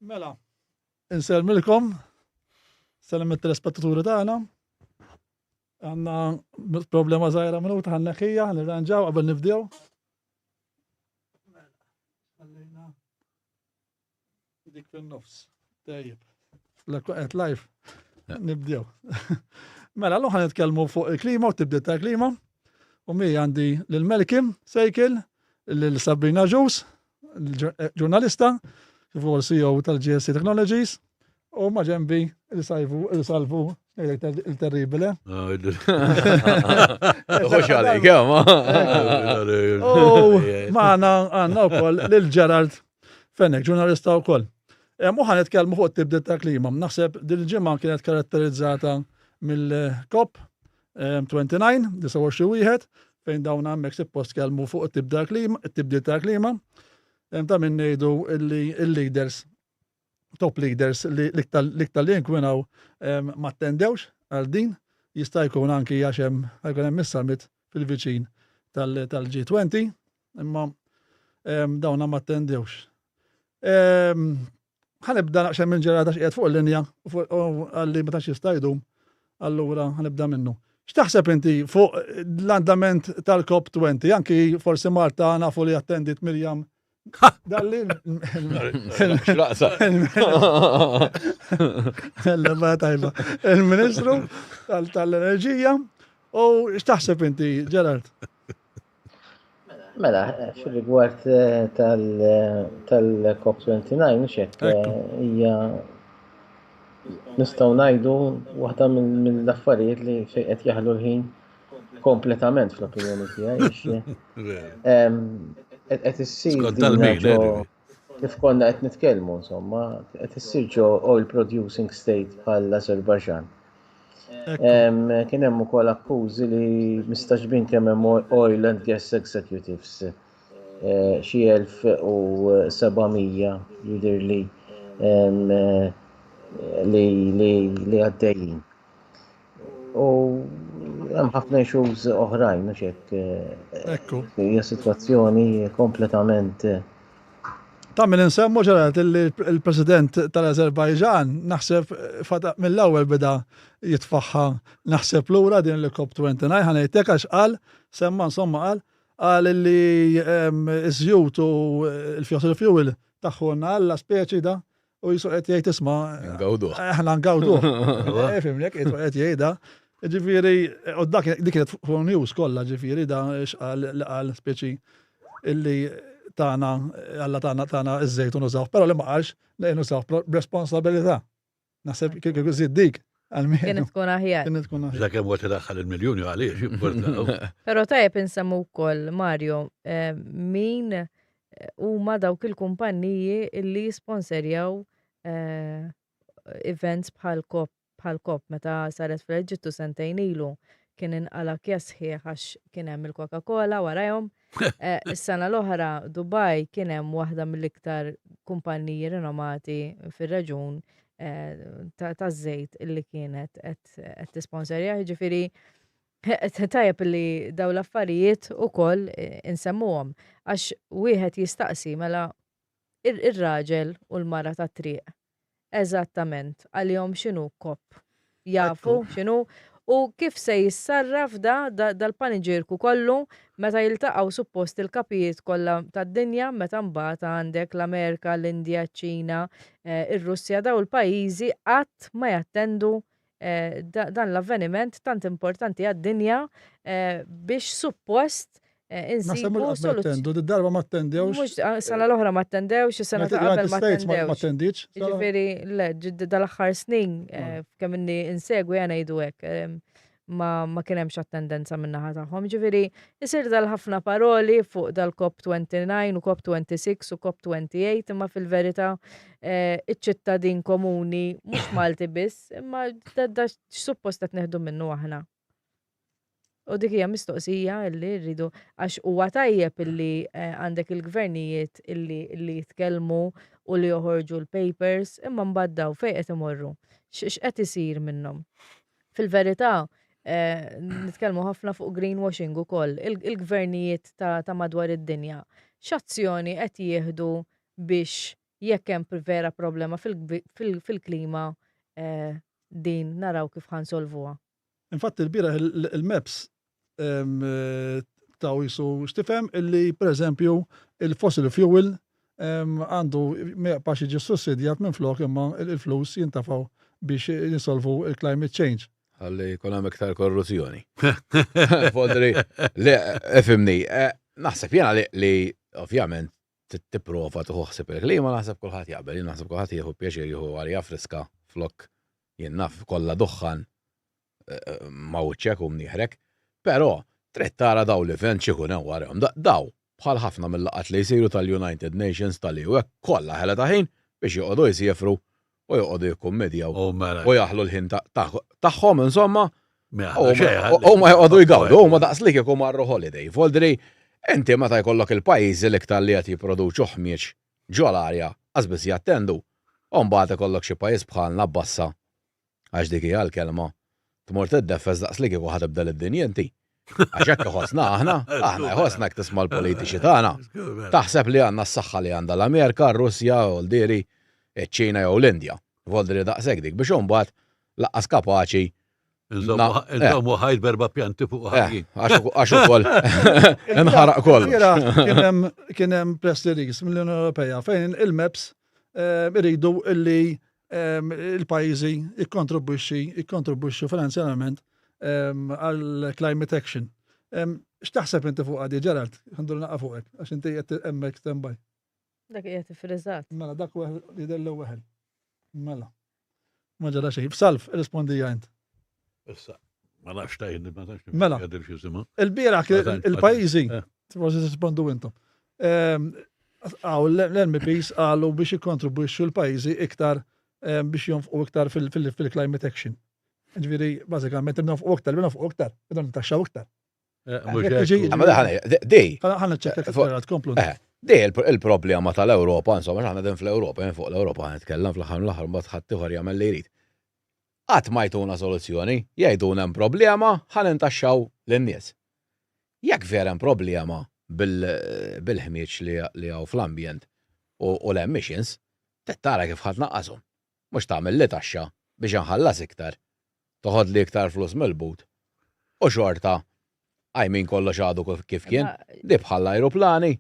Mela, insellmilkom, sellem it-telespettaturi tagħna. Għandna problema żgħira minuta ħanneħħija, nirranġaw qabel nibdew. Mela, ħallejna dik fin-nofs. Tajjeb. L-qed live. Nibdew. Mela, l nitkellmu fuq il-klima u tibdil tal-klima. U mi għandi lil Melkim Sejkil, lil Sabrina Ġus, ġurnalista, kif ukoll CEO tal-GSC Technologies, u ma ġembi il-sajvu, il-salvu, il-terribile. Xux għalik, ma. U maħna għanna u koll lil-Gerald Fenech, ġurnalista u koll. U ħan nitkellmu fuq tibdil ta' klima. Naħseb din il-ġimgħa kienet karatterizzata mill-COP 29, 29 wieħed, fejn dawn hemmhekk suppost tkellmu fuq it-tibdil ta' klima. Ta' min ngħidu illi il-leaders, top leaders li l-iktar li jinkwinaw ma attendewx għal din, jista' jkun anki għax hemm jkun hemm is-summit fil-viċin tal-G20, imma dawna ma attendewx. Ħa nibda naqxem minn Ġerard għax qiegħed fuq il-linja u għalli ma tantx jista' jdum, allura ħa nibda minnu. X'taħseb inti fuq l-andament tal-COP20? Anki forsi Marta nafu li attendit Mirjam Dalli. Xlaqsa. tajba. Il-Ministru tal-Enerġija. U x'taħseb inti, Gerard? Mela, fil-rigward eh, tal-COP29, mhux hekk, eh, hija nistgħu ngħidu waħda mill-affarijiet li fejn qed jaħlu l-ħin kompletament fl-opinjoni tiegħi. Qed issir kif konna qed nitkellmu insomma, qed issir ġo oil producing state bħal l-Azerbaijan. Kien hemm ukoll akkużi li mistaġbin kemm hemm oil and gas executives eh, xi 1700 jidhirli li li għaddejjin. U hemm ħafna issues oħrajn, mhux hekk. Eh, Ekku. Hija sitwazzjoni kompletament eh, Ta' min insemmu ġerat il-President tal-Azerbajġan naħseb eh, mill-ewwel beda jitfaħħa naħseb lura din il-COP29 ħanejtek għax qal semma insomma qal qal li ehm, iż-żjut u l-fossil fuel taħħunna għalla speċi da U jisu qed jgħid isma' Ngawduh. Aħna ngawduh. Eh, fimlek, qed qed jgħidha. Ġifieri, u dak dik kienet fuq news kollha, ġifieri da x'qal li qal speċi illi tagħna Alla tagħna tagħna iż-żejt u nużawh, però li ma qalx li nużawh b'responsabilità. Naħseb kieku żid dik. Għalmenu. Kienet tkun aħjar. Kienet tkun aħjar. Sakemm għot idaħħal il-miljuni għaliex, jimportaw. Però tajjeb insemmu wkoll Mario, eh, min eh, huma dawk il-kumpanniji illi jisponserjaw eh, events bħal COP bħal COP meta saret fl-Eġittu sentejn ilu kien inqala kjes sħiħ għax kien hemm il-Coca-Cola warajhom. Is-sena l-oħra Dubai kien hemm waħda mill-iktar kumpanniji rinomati fir-reġun taż-żejt illi kienet qed tisponserja, jiġifieri tajjeb li dawn l-affarijiet ukoll insemmuhom għax wieħed jistaqsi mela ir-raġel u l-mara tat-triq Eżattament, għalihom x'inhu COP? Jafu x'inhu? U kif se jissarraf da dal-paniġierku kollu meta jiltaqgħu suppost il-kapijiet kollha tad-dinja meta mbagħad għandek l-Amerika, l-Indja, ċ-Ċina, ir-Russja dawn il-pajjiżi qatt ma jattendu dan l-avveniment tant importanti għad-dinja biex suppost insibu soluzzjoni. Darba ma attendewx. Mhux sena l-oħra ma attendewx, is-sena ta' qabel ma attendewx. Ma attendix. Jiġifieri le, dal-aħħar snin kemm inni insegwi għana jgħidu hekk ma, ma kien hemmx attendenza min-naħa tagħhom. Ġifieri isir dal-ħafna paroli fuq dal-COP29 u COP26 u COP28 imma fil-verità eh, iċ-ċittadin komuni mhux Malti biss, imma da x'suppost qed neħdu minnu aħna. U dik hija mistoqsija illi rridu għax huwa tajjeb illi eh, għandek il-gvernijiet illi illi jitkellmu u li joħorġu l-papers imma mbagħad daw fejn qed imorru. X'qed isir minnhom? Fil-verità, eh, nitkellmu ħafna fuq greenwashing ukoll, il-gvernijiet ta' madwar id-dinja. X'azzjoni qed jieħdu biex jekk hemm vera problema fil-klima din naraw kif ħa nsolvuha. Infatti l-bieraħ il-MEPs taw jisu x'tifhem illi pereżempju il-fossil fuel għandu ma jibqax jiġi sussidjat minflok imma il-flus jintafgħu biex jinsolvu il-climate change. Ħalli jkun hemm iktar korruzzjoni. Fodri, le, ifhimni, eh, naħseb jiena li ovvjament tipprova tieħu ħsieb il-klima, naħseb kulħadd jaqbel, jien naħseb kulħadd jieħu pjaċir jieħu arja friska flok jien naf kollha duħħan eh, eh, ma' wiċċek u mnieħrek. Però trid tara daw l-event x'ikun hemm warahom. Daw bħal ħafna mill-laqgħat li jsiru tal-United Nations tal-EU hekk kollha ħela ta' ħin biex joqogħdu jsiefru u joqogħdu jikkummedjaw U mela. u jaħlu l-ħin tagħhom insomma Mela, u ma joqogħdu jgawdu, huma daqs li kieku marru holiday. Voldri, inti meta jkollok il-pajjiżi l-iktar li qed jipproduċu ħmieġ ġol-arja qas biss jattendu, u mbagħad ikollok xi pajjiż bħalna bassa għax dik hija l-kelma, tmur tiddeffes daqs li kieku ħa tibdel id-dinja inti. Għax hekk iħossna aħna, aħna jħossna jekk tisma' l-politiċi tagħna. Taħseb li għandna s-saħħa li għandha l-Amerika, r-Russja, u l-diri, iċ-Ċina jew l-Indja. Voldri daqshekk dik biex imbagħad laqqas kapaċi Inżommu ħajt berba pjanti fuq eh, ħajjin. Għax ukoll inħaraq kollox. Kien hemm press release mill-Unjoni Ewropea fejn il-MEPs eh, iridu illi il-pajjiżi jikkontribwixxi jikkontribwixxu finanzjarjament għal climate action. X'taħseb inti fuq għadi, Gerald? Għandu naqa' fuqek, għax inti qed hemmhekk standby. Dak qiegħed ifriżat. Mela dak jidher li weħel. Mela. Ma ġara xejn. Salv, irrispondija int. Issa, ma nafx tajn, ma nafx. Mela. Il-bieraħ il-pajjiżi, eh. forsi tispondu intom. Ehm, għaw l-MPs għalu biex jikkontribwixxu l-pajjiżi iktar ehm, biex jonfqu iktar fil-climate action. Ġifieri, bażikament, nonfqu iktar, nonfqu iktar, ntaxxaw iktar. Eh, di. Ħana ċekka tkomplu. Eh, di il-problema tal-Ewropa, insomma, ħana din fl-Ewropa, jen fuq l-Ewropa ħan fl-aħħar l-aħħar mbagħad ħadd ieħor jagħmel li jrid. Qatt ma jtuna soluzzjoni, jgħiduna hemm problema, ħa nintaxxaw lin-nies. Jekk vera hemm problema bil-ħmieġ li hawn fl-ambjent u l-emissions, trid tara kif ħa tnaqqashom. Mhux tagħmilli taxxa biex inħallas iktar, toħodli iktar flus mill-but u xorta I mean kollox għadu kif kien. Di bħall-ajruplani.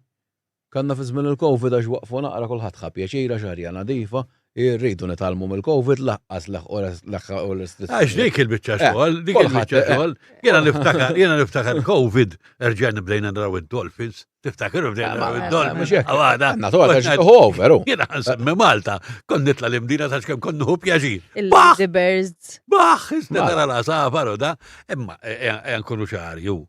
Kellna fi żmien il-Covid għax waqfu naqra kulħadd ħa pjaċir għax arja nadifa, irridu nitgħallmu mill-Covid laqqas leħqu restrizzjonijiet. Għax dik il-biċċa eh, xogħol, dik il-biċċa eh. xogħol. Jiena niftakar, jiena niftakar Covid erġajna bdejna naraw id-dolphins. Tiftakar bdejna eh, naraw id-dolphins. Għada. Natural over. Jiena nsemmi Malta, kont nitla l-imdina ta' xkemm kont nħu pjaċir. Il-Lady Birds. Baħ, isna tara la safar u da, imma nkunu ċari ju.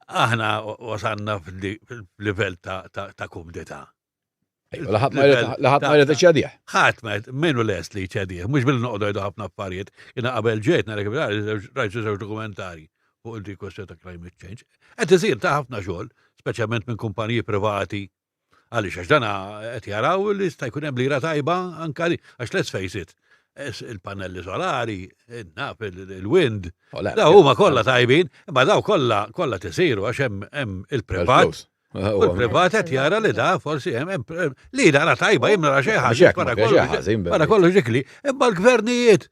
Aħna wasanna f'livell ta' kumdità. Ħadd ma jrid iċedih. Ħadd ma minnu lest li jċedih, mhux billi noqogħdu jgħidu ħafna affarijiet. Jiena qabel ġejt nara kif rajt żewġ dokumentari fuq il-kwestjoni ta' climate change. Qed isir ta' ħafna xogħol, speċjalment minn kumpaniji privati Għaliex għax dana qed jaraw li jista' jkun hemm lira tajba anka li għax let's face it, il-pannelli solari, naf il-wind, daw huma kollha tajbin, imma daw kollha kollha tisiru għax hemm il-privat. U l-privat qed jara li da forsi hemm li nara tajba jien nara xejn ħażin. Wara kollox dik li, imma l-gvernijiet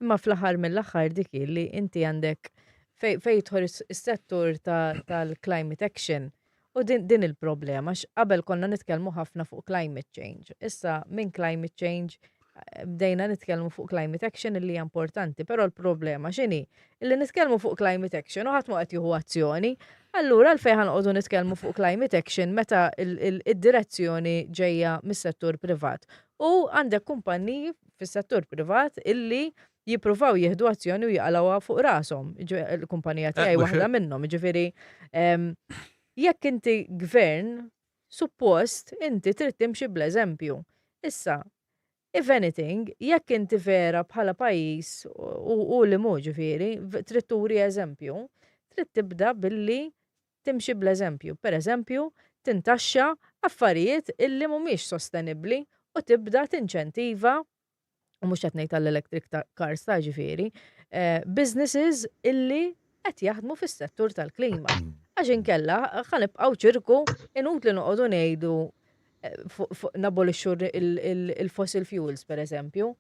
Imma fl-aħħar mill-aħħar dik hi li inti għandek fej jidħol is-settur tal-climate action u din, din il-problema qabel konna nitkellmu ħafna fuq climate change. Issa minn climate change eh, bdejna nitkellmu fuq climate action illi hija importanti, però l-problema x'inhi? Illi nitkellmu fuq climate action u ħadd ma qed jieħu azzjoni. Allura għalfejn ħanqogħdu nitkellmu fuq climate action meta id-direzzjoni ġejja mis-settur privat. U għandek kumpanniji fis-settur privat illi jippruvaw jieħdu azzjoni u jaqalgħuha fuq rashom. Il-kumpanija eh, tiegħi waħda minnhom, jiġifieri jekk inti gvern, suppost inti trid timxi bl-eżempju. Issa, if anything, jekk inti vera bħala pajjiż u li mhu ġifieri, trid turi eżempju, trid tibda billi timxi bl-eżempju. Per eżempju, tintaxxa affarijiet illi mhumiex sostenibbli u tibda tinċentiva, u mhux qed ngħid għall-electric cars ta' ġifieri, eh, businesses illi qed jaħdmu fis-settur tal-klima. Għax inkella ħa nibqgħu ċirku inutli noqogħdu ngħidu. nabolixxu il-fossil fuels per eżempju.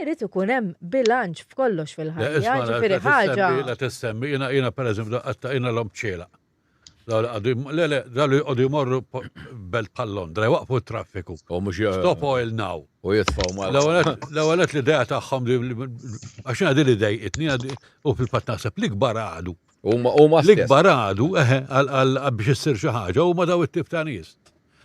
Irid ikun hemm bilanċ f'kollox fil-ħajja, ġifieri ħaġa. La tissemmi, jiena jiena pereżempju qatta jiena l-om ċela. Le, le, dawn li jqogħdu jmorru belt bħal Londra, jwaqfu t-traffiku. Stop oil now. U jitfgħu mal. L-ewwel l-idea tagħhom għax jiena din li dejqitni u fil-fatt naħseb l-ikbar għadu. Huma l-ikbar għadu eħe għal biex issir xi ħaġa huma daw it-tip ta' nies.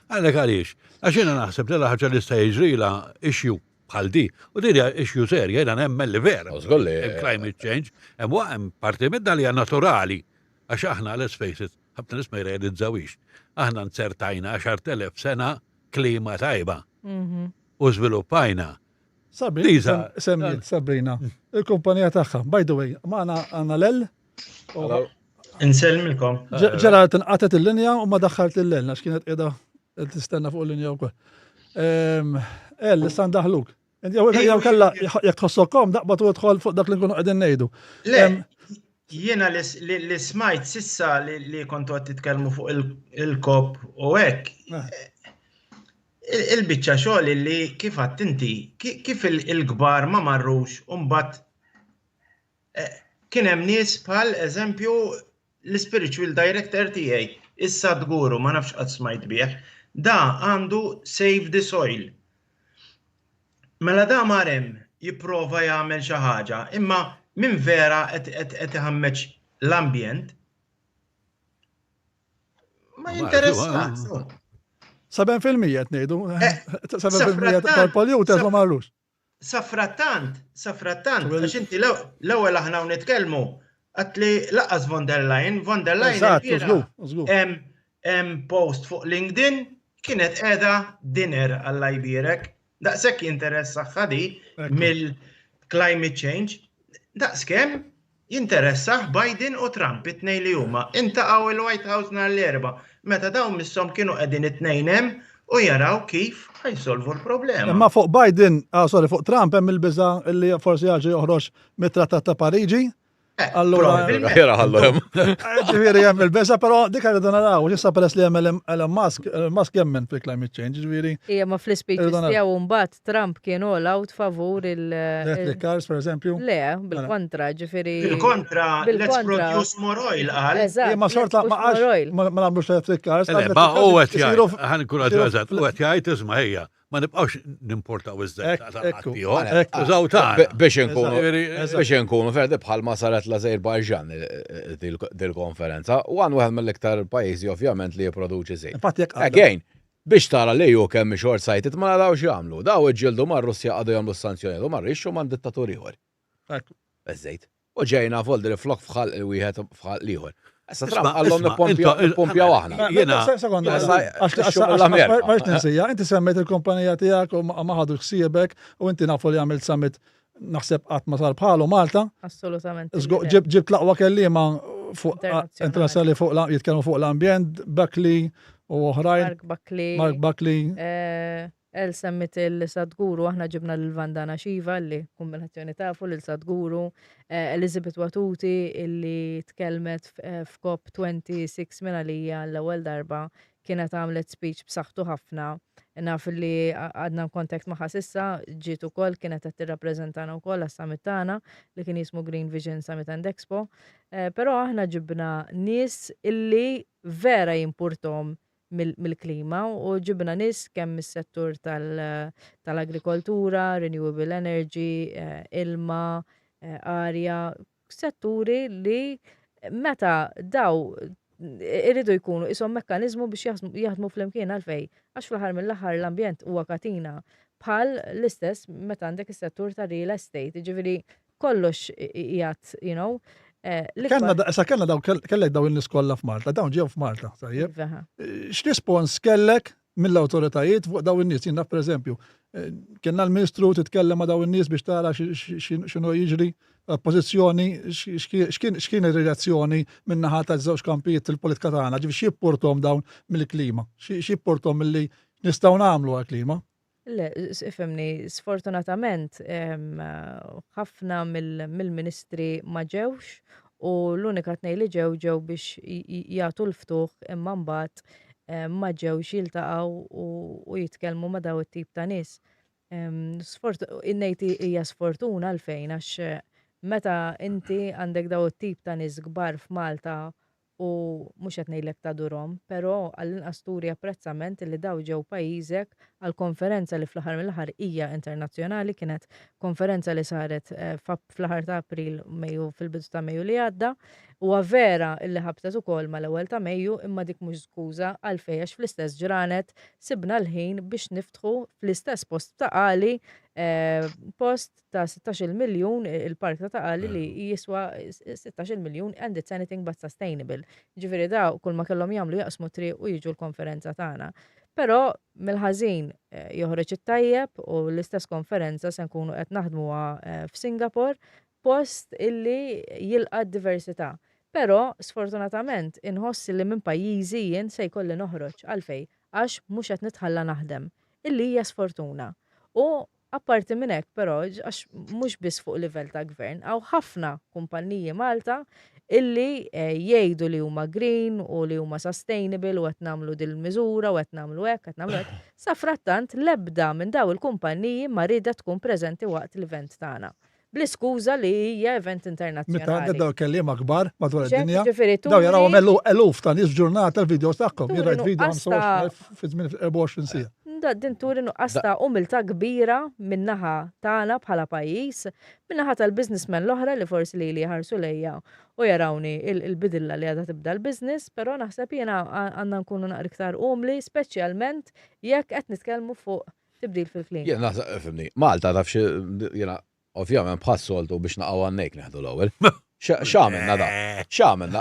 Għalhekk għaliex? Għax jiena naħseb li l-ħaġa li sta jiġrilha issue bħal di. U din hija issue serja, jiena nemmen li vera. Climate change, hemm hemm parti minnha li hija naturali. Għax aħna, let's face it, ħafna nies ma jirrealizzawhiex. Aħna nzertajna 10,000 sena klima tajba. Mhm. U żviluppajna. Sabrina, semmiet Sabrina, il-kumpanija tagħha. By the way, magħna għandna l Insellmilkom. Ġera tinqatet il-linja u ma daħħalt il-lel, għax kienet qiegħda tistenna fuq il-linja wkoll. Ehm, El, issa ndaħluk. Jew kella jekk tħossok daqba tu idħol fuq dak li nkunu qegħdin ngħidu. Le, ehm, jiena li smajt sissa li kontu qed titkellmu fuq il-kop u hekk. Eh. Il-biċċa xogħol li kif għadt inti, kif il-kbar ma marrux u mbagħad eh, kien hemm nies bħal eżempju l-spiritual director tiegħi, issa Guru, ma nafx qatt smajt bih, da għandu Save the Soil. Mela da mar hemm jipprova jagħmel xi ħaġa, imma min vera qed iħammeġ l-ambjent ma jinteressax. 7% qed ngħidu. 7% eh, tal-polluters ma marrux. Safrattant, safrattant, għax inti l-ewwel aħna u nitkellmu għat li laqas von der Leyen, von der Leyen hemm post fuq LinkedIn kienet qiegħda dinner Alla jbierek. Daqshekk jinteressaha di mill-climate change. Daqskemm jinteressah Biden u Trump it-tnejn li huma. Intaqgħu il-White House nhar l-Erbgħa meta dawn misshom kienu qegħdin it-tnejn hemm u jaraw kif ħa jsolvu l-problema. Imma fuq Biden, ah sorry, fuq Trump hemm il-biża' li forsi jerġa' joħroġ mit-Trattat ta' Pariġi Eh, Allura, Ġifieri hemm il-beża, però dik rridu naraw, issa peress li hemm Elon Musk, Elon Musk jemmen fil-climate change, ġifieri. Ija ma fl-ispeeches tiegħu mbagħad Trump kien all out favur il- Electric cars, per eżempju. Le, bil-kontra, ġifieri. Bil-kontra, let's produce more oil qal. Eżatt. Ma xorta ma għax ma nagħmlux electric cars. Ma u qed jgħid, ħa nkun eżatt, u qed jgħid isma' ejja, ma nibqgħux nimportaw iż-żejt Użaw tagħna. Biex inkunu biex inkunu ferdi bħal ma saret l-Azerbajġan eh, eh, dil-konferenza, u għan wieħed mill-iktar pajjiżi ovvjament li jipproduċi żejt. Again, biex tara li ju kemm short sighted ma narawx jagħmlu. Daw iġġieldu mar-Russja qagħdu jagħmlu s-sanzjonijiet u marru jixtru man dittatur ieħor. Iż-żejt. U ġejna folder flok f'ħalq il-wieħed f'ħalq l-ieħor. Issa Trump qallhom nippompjaw aħna. Jiena. Sekonda, għax ninsija, inti semmejt il-kumpanija tiegħek u ma ħadu ħsiebek u inti nafu li għamilt summit naħseb qatt ma sar bħalu Malta. Assolutament. Ġibt l-aqwa kelliema fuq internazzjonali fuq jitkellmu fuq l-ambjent, Buckley u oħrajn. Mark Buckley. Mark Buckley. Eh, El semmiet il Sadhguru, aħna ġibna lil Vandana Shiva li kombinazzjoni tafu lil Sadhguru, eh, Elizabeth Watuti illi tkellmet eh, f'COP 26 minn għalija l-ewwel darba kienet għamlet speech b'saħħtu ħafna. Naf li għadna contact magħha sissa, ġiet ukoll kienet qed tirrappreżentana wkoll għas-summit tagħna li kien jismu Green Vision Summit and Expo. Eh, però aħna ġibna nies illi vera jimpurtom mill-klima u ġibna nies kemm mis-settur tal-agrikoltura, renewable energy, eh, ilma, eh, arja, setturi li meta daw irridu jkunu isom mekkanizmu biex jaħdmu flimkien għalfej. Għax fl-aħħar mill-aħħar l-ambjent huwa katina bħal l-istess meta għandek is-settur ta' real estate. Ġifieri kollox qiegħed, you know. Eh, kellna sa kellna daw kellek daw in-nies kollha f'Malta, dawn ġew f'Malta, tajjeb. Iva. Eh, x'rispons kellek mill-awtoritajiet fuq daw in-nies? Jien naf pereżempju, eh, kellna l-Ministru titkellem ma' daw in-nies biex tara x'inhu jiġri, pożizzjoni, x'kien ir-reazzjoni min-naħa taż-żewġ kampijiet fil-politika tagħna, ġifieri x'jipportom dawn mill-klima, x'jipportom milli nistgħu nagħmlu għall-klima. Le, ifhimni, sfortunatament ħafna mill-ministri ma ġewx u l-unika tnej li ġew ġew biex jagħtu l-ftuħ imma mbagħad. ma ġewx jiltaqgħu u jitkellmu ma' daw it-tip ta' nies. Innejt hija sfortuna għalfejn għax meta inti għandek daw it-tip ta' nies kbar f'Malta u mhux qed ngħidlek tadurhom, però għall-inqas turi apprezzament li daw ġew pajjiżek għal konferenza li fl-aħħar mill-aħħar hija internazzjonali, kienet konferenza li saret fl-aħħar ta' April, Mejju, fil-bidu ta' Mejju li għadda. Huwa vera illi ħabtet ukoll mal-ewwel ta' Mejju imma dik mhux skuża għalfejn għax fl-istess ġranet sibna l-ħin biex niftħu fl-istess post ta' Qali post ta' 16-il miljun il-park ta' Ta' Qali li jiswa 16-il miljun and it's anything but sustainable. Ġifieri daw kull ma kellhom jagħmlu jaqsmu triq u jiġu l-konferenza tagħna. Però mill-ħażin joħroġ it-tajjeb u l-istess konferenza se nkunu qed naħdmuha f'Singapore post illi jilqa' d-diversità. Però, sfortunatament, inħoss illi minn pajjiżi jien se jkolli noħroġ. Għalfejn? Għax mhux qed nitħalla naħdem. Illi hija sfortuna. U apparti minn hekk però, għax mhux biss fuq livell ta' gvern, hawn ħafna kumpanniji Malta illi jgħidu li huma green u li huma sustainable u qed nagħmlu dil-miżura u qed nagħmlu hekk, qed nagħmlu hekk. Safrattant l-ebda minn dawn il-kumpanniji ma riedet tkun preżenti waqt l-event tagħna. Bl-iskuża li hija event internazzjonali. Meta għandek dawn kelliema kbar madwar id-dinja, dawn jarawhom eluf ta' nies f'ġurnata l-videos tagħhom. Jien rajt video 25,000 fi żmien 24 siegħa. Din turi nuqqas ta' umiltà kbira min-naħa tagħna bħala pajjiż, min-naħa tal-businessmen l-oħra li forsi lili jħarsu lejja u jarawni il-bidilla li għadha tibda l-business, però naħseb jiena għandna nkunu naqra iktar umli, speċjalment jekk qed nitkellmu fuq tibdil fil-klima. Jien naħseb, fimni, Malta taf xi, jiena ovvjament bħas-soltu biex naqgħu għan-nejk neħdu l-ewwel. X'għamilna da? X'għamilna?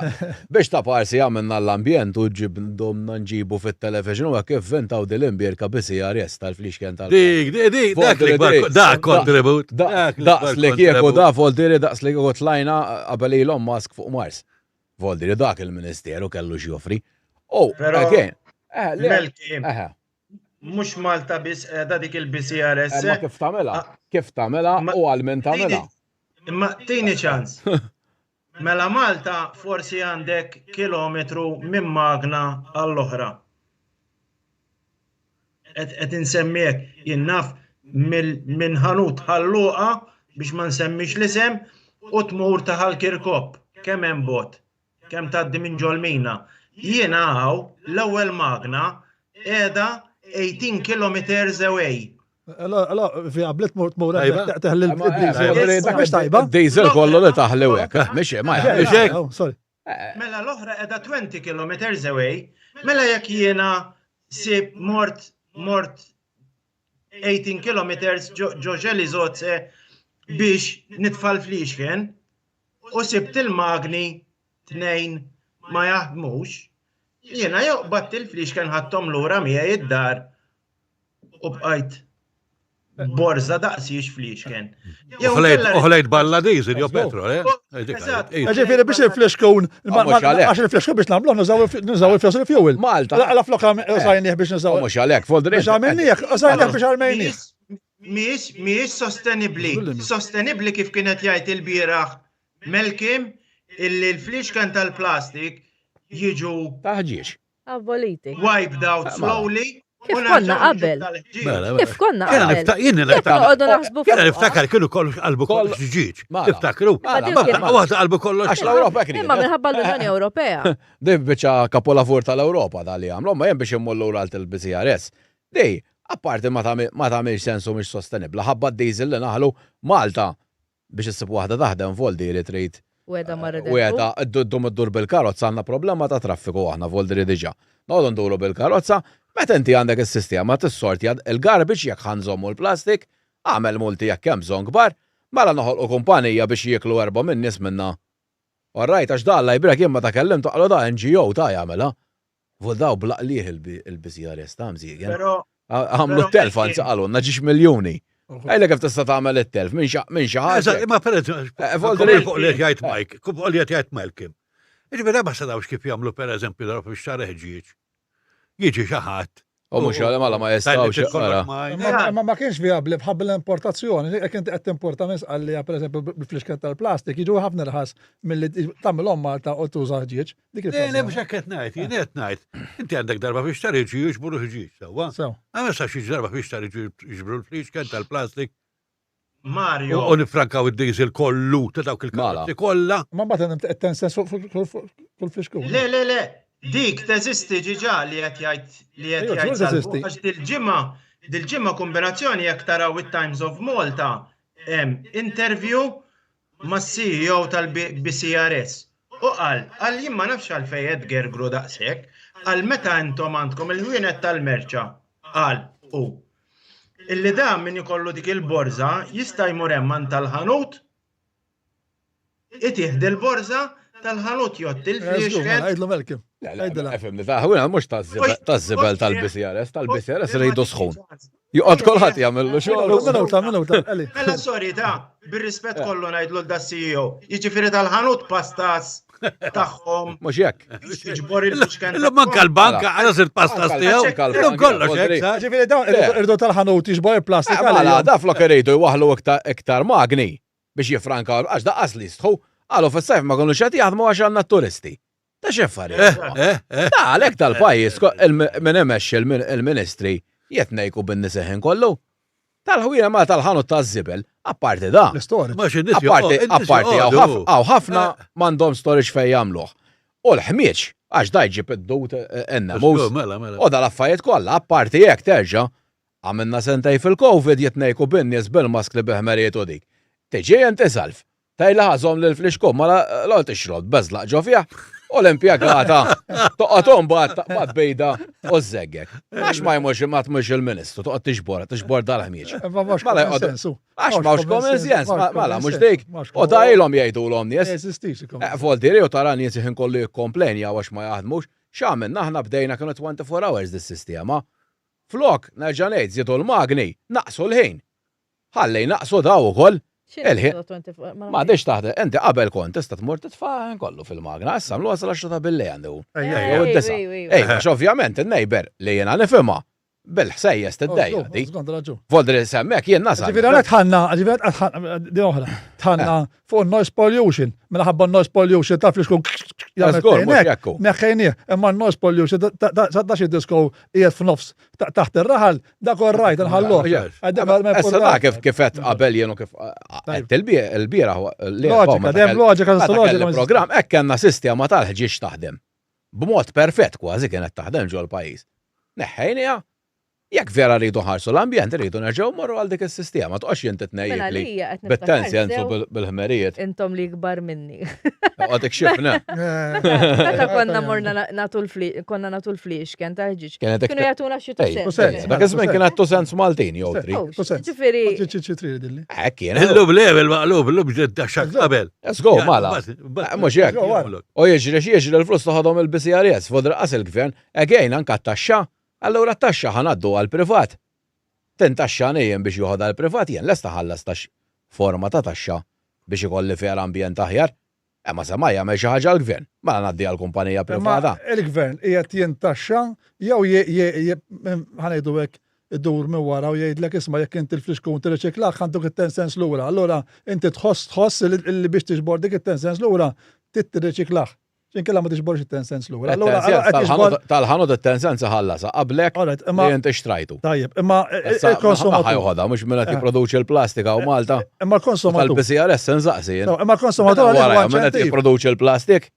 Biex ta' parsi għamilna l-ambjent u ġibdomna nġibu fit-television u hekk ivvintaw din l-imbierka bi CRS tal-flixken tal. Dik, dik, dik, dak l-ikbar, dak kontribut. Daqs li kieku da Voldiri daqs li kieku tlajna qabel Elon Musk fuq Mars. Voldiri dak il-ministeru kellu x'joffri. Oh, again. Eh, Melkim. Mhux Malta biss qiegħda dik il-BCRS. Ma kif tagħmilha? Kif tagħmilha u għal min tagħmilha? Imma tini ċans. Mela Malta forsi għandek kilometru minn magna għall-oħra. Qed insemmi hekk, jien naf minn ħanut Ħal Luqa biex ma nsemmix l-isem u tmur ta' Ħal Kirkop kemm hemm bogħod. Kemm tgħaddi minn ġol-mina. Jiena hawn l-ewwel magna qiegħda 18 kilometers away. Ela, fi qablet tmur tmur teħli l-diesel. Mhux tajba. Diesel kollu li taħli hekk, eh, mhux ma mhux hekk. Oh, sorry. Mela l-oħra qiegħda 20 kilometers away, mela jekk jiena sib mort mort 18 kilometers ġo Želizoce biex nitfa' l-fliexken, u sibt il-magni tnejn ma jaħdmux, jiena jew qbadt il-fliexken ħadthom lura miegħi id-dar u bqajt borża daqsiex fliexken. U ħlejt balla diesel jew petrol, eh? Ġifieri biex il-fliexkun, għax il-fliexkun biex nagħmluh nużaw il-fossil fuel. Malta. Għala flok użajnieh biex nużaw. Mhux għalhekk, Voldri. Biex għamilnieh, użajnieh biex għarmejnieh. Mhijiex mhijiex sostenibbli. Sostenibbli kif kien qed jgħid ilbieraħ Melkim illi l-fliexken tal-plastik jiġu Ta' ħġieġ. Aboliti. wiped out slowly Kif u konna nerġgħu niġu qabel. tal-ħġieġ. Mela, mela. Kif konna Kena qabel. nifta- jien Jekk niftakar. noqogħdu naħsbu Kena fuqha. niftakar kienu kollox qalbu kollox ħġieġ. Mela. Tiftakru? Mela, Ma dik mela. Waħda qalbu kollox. Għax l-Ewropa hekk Imma riedet. minħabba l-Unjoni Ewropea. Di biċċa kapolavur tal-Ewropa da li għamlu, ma jien biex immur lura għal BCRS. Di, apparti ma tagħmilx sensu mhix sostenibbli, ħabba d-diesel li naħlu Malta biex issib waħda taħdem Voldi li trid. Weda ma Weda, ddum iddur bil-karozza għandna problema ta' traffiku aħna Voldi li diġà. Noqogħdu nduru bil-karozza, meta inti għandek is-sistema tissortja il-garbage jekk ħa nżommu l-plastik, agħmel multi jekk hemm bżonn kbar, mela noħolqu kumpanija biex jieklu erba' min-nies minna. All right, għax da Alla jbierek jien meta kellimtu qalu da NGO ta' jagħmilha. Vol daw bla qligħ il-BCRS ta' mżiegen. Però Għamlu t-telf anzi qalulna ġiex miljuni. Ejla kif tista' tagħmel it-telf minn xi ħaġa. Imma per eżempju, fuq li jgħid Mike, fuq li jgħid Malcolm. Jiġifieri ma setgħux kif jagħmlu per eżempju darba biex xahar ħġieġ. Jiġi xi ħadd. U mhux għal mela ma jistgħux. Ma ma kienx vijabbli bħabba l-importazzjoni, jekk inti qed timporta minn Sqallija pereżempju bil-fliexken tal-plastik, jiġu ħafna irħas milli tagħmilhom Malta u tuża ħġieġ. Dik Le, le, mhux hekk qed ngħid, jien qed ngħid. Inti għandek darba fix xahar jiġu jiġbru l-ħġieġ, sewwa? Sew. Għamel sa xi darba fix xahar jiġu jiġbru l-fliexken tal-plastik. Mario. U nifrankaw id-diesel kollu ta' dawk il-karozzi kollha. Ma mbagħad hemm qed fuq kull flixkun. Le, le, le. Dik teżisti ġiġa li qed jgħid li qed jgħid. Għax dil-ġimgħa dil-ġimgħa kombinazzjoni jekk taraw it-Times of Malta hemm interview mas-CEO tal-BCRS. U qal, qal jien ma nafx għalfejn qed tgergru daqshekk, qal meta intom għandkom il-ħwienet tal-merċa, qal hu. Illi dan min ikollu dik il-borża jista' jmur hemm għand tal-ħanut, itih dil-borża, tal-ħanut jgħodd il-fliexken. Għidlu Malcolm. Fimni, ta' ħwina mhux taż-żibel tal-BCRS, tal-BCRS rridu sħun. Joqgħod kulħadd jagħmillu xogħol. Minuta, minuta, Eli. Mela sorry ta' bir-rispett kollu ngħidlu da CEO. Jiġifieri tal-ħanut pastas tagħhom. Mhux hekk. Jiġbor il-fixken. Illum manka l-banka għala sirt pastas tiegħu. Illum kollox hekk. Ġifieri dawn irdu tal-ħanut jiġbor il-plastik. Eh, mela, da flok iridu jwaħlu iktar magni biex jifrankaw għax daqqas li jistħu. Qalu fis-sajf ma konux qed jaħdmu għax għandna t-turisti. Ta' x'affarijiet. Eh, eh, eh. Ta' għalhekk tal-pajjiż min imexxi il-ministri jitnejku bin-nies il-ħin kollu. Tal-ħwienet ma tal-ħanut taż-żibel, apparti da. L-storage. Ma xi nies Apparti, joqgħod- apparti joqogħdu. hawn ħafna m'għandhom storage fejn jagħmluh. U l-ħmieġ, għax da jġib id-dud in-nemus. Mela, mela. U dal-affarijiet kollha, apparti hekk terġa' għamilna sentej fil-Covid jitnejku bin-nies bil-maskli bi ħmerijiet u dik. Tiġi inti salv. Tgħidli ħa żomm lill-flixkun mela l-ewwel tixrob tbeżlaq ġo fih u l-impjegata toqgħod imbagħad taqbad bejda u żżeggek. Għax ma jmurx ma tmurx il-Ministru toqgħod tixborha tixbor dal-ħmieġ. Mela jqogħdu Għax m'hawnx common sense, mela mhux dik. U da ilhom jgħidulhom nies. Eh, Voldieri u tara nies ħin kollu jikkomplenjaw għax ma jaħdmux. X'għamilna aħna bdejna kienu 24 hours dis-sistema. Flok, nerġa' ngħid, żiedu l-magni, naqsu l-ħin. Ħalli jnaqqsu daw ukoll il-ħin. M'għadhiex taħdem, inti qabel kont tista' tmur titfa' kollu fil-magna, issa għamluha sal-għaxra ta' billejl għandu. Jew id-disgħa. Ej, għax ovvjament in-neighbor li jiena nifhimha bil-ħsejjes tiddejjaq di. Voldri semmek jien nasal. Ġifieri hawnhekk tħanna, ġifieri tħanna, din oħra, tħanna fuq noise pollution, mela ħabba noise pollution taf li xkun jagħmel neħħejnieh, imma noise pollution ta' xi disko qiegħed f'nofs taħt ir-raħal Dak all right, nħalluh. Issa da kif kif qed qabel jien u kif qed il-bieraħ Loġika, dejjem loġika, loġika. Programm hekk kellna sistema tal-ħġieġ taħdem. B'mod perfett kważi kienet taħdem ġol-pajjiż. Neħħejniha, jekk vera rridu nħarsu l-ambjent, irridu nerġgħu mmorru għal dik is-sistema. Toqgħodx inti tnejjek Mela li għalija qed niftakar bit-tensjens u sew bil-ħmerijiet. Intom li ikbar minni. Toqgħod ikxifna. Meta konna morna nagħtu l-fli, konna nagħtu l-fliexken tal-ħġieġ. Kienet Kienu jagħtuna xi Ej, sens. Dak iż-żmien kienet tu sens Maltin jew tri. Ġifieri. Hekk kien. Illum le bil-maqlub, illum ġed daxxak qabel. Let's go, mela. Mhux hekk. U jiġri xi jiġri l-flus toħodhom il-BCRS, fuq qas il-gvern, again anke t-taxxa, allura t-taxxa ħa ngħaddu għall-privat. Tintaxxani jien biex joħodha l-privat, jien lest nħallas tax forma ta' taxxa biex ikolli vera ambjent aħjar. Imma se ma jagħmel xi ħaġa l-gvern, mela ngħaddiha għall-kumpanija privata. Imma il-gvern qiegħed jintaxxa jew ħa ngħidu hekk idur minn wara u jgħidlek isma' jekk inti l-flixkun tirriċiklah ħa ntuk it-ten cents lura. Allura inti tħoss tħoss li biex tiġbor dik it-ten cents lura trid tirriċiklah. Inkella ma tiġborx it-ten cents lura. Allura qed jiġbor Tal-ħanut it-ten cents iħallasha qablek li inti xtrajtu. Tajjeb, imma il-konsumatur. Ħa joħodha mhux min qed jipproduċi l-plastika u Malta. Imma l-konsumatur. Tal-BCRS insaqsi jien. Imma l-konsumatur għalih huwa Min qed jipproduċi l-plastik.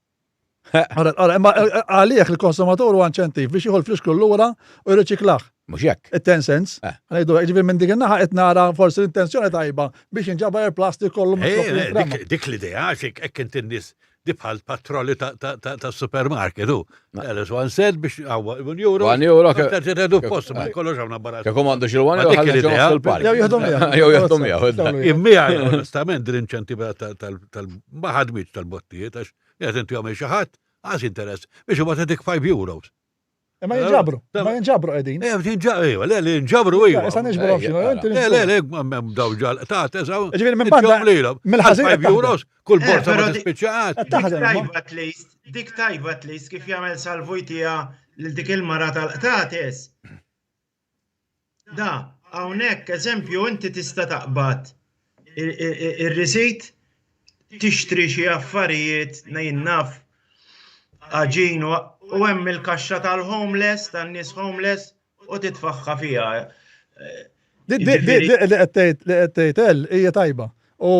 Imma għalih il-konsumatur huwa inċentiv biex jieħu l-flixkun lura u jirriċiklah. Mhux hekk. It-ten cents. Eh. Ngħidu, ġifieri minn dik in-naħa qed nara forsi l-intenzjoni tajba biex jinġabar il-plastik kollu. Eh, dik l-idea, għax hekk inti n-nies di bħal patrolli ta' supermarket, u. Għalis one cent biex għawa, un euro. One euro. Terġa post, ma kollox għamna barra. Kieku għandu xil one euro, ħalli ġo fil-park. Jew jieħdu miegħu. Jew jieħdu miegħu. Immija, onestament, l-inċentiva tal-maħadmiċ tal-bottijiet, għax jgħat inti għamil xaħat, għaz interess, biex u dik 5 euros. Imma jinġabru, imma jinġabru qegħdin. Eh, jinġabru, iva, le, li jinġabru iva. Issa niġbru xi, Le, le, le, m'hemm daw ġal, ta' teżaw. Ġifieri minn banda. Mill-ħażin 5 euros, kull eh, borza ma tispiċċat. Dik tajba at least, dik tajba at least kif jagħmel salvujtija lil dik il-mara tal-qtates. Da, hawnhekk eżempju inti tista' taqbad ir-receipt tixtri xi affarijiet jien naf għaġin u hemm il-kaxxa tal-homeless, tan-nies homeless u titfaħħa fiha. Di li qed tgħid El hija tajba u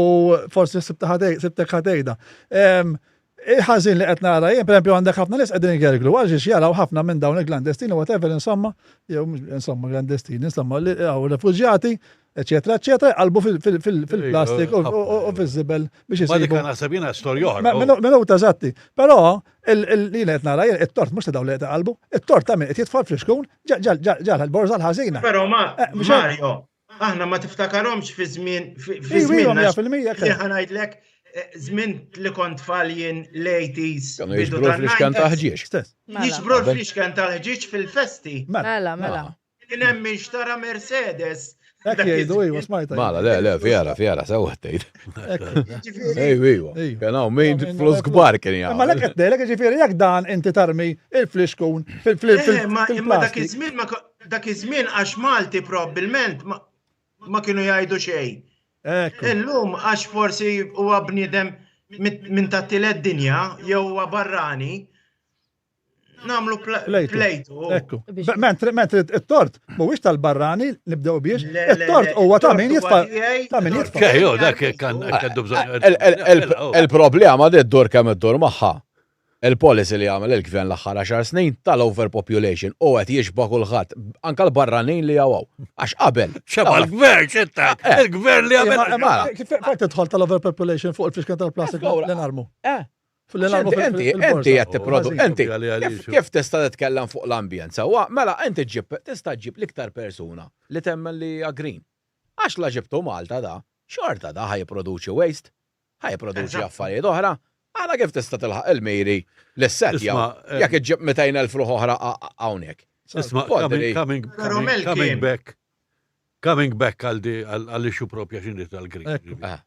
forsi sibtek ħatejda. Il-ħażin li qed nara jien, pereżempju għandek ħafna nies qegħdin igerglu għal xiex jaraw ħafna minn dawn il-klandestini whatever insomma, jew insomma klandestini, insomma li hawn refuġjati, eċetera, eċetera, jqallbu fil-plastik u fiż-żibel biex isibu. Ma dik naħseb jiena storja oħra. Minuta eżatti. Però li qed nara jien it-tort mhux ta' dawn li qed iqallbu, it-tort ta' min qed jitfa' l-flixkun ġal il-borża l-ħażina. Però ma eh, Mario, aħna ma tiftakarhomx fi żmien fi żmien. Jien ngħidlek eh, żmien li kont tfal jien l-80s. Kienu jiġbru l-flixken tal-ħġieġ. Jiġbru l-flixken tal-ħġieġ fil-festi. Mela, mela. Kien hemm min xtara Mercedes. Hekk jgħidu, iva, smajta. Mela, le, le, vera, vera, sew tgħid. Ejju, iva. Kien hawn min flus kbar kien jagħmel. Ma lek qed ngħidlek jiġifieri jekk dan inti tarmi il-flixkun fil-plastik. Imma dak iż-żmien dak iż-żmien għax Malti probbilment ma kienu jgħidu xejn. Illum għax forsi huwa bniedem minn tat-tielet dinja jew huwa barrani, Namlu plejtu. Ekku. Mentri it-tort mhuwiex tal-barrani nibdew biex. It-tort huwa ta' min jitfa' ta' min jitfa'. Ejju, dak kan għandu bżonn. Il-problema di ddur kemm iddur magħha. Il-policy li għamel il-gvern l-aħħar għaxar snin tal-overpopulation u qed jixba' kulħadd, anke l-barranin li hawn. Għax qabel. Xeba' l-gvern, x'inta? Il-gvern li għamel. Kif tidħol tal-overpopulation fuq il-fixken tal-plastik li narmu? Eh. Inti, inti qed tipprodu, inti kif tista' titkellem fuq l-ambjent sewwa, mela inti ġib tista' ġġib l-iktar persuna li temmen li hija green. Għax la ġibtu Malta da, xorta da ħa jipproduċi waste, ħa jipproduċi affarijiet oħra. Aħna kif tista' tilħaq il-miri li ssettjaw jekk iġġib 200,000 ruħ oħra hawnhekk? Isma', coming, coming, coming back, coming back għall-issue propja x'inhi tal-green.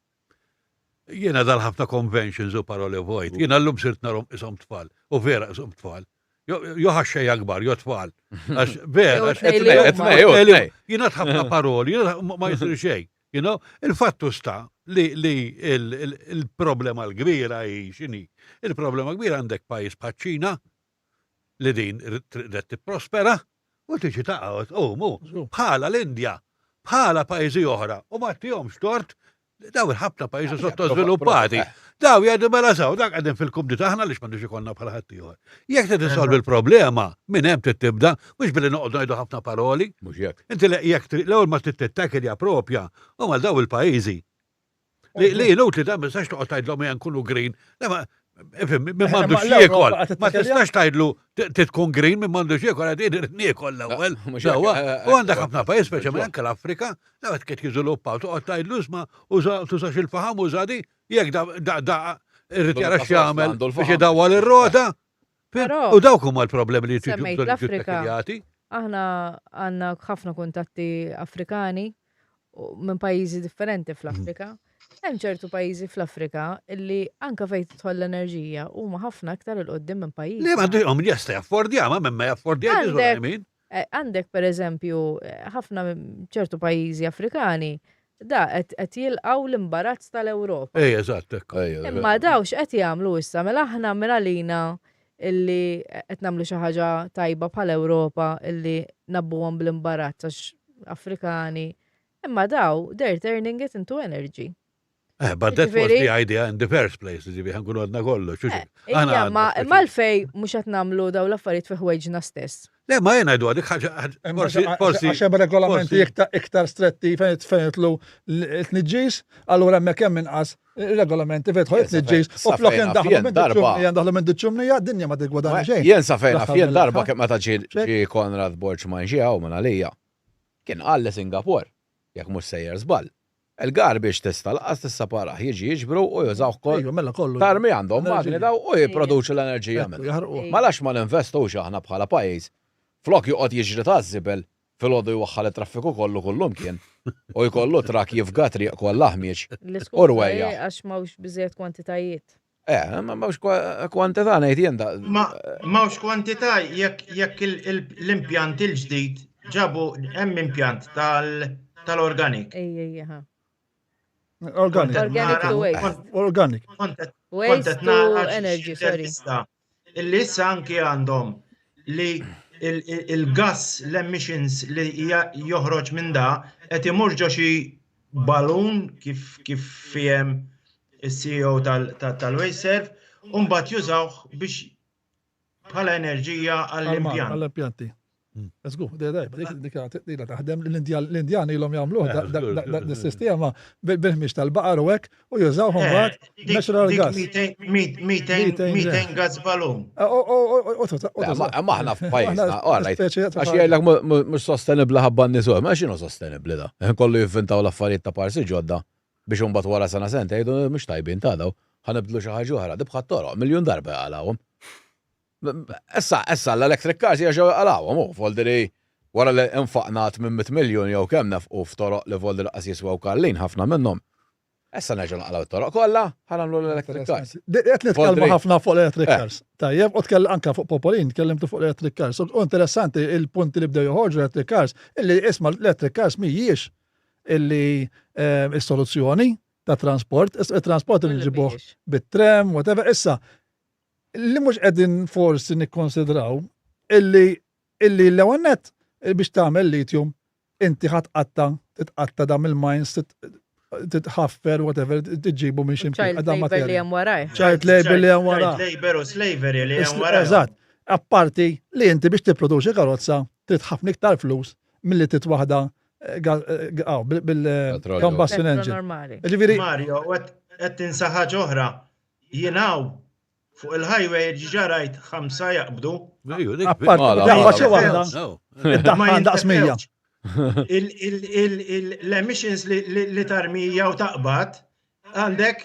Jiena dal-ħafna conventions u paroli vojt. Jiena llum sirt narhom ishom tfal. U vera ishom tfal. Jo ħaxxej akbar, jo tfal. Għax vera, jiena ħafna paroli, jiena ma jisir xejn. You know, il-fattu sta li il-problema l-kbira hi x'inhi. Il-problema kbira għandek pajjiż bħaċ-Ċina li din tridet tipprospera u tiġi taqa' tqum bħala l-Indja, bħala pajjiżi oħra u ma tihomx tort Daw il-ħafna pajjiżi sottosviluppati. Daw jgħidu mela saw, dak qegħdin fil-kumdità aħna għaliex m'għandux ikollna bħal ħaddieħor. Jekk trid issolvi l-problema, minn hemm trid tibda, mhux billi noqogħdu ngħidu ħafna paroli. Mhux hekk. Inti jekk l-ewwel ma trid tittakilja propja huma daw il-pajjiżi. Li inutli da ma tistax toqgħod tgħidlhom ejja nkunu green. Ifhem, min m'għandux jiekol. Ma tistax tgħidlu tkun green min m'għandux jiekol, qed irid niekol l-ewwel. U għandek ħafna pajjiż, speċjalment anke l-Afrika, daw qed qed jiżviluppaw, toqgħod tgħidlu isma' tużax il-faħam uża di, jekk da da irrid jara x'jagħmel biex idawwal ir-rota. U dawk huma l-problemi li jiġu l-Afrika. Aħna għandna ħafna kuntatti Afrikani minn pajjiżi differenti fl-Afrika. Hemm ċertu pajjiżi fl-Afrika illi anka fejn tidħol l-enerġija huma ħafna aktar 'il quddiem minn pajjiż. Le ma min jista' jaffordja, ma min ma jaffordja, eh, Għandek per eżempju eh, ħafna ċertu pajjiżi Afrikani da qed jilqgħu l-imbarazz tal-Ewropa. Ej, eżatt, Imma daw x'qed jagħmlu issa mela aħna minn għalina illi qed nagħmlu xi ħaġa tajba bħal Ewropa illi nabbuhom bl-imbarazz għax Afrikani. Imma daw, they're turning it into energy. Eh, but that was the idea in the first place, ġivi, ħankunu għadna kollox. Eh, ija, ma malfej mux qed nagħmlu daw l-affarijiet fi ħwejġna stess. Le, ma jena jdu għadik ħaġa, forsi. Għax hemm regolamenti iktar stretti fejn jitlu l-tniġġis, allura hemmhekk hemm inqas regolamenti fejn tħol it-tniġġis u flok indaħlu minn darba. Ndaħlu minn ċumnija, dinja ma tigwadanja xejn. Jien sa fejn naf jien darba kemm meta ġie Konrad Borg Mangia hawn minn għalija, kien qal li Singapore, jekk mhux sejjer żball, Il-garbage tista' lanqas tisseparah, jiġi jiġbru u jużawh koll. Ejwa, mela kollu. Tarmi għandhom magni daw u jipproduċu l-enerġija Ekku, minnha. jaħarquha. Mela għax ma ninvestux aħna bħala pajjiż flok joqgħod jiġri taż-żibel filgħodu jwaħħal it-traffiku kollu kullumkien u jkollu trakk jifga triq kollha ħmieġ u L-iskuża hi rwejjaħ. għax m'hawnx biżżejjed kwantitajiet. Eh, ma m'hawnx kwantità ngħid jien da. Ma m'hawnx kwantità jekk jekk l-impjant il-ġdid Ġabu hemm impjant tal-organic. Ejja, ejja. Organic. Organic to waste. Organic. Waste to energy, sorry. Illi issa anki għandhom li il-gas, l-emissions li joħroġ minn da, qed imur ġo xi balun kif kif fihem is-CEO tal-Wasteserv, u mbagħad jużawh biex bħala enerġija għall-impjant. Għall-impjanti. Żgur, dik dik taħdem l-Indjani ilhom jagħmluh dak sistema bil-ħmieġ tal-baqar u hekk u jużawhom mbagħad natural gas. 200 gas balloon. Ma aħna f'pajjiżna, alright. Għax jgħidlek mhux sostenibbli ħabba n-nies ma x'inhu sostenibbli da? Kollu jivvintaw l-affarijiet ta' parsi ġodda biex imbagħad wara sena sentejn jgħidu mhux tajbin ta' daw, ħa nibdlu xi ħaġa oħra, dibħat toroq miljun darba jaqalgħuhom. Issa, issa l-electric cars jerġgħu jaqalgħuhom, u voldiri wara li infaqna 800 miljun jew kemm nefqu f'toroq li voldiri qas jiswew karlin ħafna minnhom. Issa nerġgħu naqalgħu it-toroq kollha, ħa nagħmlu l-electric cars. Qed nitkellmu ħafna fuq l-electric cars. Tajjeb, u tkellem anka fuq Popolin, tkellimtu fuq l-electric cars. U interessanti il-punti li bdew joħorġu l-electric cars, illi isma' l-electric cars mhijiex illi is-soluzzjoni ta' trasport, il-trasport li nġibuh bit-tram, whatever. Issa, li mhux qegħdin forsi nikkonsidraw illi illi l-ewwel nett biex tagħmel lithium inti ħa tqatta' titqatta dam il-mines titħaffer whatever tiġibu minn xi Child labor li hemm waraj. Child labor li hemm waraj. Child labor u slavery li hemm waraj. Eżatt. Apparti li inti biex tipproduċi karozza trid ħafna iktar flus milli trid waħda bil-combustion engine. Ġifieri Mario, qed tinsa ħaġa oħra. Jien hawn fuq il-highway ġa rajt ħamsa jaqbdu. Apparti waħda. Id-daħħan daqs 100. L-emissions li tarmija u taqbad għandek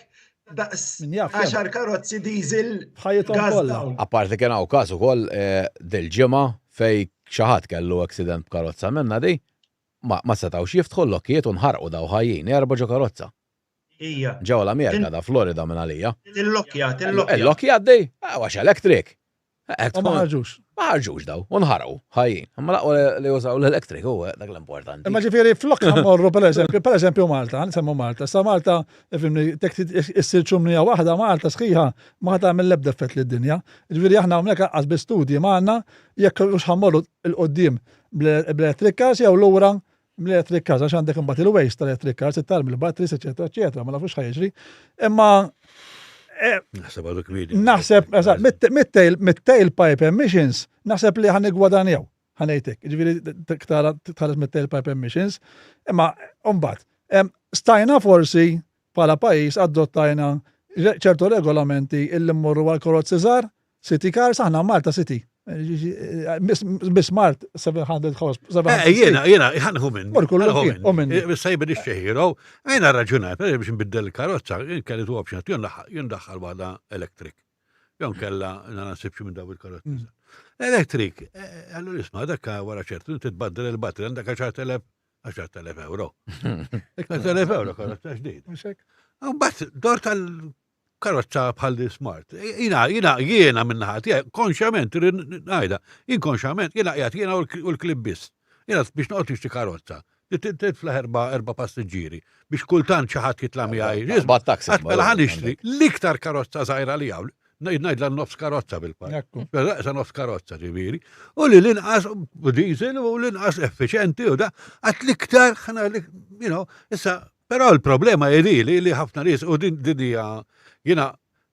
daqs 10 karozzi diesel. Ħajjithom kollha. Apparti kien hawn każ ukoll dil-ġimgħa fej xi ħadd kellu accident b'karozza minna di, ma setgħux jiftħu l-lokkijiet u nħarqu daw ħajjin, erba' ġo karozza. Ija. Ġew l-Amerika da Florida minn għalija. Tillokkja, tillokkja. Il-lokkja għaddej, għax electric. U ma ħarġux. Ma ħarġux daw, u nħarqu, ħajjin. Imma l-aqwa li jużaw l-electric u dak l-importanti. Imma ġifieri flok morru per eżempju, per eżempju Malta, nsemmu Malta, sa Malta, ifhimni, issir ċumnija waħda Malta sħiħa ma tagħmel l-ebda effett lid-dinja. Ġifieri aħna hawnhekk anqas bi studji magħna jekk hux ħa mmorru 'l quddiem bl-electric cars jew lura bl-electric cars għax għandek imbagħad il-waste tal-electric cars, it-tarmi l-batteries, eċetera, eċetera, ma nafux ħa jiġri. Imma Naħseb għadu kmieni. Naħseb, eżatt, mit-tail pipe emissions, naħseb li ħa niggwadanjaw, ħa ngħidlek. Ġifieri tħares mit-tail pipe emissions, imma mbagħad stajna forsi bħala pajjiż adottajna ċertu regolamenti illi mmorru għal karozzi żgħar, city cars, aħna Malta City. Bi smart 700 horse. Jiena, jiena, ħa nieħu minn. Mur kullu u minn. Sajbi li xeħiro, jiena raġunat, biex nbiddel il-karozza, kelli tu option, jien daħħal waħda electric. Jon kella nasibx minn daw il-karozzi. Electric, allura isma' dakka wara ċertu, inti tbaddel il-battery, għandek 10,000 10,000 euro. 10,000 euro karozza ġdid. Mbagħad dor tal-karozza bħal di smart. Jina, jina, jiena minnaħa tiegħi, konxjament, ngħidha, inkonxjament, jiena qiegħed jiena u l-klib biss. Jiena biex noqgħod nixtri karozza. Titfla erba' erba' passiġġieri biex kultant xi ħadd jitla' miegħi. Bat taxi. Mela ħa nixtri l-iktar karozza żgħira li hawn. Ngħidla nofs karozza bil-par. Sa nofs karozza ġifieri. U li l-inqas diesel u l-inqas effiċenti u da, għat l-iktar ħana, you know, issa, però l-problema jedi li li ħafna nies u din din hija jiena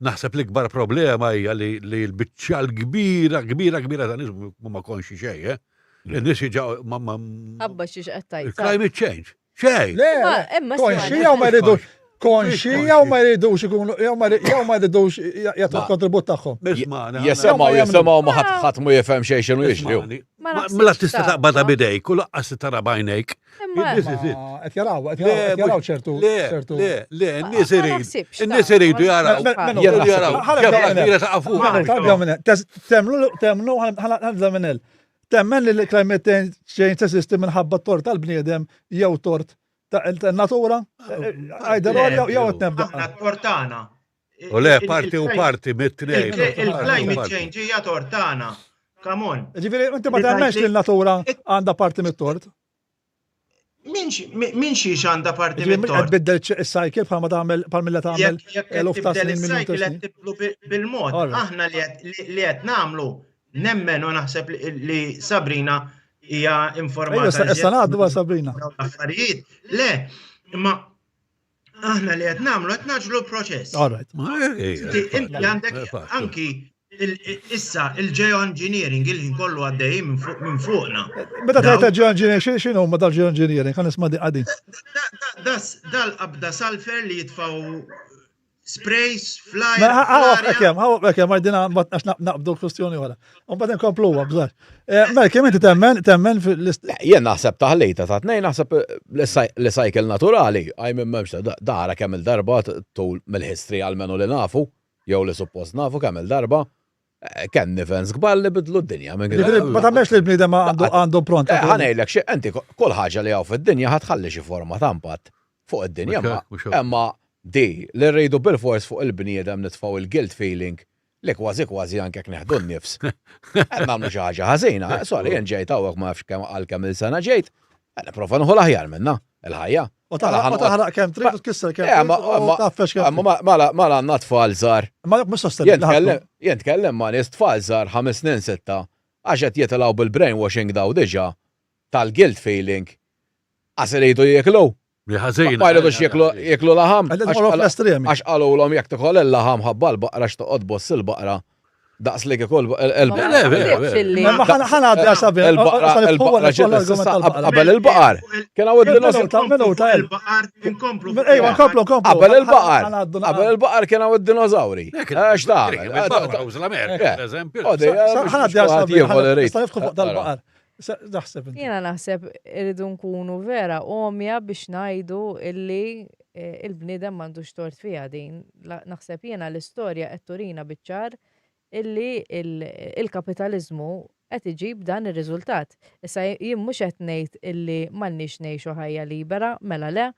naħseb l-ikbar problema hija li l-biċċa l-kbira, kbira, kbira ta' nies ma konxi xejn, eh? In-nies jiġaw ma ma Ħabba xiex qed tgħid. Climate change. Xejn. Le, Imma konxi jew ma jridux. Konxi jew ma jridux ikunu jew ma jew ma jridux jagħtu l-kontribut tagħhom. Jisimgħu jisimgħu ma ħadd ħadd mu jifhem xejn x'inhu jiġri. Mela tista' taqbadha bidejk u laqqas tara b'għajnejk. Qed jaraw, qed jaraw ċertu. Le, le, le, n-nies iridu. In-nies iridu jaraw. Jaraw. Temlu, temlu, ħa nibda minn Temmen li l-climate change teżisti minħabba tort tal-bniedem jew tort ta' natura? Għajda jew qed nibda. Aħna tortana. U le, parti u parti mit-tnejn. Il-climate change hija tortana. Come on. Ġifieri inti ma temmenx li l-natura għandha parti mit-tort. Min xiex għandha parti mit-tort. Qed biddel is-cycle bħalma tagħmel bħal milla tagħmel eluf ta' snin mill qed tibdlu bil-mod. Aħna li qed nagħmlu nemmen u naħseb li Sabrina hija informata. Issa ngħaddu għal Sabrina. Affarijiet. Le, imma aħna li qed nagħmlu qed naġlu l-proċess. All right. Inti għandek anki issa il-geoengineering il-ħin kollu għaddej minn fuqna. Meta tgħid geoengineering x'inhu ma dal-geoengineering kan nisma' għadin. Dal-qabda sulfur li jitfgħu sprays, fly. Mela, ħawab ekem, ħawab ekem, għajdina għax naqbdu kwestjoni oħra. Unbad nkompluwa, bżar. Eh, mela, kemm inti temmen, temmen fil-list. Jien naħseb taħlita ta' tnejn, naħseb li cycle naturali, għaj minn memx dara kemm il-darba tul mill-history għalmenu li nafu, jew li suppost nafu kemm il-darba, eh, kemm events kbar li bidlu d-dinja. Ma tagħmelx li l-bniedem għandu pront. Eh, ħanejlek xi inti kull ħaġa li hawn fid-dinja ħatħalli xi forma ta' impatt fuq id-dinja. Imma di li rridu bil-fors fuq il-bniedem nitfgħu il-guilt feeling li kważi kważi anke jekk neħdu n-nifs. Qed nagħmlu xi ħaġa ħażina. Eh, sorry, jien ġejt hawnhekk ma nafx kemm għal kemm il-sena ġejt, qed nipprova nieħu l-aħjar minnha il-ħajja. U taħraq kemm trid u tkisser kemm eh, trid u taffex kemm. Mela mela għandna tfal żgħar. Ma mhux sostenibbli. Jien tkellem ma' nies tfal żgħar ħames snin sitta għax qed jitilgħu bil-brainwashing daw diġà tal-guilt feeling Qas iridu jieklu. Li ħażin. Ma jridux jieklu laħam. Għax qalulhom jekk tikol il-laħam ħabba l-baqra x'toqgħod boss il-baqra. Daqs li kikol il-baqra. Il-baqra qabel il-baqar. Kien hawn id-dinosaur. Il-baqar inkomplu. Ejwa, nkomplu, nkomplu. Qabel il-baqar. Qabel il-baqar kien hawn id-dinożawri. Għax tagħmel. L-Amerika, per eżempju. Ħanaddi għal sabi. Nista' fuq dal-baqar. Naħseb. Jiena naħseb irridu nkunu vera għomja biex ngħidu illi eh, il-bniedem m'għandux tort fiha din. Naħseb jiena l-istorja qed turina biċ-ċar illi il-kapitaliżmu qed iġib dan ir-riżultat. Issa jien mhux qed ngħid illi m'għandniex ngħixu ħajja libera, mela le,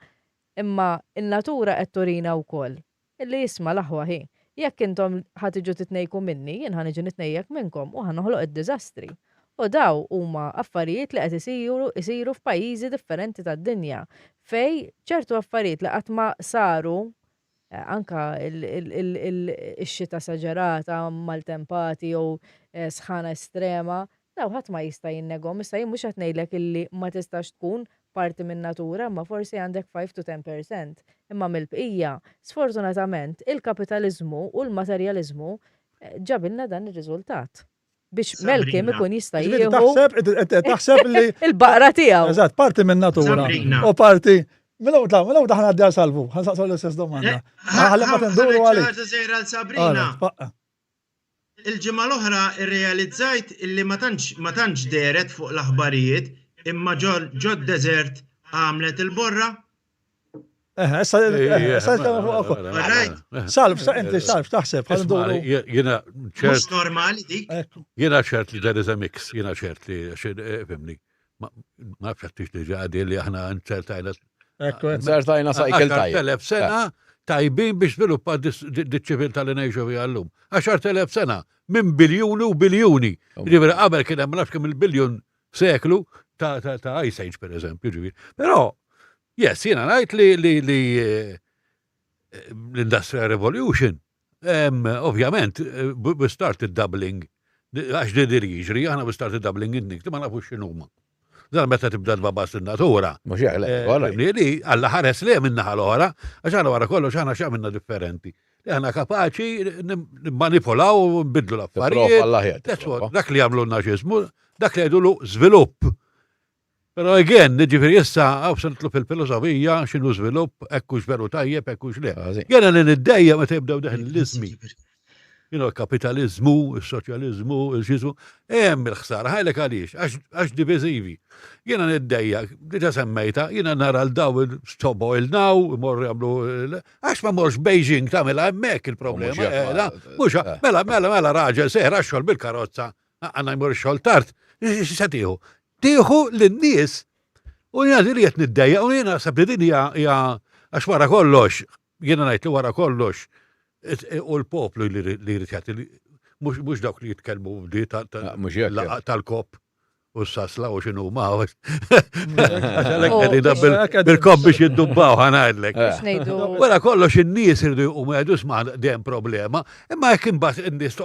imma n-natura qed turina wkoll Illi isma' l-aħwa hi, jekk intom ħa tiġu titnejku minni, jien ħa niġi nitnejjek minnkom u ħa noħloq id-diżastri. U daw huma affarijiet li qed isiru isiru f'pajjiżi differenti tad-dinja fejn ċertu affarijiet li qatt ma saru, anka x-xita esaġerata, maltempati jew sħana estrema, Dawn ħadd ma jista' jinneghom. Issa jien mhux qed ngħidlek illi ma tistax tkun parti min-natura imma forsi għandek 5 to 10 percent. Imma mill-bqija, sfortunatament, il-kapitaliżmu u l-materjaliżmu ġabilna dan ir-riżultat. Biex Malcolm ikun jista' jieħu. Taħseb, taħseb li. Il-baqra tiegħu. Eżatt, parti min-natura u parti Mela u mela u daħna għaddi għal salvu, ħansaqsu l-istess domanda. Ħalli ma tenduru għalik. Sabrina. Il-ġimgħa l-oħra rrealizzajt illi ma tantx ma tantx dehret fuq l-aħbarijiet imma ġod-deżert għamlet il-borra. Eh, issa issa nitkellmu fuq ukoll. Alright. Salv, sa inti salv taħseb ħalli nduru. Jiena Mhux ċert normali dik. Ekku. jiena ċert li there is a mix, jiena ċert li għax, eh, fimni. Ma nafx għattix diġa għadi li aħna nċertajna. Ekku, Nċertajna cycle tajjeb. 10,000 sena tajbin biex sviluppa diċ-ċiviltà li ngħixu fiha llum. 10,000 sena minn biljuni u biljuni. Ġifieri qabel kien hemm nafx kemm il-biljun seklu ta' Ice Age per eżempju, ġifieri. Però, yes, jiena ngħid li li eh, l-Industrial Revolution Ovvjament, we started doubling, għax li dir jiġri, aħna we started doubling in li ma nafux x'inhuma. Dan meta tibda tbabas in-natura. Mhux hekk, le, eh, li Alla ħares le minn naħa l-oħra, għax aħna wara kollox aħna x'għamilna differenti. Li aħna kapaċi nimmanipolaw u nbidlu l-affarijiet. Dak li jagħmlu n-naċiżmu, dak li jgħidulu żvilupp. Però again, ġifieri issa hawn se nitlu fil-filosofija x'inhu żvilupp, hekk hux veru tajjeb, hekk hux le. Jiena li niddejja meta jibdew deħel l-iżmi. You know, kapitaliżmu, is-soċjaliżmu, il-xiżmu, hemm il-ħsara, ħajlek għaliex, għax diviżivi. Jiena niddejja, diġà semmejta, jiena nara l daw il-stop oil now, imorru jagħmlu, għax ma morx Beijing tagħmilha hemmhekk il-problema. Mhux mela, mela, mela raġel seħra xogħol bil-karozza Għanna jmur xogħol tard. X'se tieħu? Tieħu lin-nies u jiena li qed niddejja u jiena naħseb li din hija għax wara kollox, jiena ngħid li wara kollox u l-poplu li jrid jagħti. Mhux dawk li jitkellmu di ah, tal-kop u s-sasla u xinu ma. Għalek għedin bil-kop biex jiddubbaw ħanajdlek. Eh. Wara kollox in-nies irdu jqumu jgħidu sma' dejjem problema, imma jekk imbagħad in-nies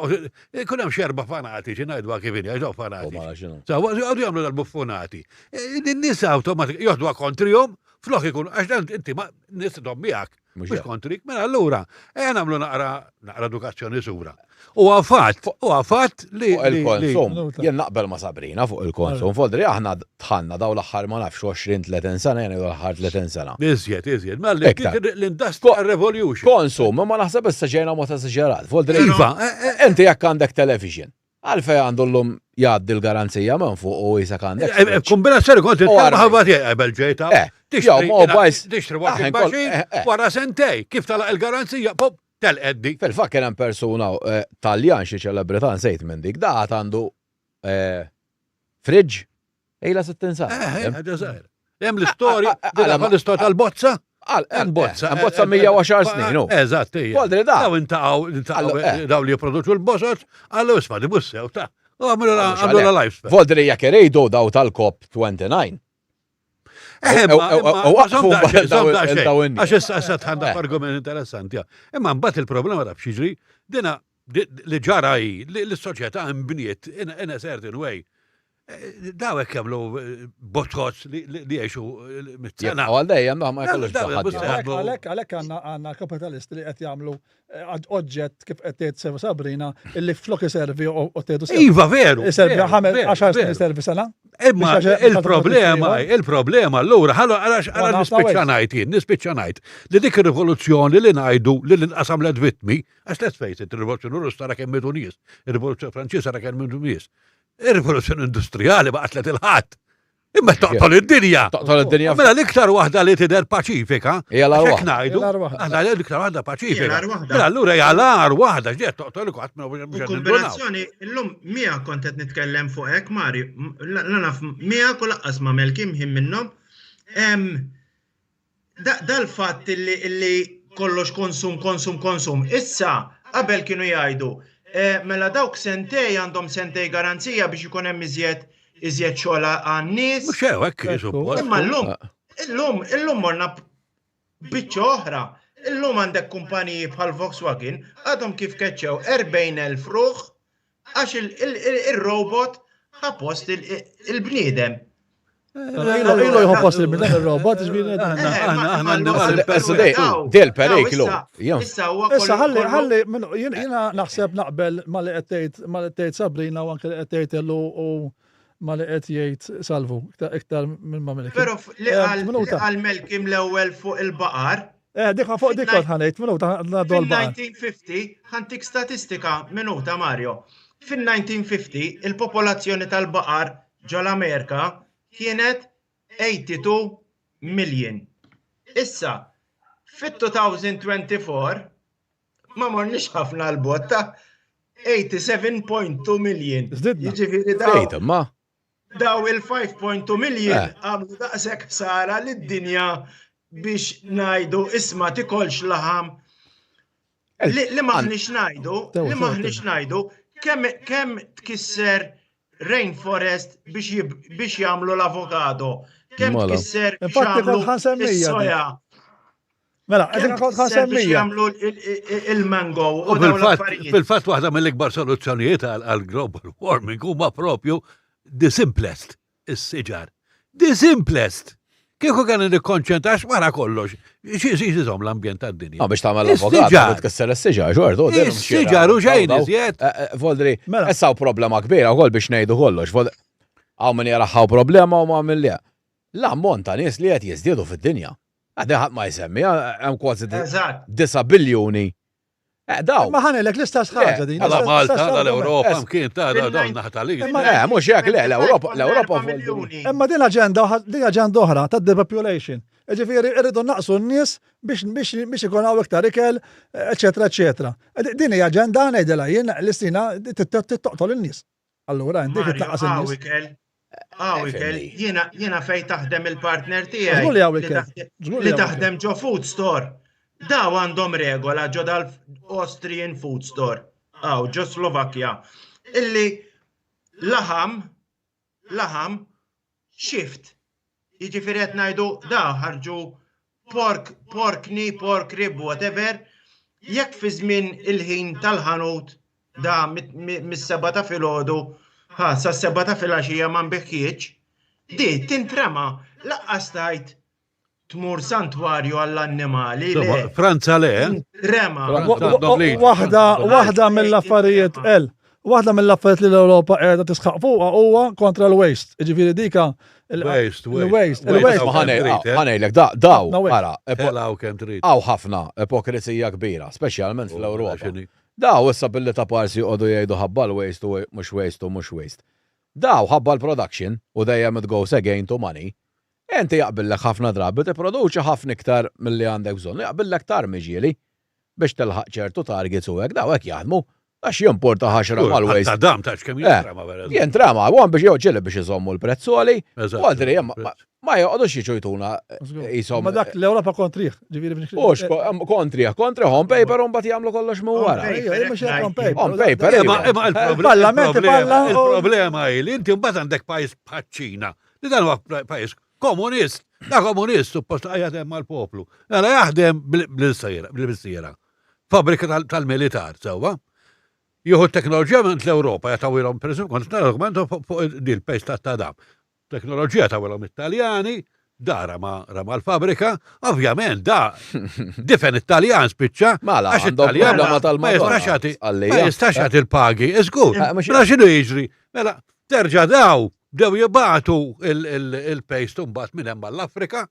ikun hemm xerba fanatiċi ngħidu kif inhi għax fanatiċi. Sa għadu jagħmlu dal-buffonati. Eh, in-nies awtomatik joħduha kontrihom flok ikun għax dan inti ma nies miegħek. Mhux kontrik, mela allura, ejja nagħmlu naqra naqra edukazzjoni sura. U għafat, u għafat li. Il-konsum, jien naqbel ma' Sabrina fuq il-konsum, fodri aħna tħanna daw l-aħħar ma nafx 20-30 sena, jien l-aħħar 30 sena. Iżjed, iżjed, mela l-industrial revolution. Konsum, ma naħseb issa ġejna mod eżaġerat. Fodri, iva, eh, eh, inti jekk għandek television, Għalfej għandu llum jgħaddi l-garanzija minn fuq u jisek għandek. Eh, eh, kombinazzjoni kont ħabba tiegħi qabel ġejta. Eh, tixtri mobiles. Tixtri washing machine wara sentej kif talaq il-garanzija, pop, telqet dik. Fil-fatt kien hemm persuna Taljan xi ċelebrità nsejt minn dik, da għad għandu fridge Ejla 60 sena. Eh, eh, ħaġa żgħira. Hemm l-istorja, l-istorja tal-bozza. Hemm bozza. Hemm bozza 110 snin. Eżatt, hija. Koldri da. Daw intaqgħu, intaqgħu eh. daw li jipproduċu l-bozot, għallu isma' di bussew ta' U għamlu la life. Voldri jekk iridu daw tal-COP 29. Għax issa issa tħandha argument interessanti. Imma mbagħad il-problema taf xiġri, dina li ġara hi li l-soċjetà nbniet in a certain way. Eh, daw hekk jagħmlu eh, botħots li jgħixu eh, mit-sena. Għal dejjem ma jkollux Għalhekk għalhekk għandna kapitalisti li qed jagħmlu oġġett kif qed tgħid sew Sabrina illi flok iservi u tgħidu sew. Iva veru. Iservi ħames għaxar snin iservi sena. Imma il-problema, il-problema allura ħallu għalax għala nispiċċa ngħid jien, nispiċċa ngħid li dik ir-rivoluzzjoni li ngħidu li l-inqasam l vittmi, għax let's face it, ir-rivoluzzjoni Russa ra kemm mitu nies, ir-rivoluzzjoni Franċiża ra kemm mitu nies. Ir-rivoluzzjoni industrijali ma qatlet il-ħadd. Imma toqtol id-dinja. Toqtol id-dinja. Mela l-iktar waħda li tidher paċifika. Hija l-agħar waħda. Ngħidu. Aħna l-iktar waħda paċifika. Mela allura hija l-agħar waħda ġiet toqtol kulħadd mela Kombinazzjoni illum miegħek kont qed nitkellem fuq hekk Mari, la naf miegħek u laqqas ma' Melkim ħin minnhom. Dal-fatt illi kollox konsum, konsum, konsum. Issa, qabel kienu jgħidu, eh, mela dawk sentej għandhom sentej garanzija biex ikun hemm iżjed iżjed xogħol għan-nies. Mhux hekk suppost. Imma llum, illum, illum morna biċċa oħra. Illum għandek kumpaniji bħal Volkswagen għadhom kif keċċew 40,000 ruħ Għax il-robot ħa post il-bniedem. Ilu jħu post il-bniedem il-robot, ġbiri. Del periklu. Issa, ħalli, ħalli, jina naħseb naqbel ma li għettejt, ma li għettejt Sabrina u anke li għettejt illu u ma li qed jgħid Salvu, iktar minn ma Melkim. Pero li għal Melkim l-ewwel fuq il-baqar, Eh, dik fuq dik kont ħanejt, minuta ngħaddu għal Fin-1950, ħantik statistika, minuta Mario. Fin-1950, il-popolazzjoni tal-baqar ġol-Amerika kienet 82 million. Issa, fit-2024, ma morniex ħafna l-bogħod ta' 87.2 million. Jiġifieri daw. Ma. Daw il-5.2 million eh. għamlu daqshekk ħsara lid-dinja biex ngħidu isma' tikolx laħam. Eh, li maħniex ngħidu, li maħniex ngħidu kemm kemm tkisser rainforest biex jagħmlu l-avokado, kemm mela. tkisser biex jagħmlu soja. Mela, qed kont ħansemmija. Jagħmlu il-mango u Fil-fatt waħda mill-ikbar soluzzjonijiet għal global warming huma propju the simplest, is-siġar. The simplest! Kieku kan nikkonċentrax wara kollox, xi jżomm l-ambjent tad-dinja. Ma biex tagħmel l-avokat, tkisser is-siġar, xorta. Is-siġar u xejn iżjed. Eh, eh, Voldri, mela. issa problema kbira wkoll biex ngħidu kollox. Hawn min jaraħħaw problema u ma min le. L-ammont ta' nies li qed jiżdiedu fid-dinja. Għaddi ħadd ma jsemmi, hemm kważi 9 biljuni. Eh, daw. Ma ħanelek l-istess ħaġa din. Għala Malta, għala l-Ewropa, mkien ta' dawn naħa tal-Id. Eh, mhux hekk le, l-Ewropa, l-Ewropa. Imma din aġenda, din aġenda oħra ta' depopulation. Ġifieri irridu naqsu n-nies biex biex biex ikun hawn iktar ikel, eċetera, eċetera. Din hija aġenda ngħidilha jien l-istina toqtol in-nies. Allura inti tnaqqas in-nies. Hawn ikel, jiena jiena fejn taħdem il-partner tiegħi. Żgur li hawn ikel. Li taħdem ġo food store. Daw għandhom regola ġo dal-Austrian food store. Hawn ġo Slovakkja illi laħam laħam shift. Jiġifieri qed ngħidu da ħarġu pork, pork knee, pork rib, whatever, jekk fi żmien il-ħin tal-ħanut da mis-seba ta' filgħodu ħa sa seba ta' filgħaxija ma nbiħħiex, di tintrema laqqas tajt tmur santwarju għall-annimali. Franza le. Eh? Rema. Waħda waħda mill-affarijiet el. Waħda mill-affarijiet li l-Ewropa qiegħda tisħaq fuqha huwa kontra l-waste. Jiġifieri dika il-waste, il-waste, il-waste. Eh? Ħanejlek da daw, ara, Hawn ħafna ipokrizija kbira, speċjalment oh, fl-Ewropa. Daw issa billi ta' parsi joqogħdu jgħidu ħabba l-waste u mhux waste u mhux waste. Daw ħabba l-production u dejjem it goes again to money. Inti jaqbillek ħafna drabi tipproduċi ħafna iktar milli għandek bżonn u jaqbillek tarmi ġieli biex tilħaq ċertu targets u hekk daw hekk jaħdmu għax jimporta ħaxra mal-waste. Ta' dam tafx kemm jintrama vera. Jintrama, u biex jew ġieli biex iżommu l-prezz għoli, u għadri ma joqogħdux jiġu jtuna qishom. Ma dak l-Ewropa kontrih, ġifieri. Hux kontrih, kontrih on paper u mbagħad jagħmlu kollox minn wara. On paper. On paper. Imma il-Parlament il-problema hi li inti mbagħad għandek pajjiż bħaċ-Ċina Li dan huwa pajjiż komunist, da komunist suppost qiegħed hemm mal-poplu. Mela jaħdem bl-missiera. Fabbrika tal-militar, sewwa. Jieħu t-teknoloġija minn l-Ewropa jagħtawilhom pereżempju kont nara dokument fuq dil pejs tat-tadam. Teknoloġija tawilhom it-Taljani, da rama rama l-fabrika, ovvjament da difen it-Taljan spiċċa, mela, għax it-Taljan ma jistax jagħti ma jistax jagħti l-pagi, iżgur. Eh, mela x'inhu jiġri? Mela terġa' daw Bdew jibagħtu il-paste mbagħad minn hemm għall-Afrika.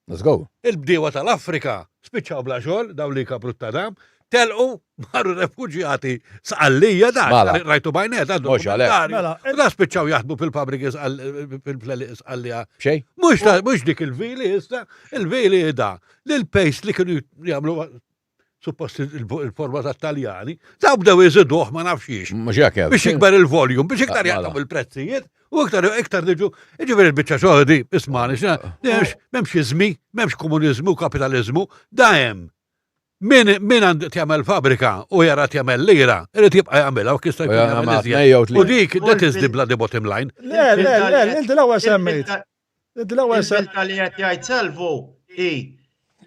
Let's go. Il-bdiewa tal-Afrika spiċċaw bla xogħol, dawn li jkabru t-tadam, telqu marru refuġjati sqallija da, mela. rajtu bajnet, għandu. Mhux għalhekk. Mela, da spiċċaw jaħdmu fil-fabriki fil-fleli sqallija. Xejn? Mhux dik il-vili issa, il-vili da, li l-paste li kienu jagħmlu suppost il-forma ta' taljani, daw bdew jiżiduh ma nafx jiex. Mhux hekk. Biex jikber il-volume, biex iktar ah, jaqtaw mela. il-prezzijiet, u iktar iktar niġu, jiġifieri l-biċċa xogħol di, ismani, m'hemmx iżmi, m'hemmx komuniżmu, kapitaliżmu, da hemm. Min min għand jagħmel fabrika u jara jagħmel lira, irid jibqa' jagħmilha u kista jkun jagħmel iżjed. U dik that is the bloody bottom line. Le, le, le, inti l-ewwel semmejt. Il-bilta li qed jgħid Salvu hi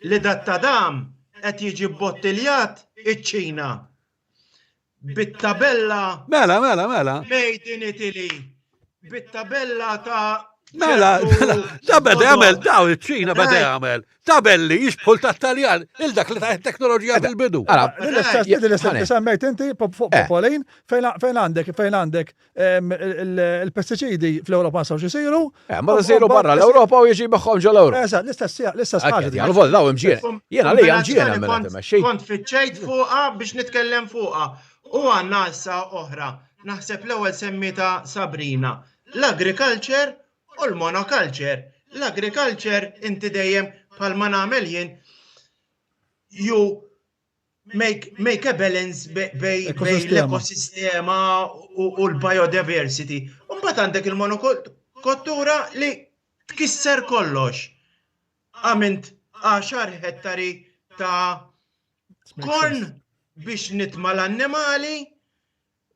li dat-tadam qed jiġi bbottiljat iċ-Ċina bit-tabella Mela, mela, mela. Made in Italy, bit-tabella ta' Mela, mela, da beda jagħmel daw iċ-Ċina beda jagħmel tabelli jixbħu tat-Taljan il dak li ta' teknoloġija fil-bidu. L-istess semmejt inti fuq eh. Popolin fejn għandek fejn għandek Il-pestiċidi fl-Ewropa ma jistgħux isiru. Eh, ma jsiru barra l-Ewropa u jiġi magħhom ġol Ewropa. Eżatt, l-istess l-istess ħaġa. Jien vol daw imġien. Jiena li imġien hemm timexxi. Kont fiċċejt fuqha biex nitkellem fuqha. U għandna issa oħra. Naħseb l-ewwel semmita Sabrina. L-agriculture u l-monoculture. L-agriculture inti dejjem bħalma nagħmel jien you make, make a balance bej l-ekosistema u l-biodiversity. Umbat għandek il-monokoltura li tkisser kollox. Għamint 10 hettari ta' korn biex nitma l-annimali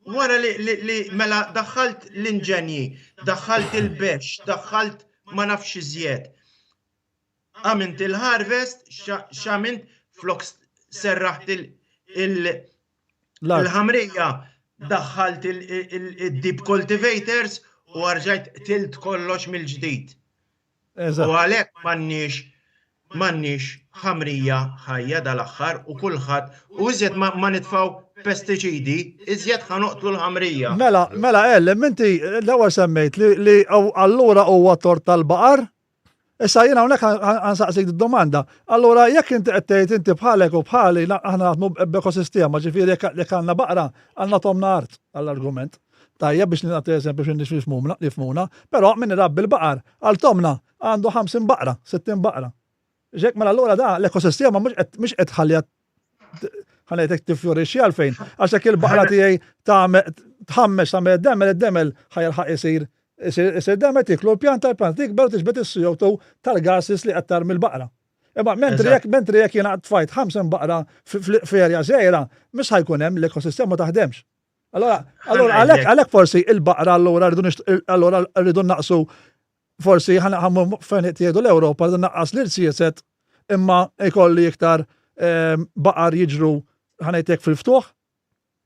wara li, li, li mela daħħalt l-inġenji, daħħalt il-bex, daħħalt ma nafx iżjed. Għamilt il-harvest, x'għamilt flok serraħt il-ħamrija, daħħalt il-deep cultivators u għarġajt tilt kollox mill-ġdid. U għalhekk m'għandniex m'għandniex ħamrija ħajja dal-aħħar u kulħadd u iżjed ma nitfgħu pestiċidi, iżjed ħa noqtlu l-ħamrija. Mela, mela Ellen, inti l-ewwel semmejt li allura huwa tort tal-baqar? Issa jiena hawnhekk ħa nsaqsik domanda. Allura jekk inti qed tgħid inti bħalek u bħali aħna naħdmu b'ekosistema, ġifieri jekk għandna baqra, għandna tomna art għall-argument. Tajjeb biex nagħti eżempju biex in-nies jifhmuna, però min irabbi l-baqar għal tomna għandu 50 baqra, 60 baqra. Ġek mela allura da l-ekosistema mhux qed tħalliha ħanejtek tifjorixxi għalfejn. Għax jekk il-baqra tiegħi tħammex tagħmel id-demel, id-demel ħajelħaq isir isir demel tiklu l-pjanta, l-pjanta tikber u tiġbed is-CO2 tal-gases li qed tarmi l-baqra. Imma mentri jekk mentri jekk jiena tfajt 50 baqra f'erja żgħira, mhux ħajkun hemm l-ekosistema taħdemx. Allora, allora għalhekk għalhekk forsi il-baqra allura rridu allura rridu naqsu forsi ħammu fejn qed jgħidu l-Ewropa rridu naqqas l-irsiset imma jkolli iktar ehm, baqar jiġru ħanejtek fil-ftuħ.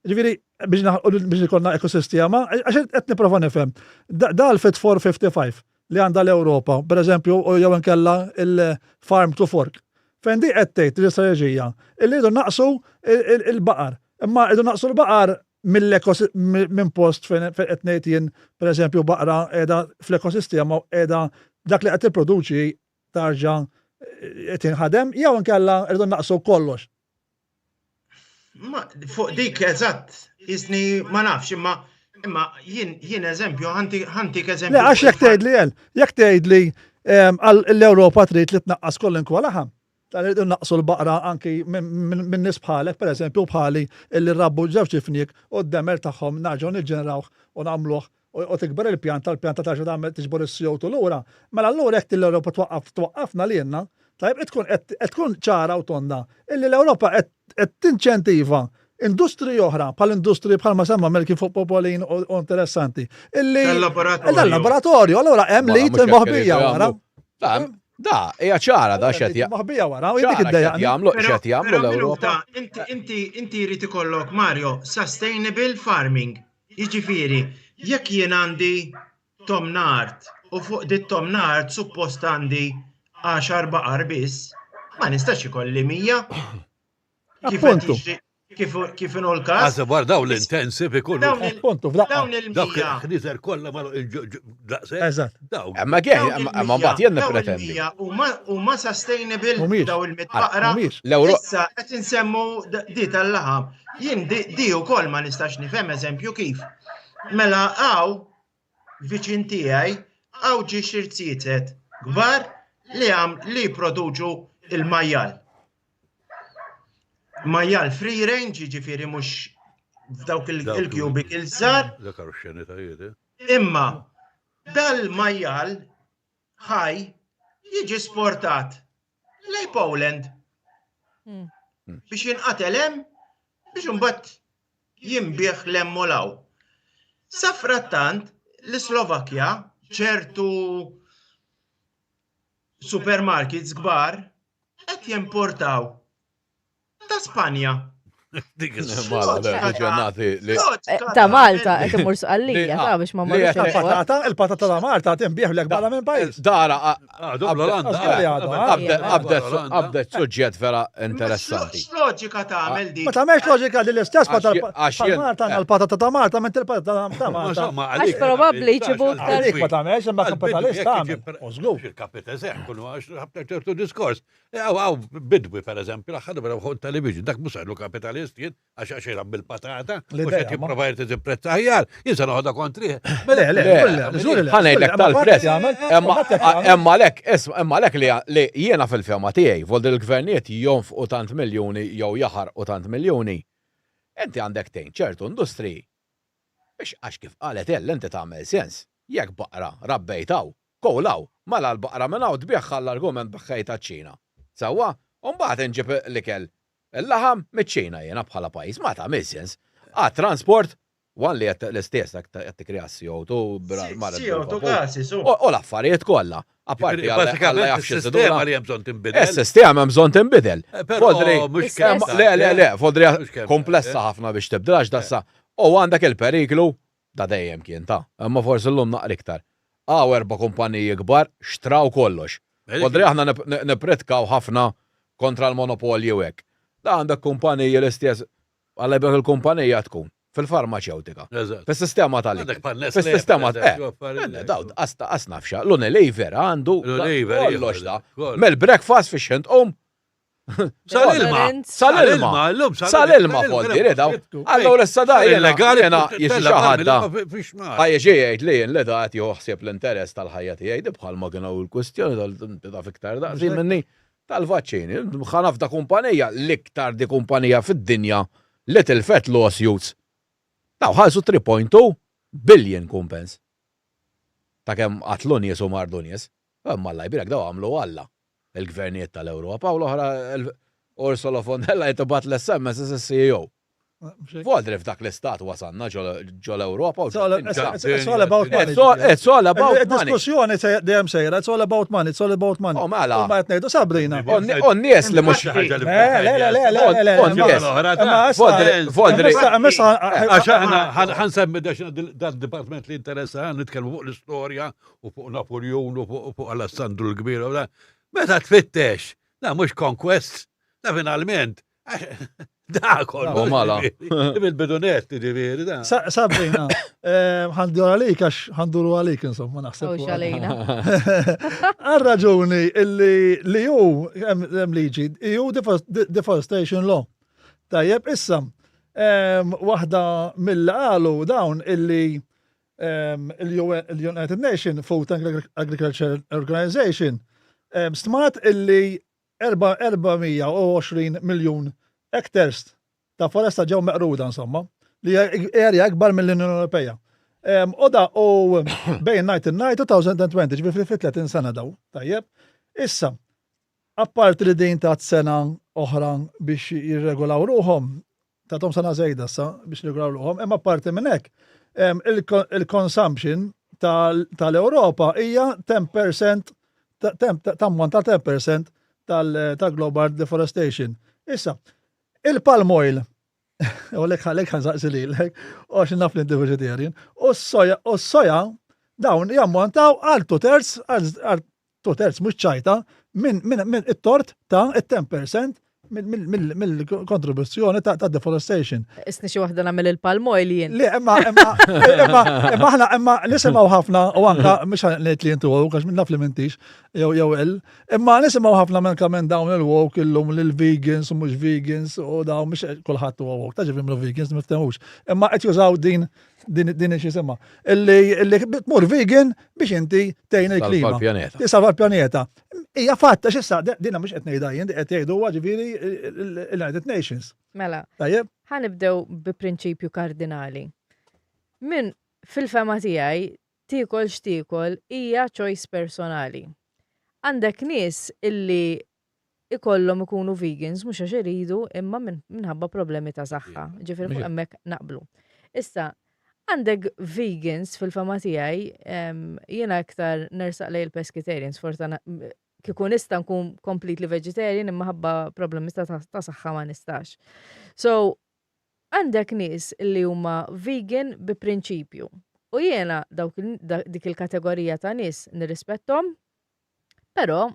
Ġifieri biex biex ikollna ekosistema, għax qed nipprova nifhem. Da l-Fit 455 li għandha l-Ewropa, per eżempju, u jew inkella il-farm to fork. Fejn di qed tgħid l-istrateġija illi rridu naqsu il-baqar. Imma rridu naqsu l-baqar minn post fejn qed ngħid jien, per eżempju, baqra qiegħda fl-ekosistema u qiegħda dak li qed tipproduċi tarġa' qed jinħadem jew inkella rridu naqsu kollox. Ma fuq dik eżatt, jisni ma nafx imma imma jien jien eżempju ħantik eżempju. Le għax jekk tgħidli jien, jekk tgħidli ehm, l-Ewropa trid li tnaqqas kollinkwa laħam. Tal irridu naqsu l-baqra anki minn nies bħalek, pereżempju bħali illi rabbu żewġ ifniek u d-demer tagħhom narġgħu niġġenerawh u nagħmluh u tikber il-pjanta, l-pjanta tarġa' tagħmel tiġbor is-CO2 lura, mela allura jekk l-Ewropa twaqqaf twaqqafna lilna, tajjeb qed tkun qed tkun ċara u tonda illi l-Ewropa qed tinċentiva industriji oħra bħal industriji bħalma semma Melki fuq Popolin u interessanti. Illi Dal-laboratorju. Allura hemm li moħbija wara. Da, hija ċara da x'qed jagħmlu. Moħbija wara, u dik id-dejja. Jagħmlu x'qed jagħmlu l-Ewropa. Inti inti jrid ikollok Mario sustainable farming. Jiġifieri, jekk jien għandi tomna art u fuq dit tomna art suppost għandi għaxar baqar biss, ma nistax ikolli 100. Kif qed jiġri kif kif inhu l-każ. Għażeb wara dawn l-intensive ikunu. Appuntu, f'daqqa. Dawn il-mija. Dawk il-ħnieżer kollha ma daqshekk. Eżatt. Dawk. Imma kien, imma mbagħad jien nippretendi. Huma sustainable dawn il-mitt baqra. Issa qed insemmu di tal-laħam. Jien di wkoll ma nistax nifhem eżempju kif. Mela hawn viċin tiegħi hawn ġie xi rziezet kbar li għam li jipproduċu il-majjal. Majjal free range, jiġifieri mhux f'dawk il-cubicles żgħar. Eh? Imma dal-majjal ħaj jiġi sportat lej Poland hmm. biex jinqatel hemm biex imbagħad jinbiegħ 'l hemm u 'l hawn. Safrattant l-Islovakkja ċertu supermarkets kbar qed jimportaw ta' Spanja. Dik Ta' Malta, qed imur sqallija, ta' biex ma marrux. Il-patata, il-patata ta' Malta tinbieħ lek barra minn pajjiż. Dara, qabdet suġġett vera interessanti. X'loġika tagħmel di? Ma tagħmelx loġika li l-istess patata. Malta għandna l-patata ta' Malta minn il-patata ta' Malta. Għax probabbli jġibu iktar. Dik ma tagħmelx imma kapitalist tagħmel. Żgur. Il-kapitalist kunu għax ħabta ċertu diskors. Għaw, għaw, bidwi per eżempju, l-aħħar darba fuq television, dak mhux għallu kapitalist jien, għax għax jilgħab bil-patata, mhux qed jipprova jirtiż prezz aħjar, jien se noħodha kontri. Le, le, le, ħanejdlek tal-prezz. Imma lek, imma lek li jiena fil-fehma tiegħi, voldi l-gvernijiet jonfqu tant miljuni jew jaħarqu tant miljuni, inti għandek tgħin ċertu industriji biex għax kif qalet Ellen inti tagħmel sens, jekk baqra rabbejt hawn, Kul hawn, mela l-baqra minn hawn tbiegħha għall-argument b'ħejta ċ-Ċina. Sewwa? U mbagħad inġib l-ikel, il-laħam, miċ-Ċina jiena bħala pajjiż. Ma tagħmilx sens. Għat-transport, one li qed l-istess qed tikkrea s-CO2 CO2 gases, u. U l-affarijiet kollha. Apparti Alla jaf xi Sistema li hemm bżonn tinbidel. Is-sistema hemm bżonn tinbidel. Fodri, le, le, le, fodri komplessa ħafna biex tibdel għax dassa. U għandek il-periklu Da dejjem kien ta, imma forsi llum naqra iktar. Hawn erba' kumpaniji kbar xtraw kollox. Fodri aħna nippritkaw ħafna kontra l-monopolji u hekk. Da għandek kumpaniji l-istess, Alla jbierek il-kumpanija tkun fil-farmaċewtika, fis-sistema tal-ikel, fis-sistema eh, daw qas naf xa, l-Unilever għandu kollox da. Mill-breakfast fix xejn tqum Sal-ilma. Sal-ilma. Sal-ilma foddi, daw. Allora issa da illegali jena jiġi xi ħadda. Ħajja xi jgħid li jien li da qed jieħu ħsieb l-interess tal-ħajja tiegħi di bħalma kien hawn il-kwistjoni tal taf iktar daqsi minni tal-vaċċini. Ħa nafda kumpanija l-iktar di kumpanija fid-dinja li tilfet lawsuits. Daw ħallsu 3.2 billion kumpens. Ta' kemm qatlu nies u mardu nies. Imma Alla jbierek daw għamlu Alla. Il-gvernijiet tal-Ewropa u l-oħra Ursula von der Leyen tibgħat l-SMS lis-CEO. Voldri f'dak l-istat wasalna ġo l-Ewropa. It's all about money. It's all about money. Diskussjoni dejjem sejra, it's all about money, it's all about money. Oh, mela. Ma qed ngħidu Sabrina. U nies li mhux. Le, le, le, le, le. Voldri. Għax aħna ħansemmi dan dipartment li interessa nitkellmu fuq l-istorja u fuq Napoleon u fuq Alessandru l-Kbir. Meta tfittex, da mhux conquest, da finalment Da kollu. U mala. Bil-bidunet, ġifieri, da. Sabrina, eh, ħandur għalik għax ħanduru għalik insomma naħseb. U xalejna. Għal raġuni illi li ju hemm liġi, EU Deforestation Law. Tajjeb, issa, waħda mill qalu dawn illi il-United Nation Food and Agriculture Organization stmat illi 420 miljun hectares ta' foresta ġew meqruda insomma, li area akbar mill-Unjoni Ewropea. U da u bejn 1990 u 2020, ġifieri fi 30 sena daw, tajjeb. Issa, apparti li din ta' sena oħra biex jirregolaw ruħhom, tathom sena żejda sa biex jirregolaw ruħhom, imma apparti minn hekk, il-consumption tal-Ewropa hija 10% tammont ta' 10% tal-global deforestation. Issa, il-palm oil, u lek għalek ħansaqsi lilek, u għax naf li inti vegetarian, u s-soja dawn jammontaw għal 2/3, għal 2/3 mhux ċajta, minn it-tort ta' 10% mill-kontribuzzjoni ta' deforestation. Isni xi waħda nagħmel il-palm oil jien. Le, imma imma imma imma aħna imma nisimgħu ħafna u anka mhux ngħid li intu woke għax naf li m'intix jew jew il, imma nisimgħu ħafna minn minn dawn il-woke illum lil vegans u mhux vegans u dawn mhux kulħadd huwa woke, ta' ġifieri vegans niftehmux. Imma qed jużaw din din din xi illi illi tmur vegan biex inti tgħin il-klima. Tisalva l-pjaneta. Hija fatt għax issa dinha mhux qed ngħidha jien qed jgħidu huwa ġifieri il-United Nations. Mela. Tajjeb. Ħa nibdew bi prinċipju kardinali. Min fil-fema tiegħi tiekol x'tiekol hija choice personali. Għandek nies illi ikollhom ikunu vegans mhux għax iridu imma minħabba problemi ta' saħħa. Ġifieri fuq hemmhekk naqblu. Issa, għandek vegans fil-fema tiegħi jiena iktar nersaq lejn il-pescatarians fortana kieku nista' nkun completely vegetarian imma ħabba problemi ta' saħħa ma nistax. So, għandek nies li huma vegan bi prinċipju. U jiena dawk dik il-kategorija ta' nies nirrispettom, però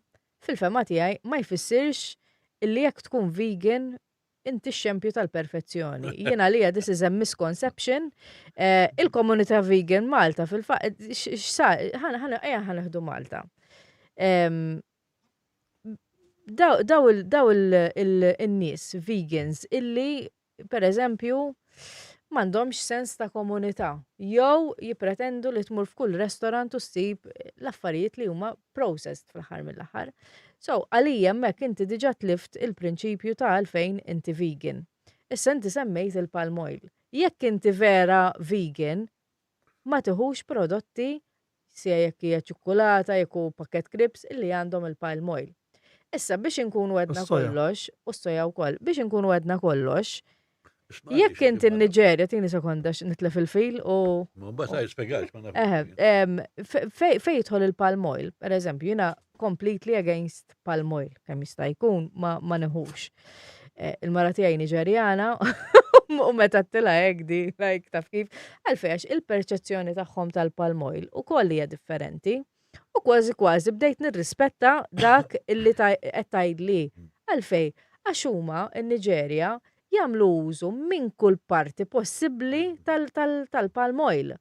fil-fema tiegħi ma jfissirx illi jekk tkun vegan inti xempju tal-perfezzjoni. Jiena għalija this is a misconception. Eh, il-komunità vegan Malta fil-fatt, ejja ħa nieħdu Malta. Daw il-nies vegans illi per eżempju m'għandhomx sens ta' komunità jew jippretendu li tmur f'kull restaurant u ssib l-affarijiet li huma processed fl-aħħar mill-aħħar. So, għalija hemmhekk inti diġà tlift il-prinċipju ta' għalfejn inti vegan. Issa inti semmejt il-palm oil. Jekk inti vera vegan, ma tiħux prodotti sija jekk hija ċikkulata, jekk hu pakket crisps illi għandhom il-palm oil. Issa biex inkunu għedna kollox, u s-soja wkoll, biex inkunu għedna kollox, jekk inti n-Niġerja, tini sekonda nitlef il-fil u. Ma basta jispjegax, ma nafx. Fej jidħol il-palm oil, per eżempju, jiena completely against palm oil, kemm jista' jkun, ma, ma neħux. Eh, il-mara tiegħi Niġerjana u meta tila hekk di, like taf kif, għalfejn il-perċezzjoni tagħhom tal-palm oil ukoll hija differenti. U kważi kważi bdejt nirrispetta dak illi qed tgħidli. Għalfej, għax huma n-Niġerja jagħmlu użu minn kull parti possibbli tal-palm oil.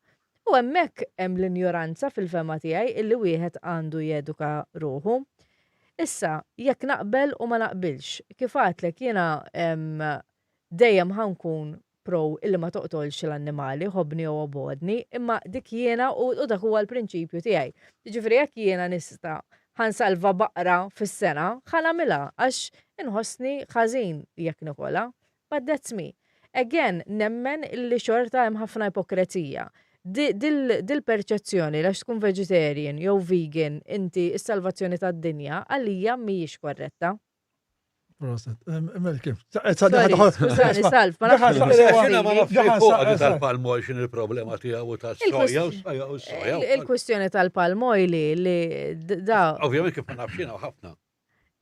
U hemmhekk hemm l-injoranza fil-fema tiegħi illi wieħed għandu jeduka ruħu. Issa, jekk naqbel u ma naqbilx, kif għedtlek jiena dejjem ħa nkun pro illi ma toqtolx l-annimali, ħobni jew obodni, imma dik jiena u dak huwa l-prinċipju tiegħi. Jiġifieri jekk jiena nista' ħa nsalva baqra fis-sena, ħa nagħmilha għax inħossni ħażin jekk nikolha. But that's me. Again, nemmen illi xorta hemm ħafna ipokrezija. Dil-perċezzjoni li għax tkun vegetarian jew vegan inti s-salvazzjoni tad-dinja għalija mhijiex korretta. Proset. Melkim. Skużani, Salv, ma nafx. Ma nafx fuq tal-palm oil x'in il-problema tiegħu tas-soja u s-soja. Il-kwistjoni tal-palm oil li da. Ovvjament kif ma nafx jiena ħafna.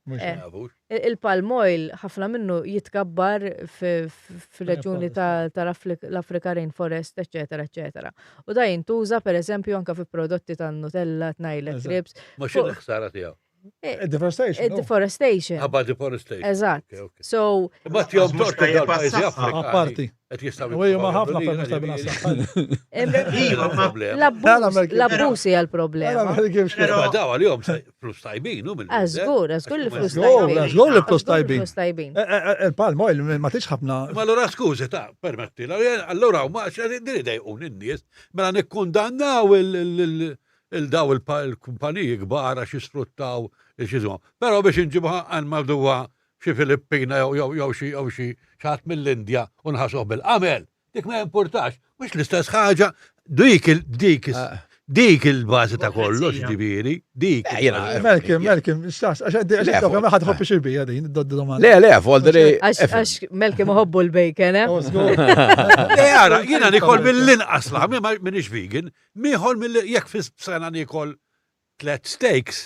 Eh, il-palm oil ħafna minnu jitkabbar fil-reġjuni tal-Afrika rainforest, eccetera, eccetera. U da jintuża per eżempju anka fi prodotti tan-Nutella, tnajlek, ribs. Ma xi ħsara tiegħu? Eh, deforestation. Eh, deforestation. Ħabba deforestation. Eżatt. So. Ma tjom tortu dal-pajjiżi Afrikani. Apparti. Qed jistgħu. U huma ħafna affarijiet tajbin għas-saħħa. L-abbuż hija l-problema. Però daw għalihom flus tajbin hu mill Żgur, żgur li flus tajbin. Żgur li flus tajbin. Flus tajbin. Eh, eh, il-palm oil ma tix ħafna. Ma allura skużi ta' permetti, allura huma din idejqun in-nies mela nikkundannaw il il-daw il-kumpaniji kbar għax jisfruttaw il-xizma. Però biex inġibuha għal madwa xi Filippina jew jew xi jew xi ħadd mill-Indja u nħasuh bil-qamel, dik ma jimpurtax. Mhux l-istess ħaġa dik dik ah. dik il-bażi ta' kollox ġifieri, dik. Eh, Melkim, Melkim, x'taħs, għax għaddi ħadd ħobbi xi bija din domanda. Le, le, voldri. Għax Melkim uħobbu l-bacon, eh? Oh, Le, ara, jiena nikol mill-inqas laħam, minix vegan, Miħol mill jekk fi sena nikol tlet steaks,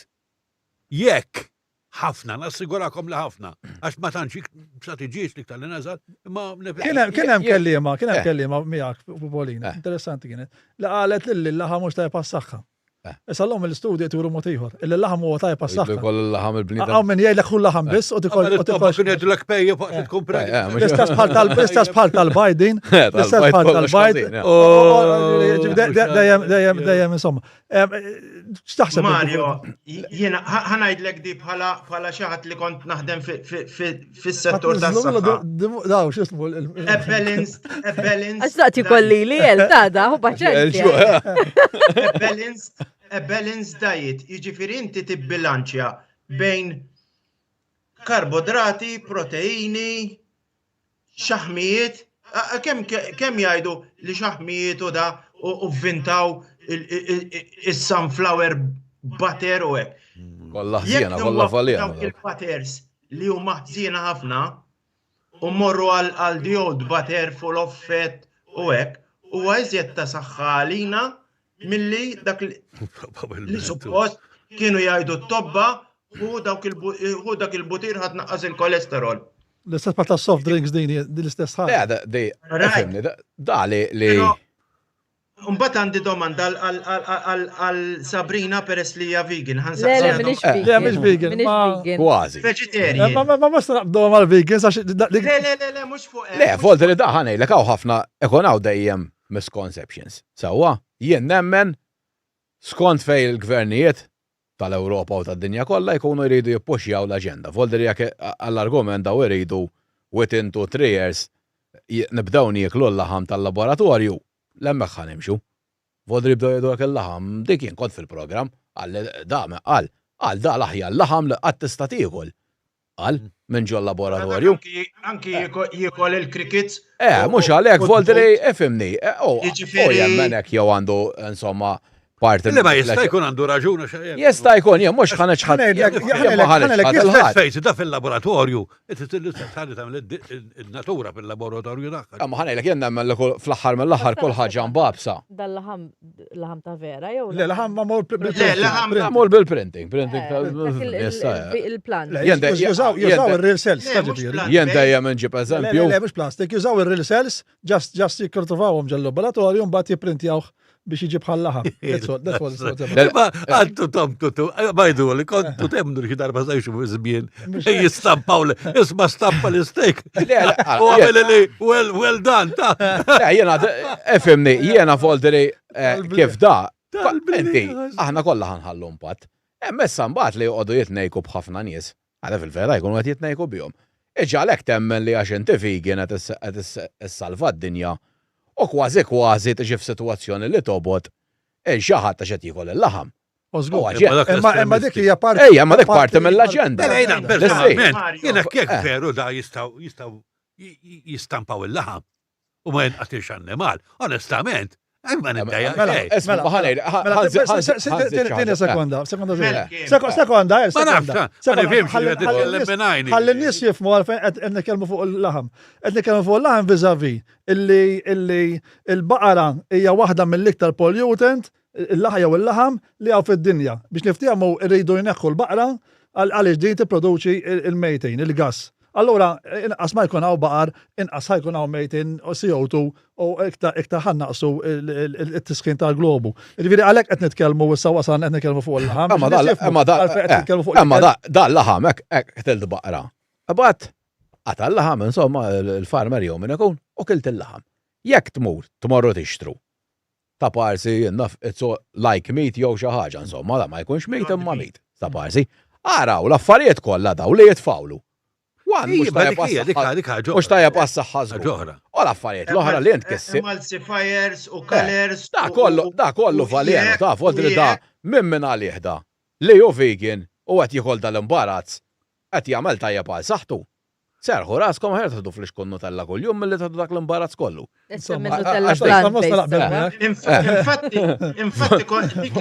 jekk ħafna, nassigurakom li ħafna, għax ma tantx sa tiġix li tal nażal, imma Kien hemm kelliema, kien hemm eh. kelliema miegħek Polina, eh. interessanti kienet, li qalet li l-laħam mhux tajjeb għas-saħħa. Eh. Issa l-lum l-istudji qed juru mod ieħor, illi l-laħam huwa tajjeb għas-saħħa. Koll l-laħam il-bniedem. Hawn min jgħidlek hu laħam biss u tikol u tikol. Kien jgħidlek pejja fuq tkun pregnant. L-istess bħal tal-istess bħal tal-bajdin, l-istess bħal tal-bajd. Dejjem dejjem dejjem insomma. X'taħseb? Mario, jiena ħanajdlek di bħala bħala xi ħadd li kont naħdem fis-settur tas-saħħa. Daw, x'ismu? A balanced, a balanced. Għax daqt ikolli li jel ta' da, u paċenzja. A balanced, a balanced diet, jiġifieri inti tibbilanċja bejn karbodrati, proteini, xaħmijiet, kemm kemm jgħidu li xaħmijiet u da u vvintaw is-sunflower butter u hekk. Kollha ħżiena, kollha valjena. Dawk il-butters li huma ħżiena ħafna u mmorru għal the old butter full of fat u hekk, huwa iżjed ta' saħħa għalina milli dak li suppost kienu jgħidu t-tobba hu dak il-butir ħadd naqqas il-kolesterol. L-istess bħal ta' soft drinks din l-istess ħaġa. Le, di, da li li. Mbagħad għandi domanda għal Sabrina peress li hija vegan. Le, le, minix vegan. Le, mhix vegan. Kważi. Vegetarian. Ma ma ma naqbdu mal vegans għax. Le, le, le, le, mhux fuq. Le, volta li da ħanejlek hawn ħafna ikun hawn dejjem misconceptions. Sewwa, jien nemmen skont fejn il-gvernijiet tal-Ewropa u tad-dinja kollha jkunu jridu jippuxjaw l-aġenda. Voldiri jekk għall-argument daw iridu within 2, 3 years nibdew nieklu l-laħam tal-laboratorju, l'hemmhekk ħa nimxu. Voldiri jibdew jgħidulek il-laħam, dik jien kont fil-programm, qal li da qal, qal da l-aħjar laħam li qatt tista' tiekol. Qal, minn ġol laboratorju. Anki jiekol il-crickets. Eh, mhux għalhekk Voldri, ifhimni. U jemmen hekk jew għandu insomma parti. Le ma jista' jkun għandu raġun. Jista' jkun, jien mhux ħa neċħad. Fejn da fil-laboratorju, l-istess ħaġa tagħmel in-natura fil-laboratorju tagħha. Ma ħa ngħidlek jien nemmen li fl-aħħar mill-aħħar kull ħaġa mbagħbsa. Dal-laħam laħam ta' vera jew? Le, laħam mamul bil-printing. Le, laħam mamul bil-printing, printing eh, ta' il-plan. Jużaw il-real cells, ta' ġifieri. Jien dejjem nġib eżempju. Le, mhux plastik, jużaw il-real cells, just just jikkultivawhom ġol-laboratorju mbagħad jipprintjawh biex jiġi bħal laħam. Għantu tom tutu, bajdu li kontu temnu xi darba sajxu fi żmien. Jistampaw li, isma stampa l-steak. U għamel li, well, well done, ta. Le, jena, efimni, jena volderi eh, kif da, inti, aħna kollha ħanħallu impatt. Hemm issa mbagħad li joqogħdu jitnejku b'ħafna nies. Għala fil-vera jkunu qed jitnejku bihom. Iġalek temmen li għax inti vegan qed issalva d-dinja u kważi kważi tiġi f'sitwazzjoni li tobgħod il xi ħadd għax qed jiekol il-laħam. Imma dik hija parti. Ejja, ma dik parti mill-aġenda. Jiena personalment, jiena kif eh. veru da jistgħu jistgħu jistampaw il-laħam u ma jinqatilx annimal. Onestament, Ma nibdejja. Mela, mela, mela, sekonda, sekonda, sekonda, Ma nafx, ma nifhimx li qed titkellem minn għajni. Ħalli n-nies jifhmu għalfejn qed nitkellmu fuq il-laħam. Qed nitkellmu fuq il-laħam vis-a-vis illi illi il-baqara hija waħda mill-iktar pollutant il-laħam jew il-laħam li hawn fid-dinja. Biex niftehmu rridu jneħħu l-baqra għaliex din tipproduċi il-methane, il-gass. Allura, inqas ma jkun hawn baqar, inqas ħa jkun hawn methane u CO2 u iktar ħa naqsu it-tisħin tal-globu. Jiġifieri għalhekk qed nitkellmu issa wasalna qed nitkellmu fuq il-laħam. Imma imma dan laħam hekk hekk qtilt baqra. Imbagħad qata' l-laħam insomma il-farmer jew min ikun u kilt il-laħam. Jekk tmur tmorru tixtru ta' parsi jien naf it's like meat jew xi ħaġa insomma da ma jkunx meat imma meat ta' parsi. Araw l-affarijiet kollha daw li jitfawlu. Wan mhux tajjeb għas-saħħa. Mhux tajjeb għas-saħħa żgur. U l-affarijiet l-oħra li int kissi. Emulsifiers u eh, colors. Da kollu, da kollu valenu, ta' fodri da minn min għalih da. Li hu vegan u qed jiekol dal-imbarazz qed jagħmel tajjeb għal saħħtu. Serrħu raskom aħjar tieħdu flixkun Nutella kuljum milli tieħdu dak l-imbarazz kollu. Infatti, infatti dik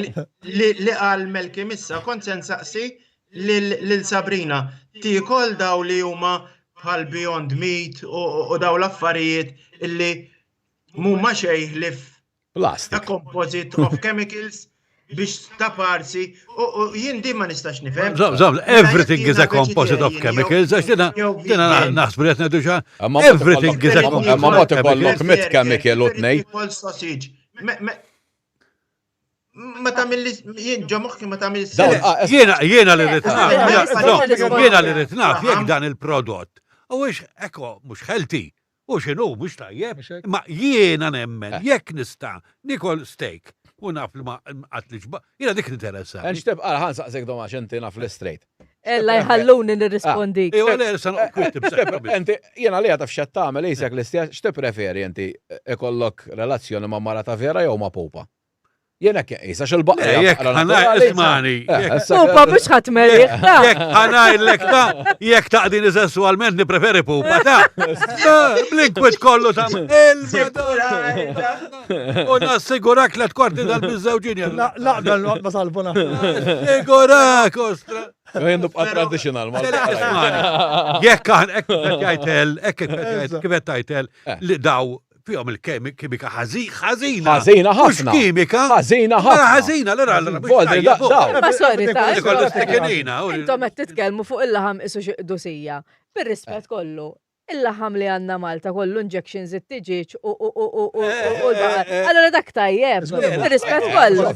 li qal Melkim issa kont se nsaqsi lil Sabrina, tiekol daw li huma bħal Beyond Meat u daw l-affarijiet illi mhuma xejn ħlief Plastic. A composite of chemicals biex ta' parsi u jien din ma nistax nifhem. Zom, zom, everything is a composite of chemicals, għax dina dina naħsbu li qed ngħidu xa. Everything is a composite. Imma mod ikollok mit chemical u tnej. Sausage. Ma tagħmel jien ġo moħħi ma tagħmel Jiena jiena li rrid naf, jiena li rrid naf jekk dan il-prodott huwiex eko mhux healthy. U x'inhu mhux tajjeb, imma jiena nemmen eh. jekk nista' nikol steak u naf li ma qatlix jiena dik ninteressa. Nxteb għal ħan saqsek dom għax inti naf l-straight. Ella jħalluni nirrispondi. Ah. Iwa le, sa noqgħod Inti jiena li taf x'qed tagħmel isek l-istess, x'tippreferi inti ikollok relazzjoni ma' mara ta' vera jew ma' pupa? Jena hekk inqis għax il-baqra. Jekk ħana ismani. Eh, pupa mhux ħadd merih. Jekk ħanajlek ta' jekk taqdini sessualment nippreferi pupa ta' Blinkwit kollu ta' U nassigurak li tkorti dal-bizzewġin. Laqbel ma salbuna. Sigurak, ostra. Jien nibqa' traditional ma. Jekk aħna hekk qed jgħidel, hekk kif qed tgħidel eh. li daw fihom il-kimika ħażina. Ħażina ħafna. Mhux kimika. Ħażina ħafna. Mela ħażina l Ma sorry ta' Intom qed titkellmu fuq il-laħam isu xi qdusija. Bir-rispett kollu, il-laħam li għandna Malta kollu injections it-tiġieġ u l-baqar. Allora dak tajjeb, bir-rispett kollu.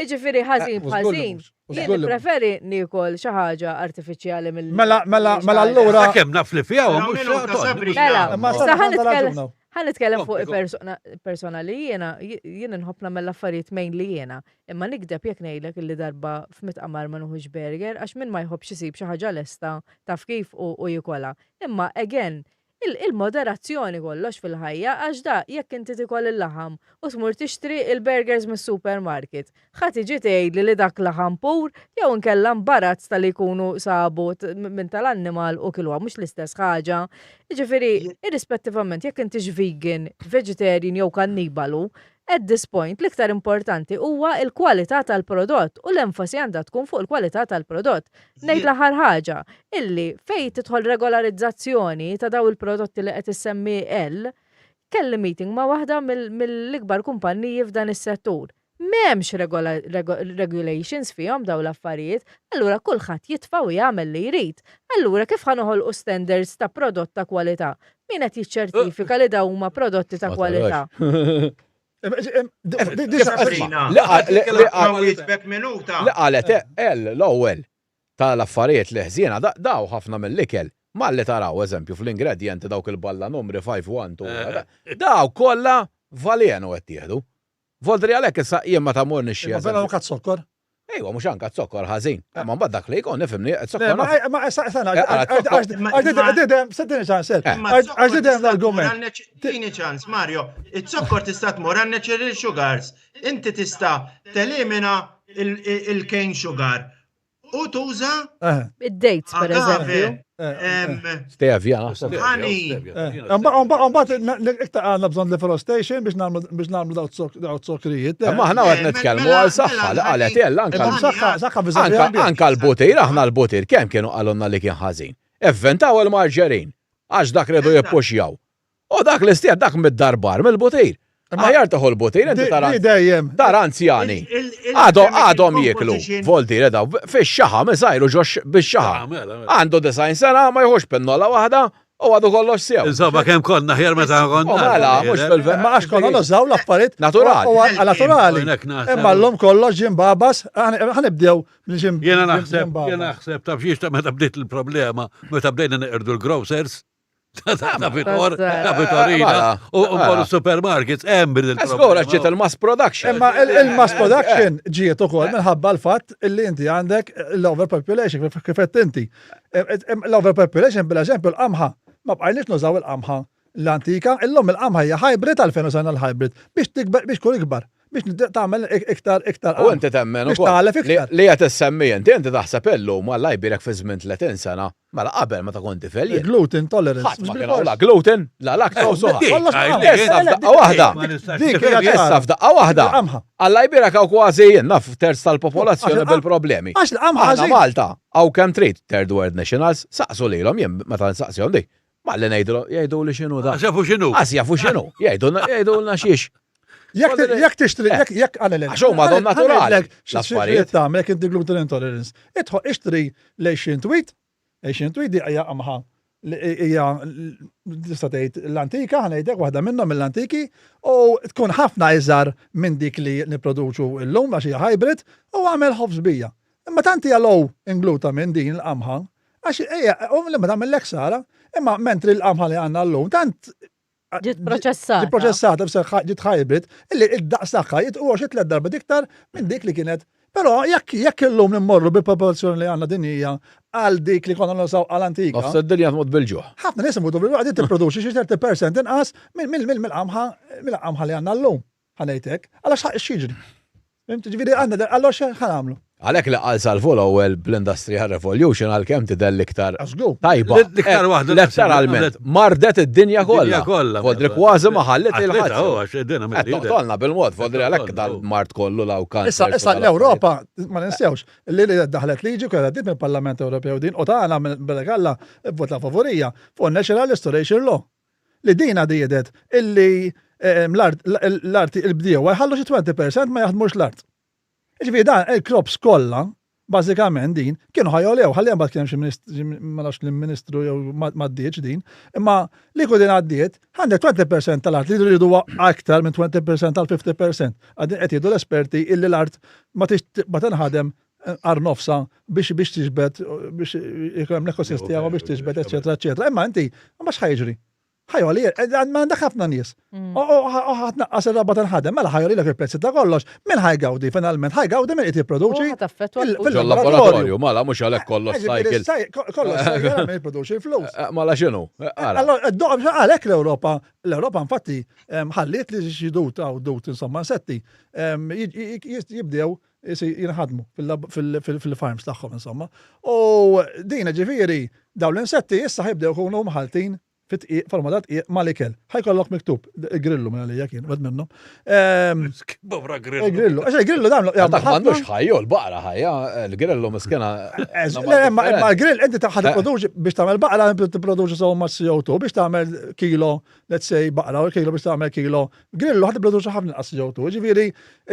Iġifieri ħażin b'ħażin. Jien nippreferi niekol xi ħaġa artifiċjali mill. Mela, mela, mela allura. Kemm naf li fiha u mhux. Mela, sa ħa nitkellem fuq persona li jiena jien inħobb nagħmel l-affarijiet mainly jiena. Imma nikdeb jekk ngħidlek illi darba f'mitt qamar ma nieħux burger għax min ma jħobbx isib xi ħaġa lesta taf kif u jikolha. Imma again, Il-moderazzjoni kollox fil-ħajja għax da jekk inti tikol il-laħam u tmur tixtri il-burgers mis-supermarket, ħa tiġi tgħidli li dak laħam pur jew inkella mbarazz ta' li jkunu sabu minn tal-annimal u kiluha mhux l-istess ħaġa. Jiġifieri irrispettivament jekk intix vegan, vegetarian jew kannibalu, At this point, l-iktar importanti huwa l-kwalità tal-prodott u l-enfasi għandha tkun fuq il-kwalità tal-prodott. Ngħid l-aħħar ħaġa, illi fejn tidħol regolarizzazzjoni ta' dawn il-prodotti li qed issemmi El, kelli meeting ma' waħda mill-ikbar kumpanniji f'dan is-settur. M'hemmx regulations fihom dawn l-affarijiet, allura kulħadd jitfa' u jagħmel li jrid. Allura kif ħa noħolqu standards ta' prodott ta' kwalità? Min qed jiċċertifika li dawn huma prodotti ta' kwalità? Li qalet El l-ewwel tal-affarijiet li ħżiena daw ħafna mill-ikel malli taraw eżempju fl-ingredjenti dawk il-balla numri 5 1 2 daw kollha valenu qed tieħdu. Voldri għalhekk issa jien meta mmur nixtri. Imma vera anka zokkor. Ejwa, mhux anka zokkor ħażin. Imma mbagħad dak li jkun nifhimni zokkor. Ma issa issa għax seddini ċans, għax didem l-argument. Tini ċans, Mario, iz-zokkor tista' tmur għan natural sugars. Inti tista' telimina il-cane sugar u tuża id-dates per eżempju. Stevia, naħseb. Honey. Mbagħad iktar għandna bżonn deforestation biex nagħmlu biex nagħmlu daw zokrijiet. Imma aħna qed nitkellmu għal saħħa li qalet jella anka saħħa saħħa anka l-butir aħna l-butir kemm kienu qalulna li kien ħażin. Evventaw il-marġerin għax dak redu jippuxjaw. U dak l-istess dak mid-darbar mill-butir. Aħjar taħu l-butir, inti tara. Dejjem. Tara anzjani. Għadhom għadhom jieklu. Voldir daw fix-xaħam iżajru ġox bix-xaħam. Mela, mela. Għandu design sena ma jħux pinnola waħda u għadu kollox sew. Insomma kemm konna ħjar meta konna. Mela, mhux fil-ver. Ma għax konna nużaw l-affarijiet. Naturali. Naturali. Imma llum kollox ġim babas, ħanibdew Jiena naħseb, jiena naħseb taf xiex ta' meta bdiet il-problema, meta bdejna neqirdu l-grocers, Ta' Vitor, ta' Vitorina, u mmorru supermarkets, hemm bil Skora ġiet il-mass production. Imma il-mass production ġiet ukoll minħabba l-fatt illi inti għandek l-overpopulation, kif qed inti. L-overpopulation, bil-eżempju, l-qamħa, ma bqajniex nużaw il-qamħa l-antika, illum il-qamħa hija hybrid għalfejn użajna l-hybrid biex tikber biex tkun ikbar biex tagħmel iktar iktar. U inti temmen ukoll li qed issemmi inti inti taħseb illum Alla jbierek fi żmien 30 sena Mela qabel meta kont tifel jien. Gluten tolerance. Ħadd ma kien la gluten, la lactose. Issa f'daqqa waħda. Issa f'daqqa waħda. Alla jbierek hawn kważi jien naf terz tal-popolazzjoni bil-problemi. Għax l-qamħa. Aħna Malta hawn kemm trid third world nationals saqsu lilhom jien meta nsaqsihom dik. Malli ngħidilhom jgħiduli x'inhu da. Għax jafu x'inhu. Għax jafu x'inhu. Jgħidulna xiex. Jekk tixtri, jekk jekk għalel. Għax huma għadhom naturali. L-affarijiet tagħmel jekk inti gluten intolerance. Idħol ixtri l-Asian tweet, Asian tweet di hija qamħa hija tista' tgħid l-antika, ħanejdek waħda minnhom mill-antiki, u tkun ħafna iżgħar minn dik li nipproduċu llum għax hija hybrid, u għamel ħobż bija. Imma tant hija low in glutamin din il-qamħa, għax hija u li ma tagħmillek sara, imma mentri l-qamħa li għandna llum tant Ġiet proċessata. Ġiet proċessata, b'saħħa ġiet hybrid, illi id-daqs tagħha huwa xi tliet darbiet iktar minn dik li kienet. Però jekk jekk illum immorru bil-proporzjoni li għandna dinjija għal dik li konna nużaw għal antika. Nofs id-dinja tmut bil-ġuħ. Ħafna nies imutu bil-ġuħ, qegħdin tipproduċi xi 30% inqas mill-qamħa mill-qamħa li għandna llum. Ħa ngħid hekk. Għala x'jiġri? Fhimt? Ġifieri għandna allura x'ħa nagħmlu? Għalhekk li qal Salvu l-ewwel bl-Industrial Revolution għalkemm tidher l-iktar tajba. L-iktar waħda. Letteralment mardet id-dinja kollha. Vodri kważi ma ħalliet il-ħadd. Qed toqtolna bil-mod, vodri għalhekk dal-mard kollu law kanser. Issa issa l-Ewropa ma ninsewx li li daħlet liġi kienet għaddiet mill-Parlament Ewropew din u tagħna mill-Galla vvota favorija fuq National Restoration Law. Li din għadiedet illi l-art il-bdiewa jħallu xi 20% ma jaħdmux l-art. Jiġifieri dan il-crops kollha bażikament din kienu ħajolew, ħalli mbagħad kien hemm xi ma nafx l-ministru jew m'għaddietx din, imma li kieku din għaddiet, għandek 20% tal-art li jridu aktar minn 20% għal 50%. Għadin qed jgħidu l-esperti illi l-art ma tinħadem għar nofsa biex biex tiġbed biex ikun hemm l-ekosistema biex tiġbed eċetera eċetera. Imma inti ma x'ħajġri? Ħajoli, eh, ma għandek ħafna nies. Mm. U ħatnaqqas ir-raba tinħadem, mela ħajoli l il-prezzi ta' kollox. Min ħajgawdi finalment? Ħajgawdi min qed jipproduċi fil-laboratorju, mela mhux għalhekk kollox eh, cycle. Kollox cycle min jipproduċi l-flus. Eh, mela x'inhu? Allora, għalhekk l-Ewropa, l-Ewropa infatti ħalliet li xi dut għaw dut insomma insetti jibdew jinħadmu fil-farms tagħhom insomma. U dina ġifieri dawn l-insetti issa ħajbdew ikunu mħaltin fit-tqiq, forma ta' tqiq mal-ikel. Ħajkollok miktub, grillu minn għalija kien, wieħed minnhom. Ehm, Bovra grillu. Grillu, għax grillu dan. Dak m'għandux ħajju, l-baqra ħajja, l-grillu miskena. Le, imma l-grill inti taħħa tipproduċi biex tagħmel baqra tipproduċi so much CO2 biex tagħmel kilo, let's say baqra, u kilo biex tagħmel kilo Grillu ħa tipproduċi ħafna inqas CO2, ġifieri,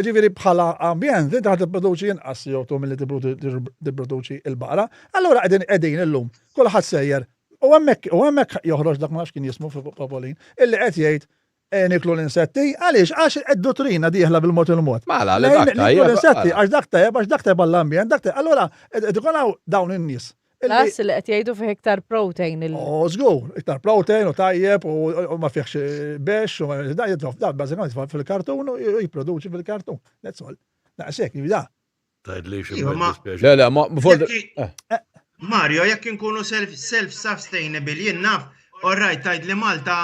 ġifieri bħala ambjent inti ħa tipproduċi inqas CO2 milli tipproduċi l-baqra. Allura qegħdin qegħdin illum, kulħadd sejjer u hemmhekk u hemmhekk joħroġ dak ma nafx kien jismu Popolin, illi qed jgħid eh, niklu l-insetti, għaliex għax id-dottrina dieħla bil-mod il-mod. Mela, li dak tajjeb. L-insetti, għax dak tajjeb, għax dak tajjeb għall-ambjent, dak tajjeb. Allura, qed ikun hawn dawn in-nies Plus li qed jgħidu fih iktar protein. Il... Oh, żgur, iktar protein u tajjeb u ma fihx bex u da jitlof da bażikament fil-kartun u jipproduċi fil-kartun. That's all. Daqshekk, da. Tgħid li xi Le, le, ma eh. Eh. Mario, jekk inkunu self-sustainable jien naf, all right, tgħid li Malta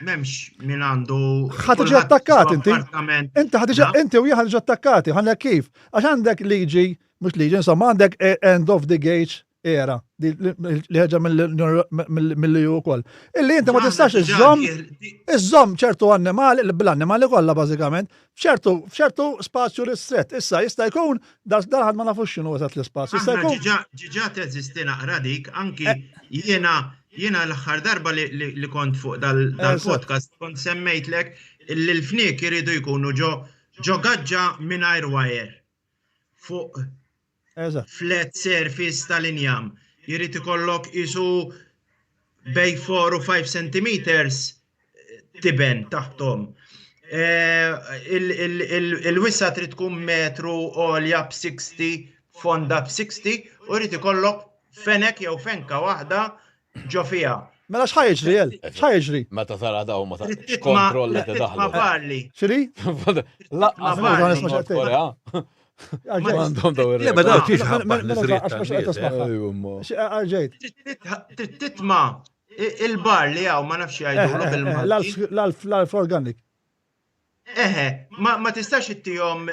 memx min għandu. Ħa tiġi attakkat inti. Inti ħa tiġi inti u jien ħa tiġi attakkati, ħanlek kif? Għax għandek liġi, mhux liġi, insomma għandek end of the gauge. Era, li ħeġa mill-EU wkoll. Illi inti ma tistax iżżomm iżżomm ċertu annimali, bl-annimali kollha bażikament, f'ċertu f'ċertu spazju ristret. Issa jista' jkun dan ħadd ma nafux x'inhu eżatt l-ispazju. Jista' jkun. Ġiġa teżisti naqra dik, anki eh. jiena jiena l-aħħar darba li kont fuq dal-podcast kont semmejtlek li l-fniek iridu jkunu ġo ġo gaġġa mingħajr wire fuq flat surface tal-injam. Jrid ikollok isu bej 4 u 5 centimeters tiben taħtom. Eh, il-wisa trid tkun metru għolja b'60 fonda b'60 u jrid ikollok fenek jew fenka waħda ġo fiha. Mela x'ħa jiġri jel? X'ħa jiġri? Meta tara daw ma ta' kontroll li tiddaħlu. Barli. Xiri? Laqqas ma Għandhom daw ir Ma daw tix ħabba Ġejt. Titma il-bar li għaw ma nafx jgħidu bil-Malti. L-alf organic. Eħe, ma tistax ittihom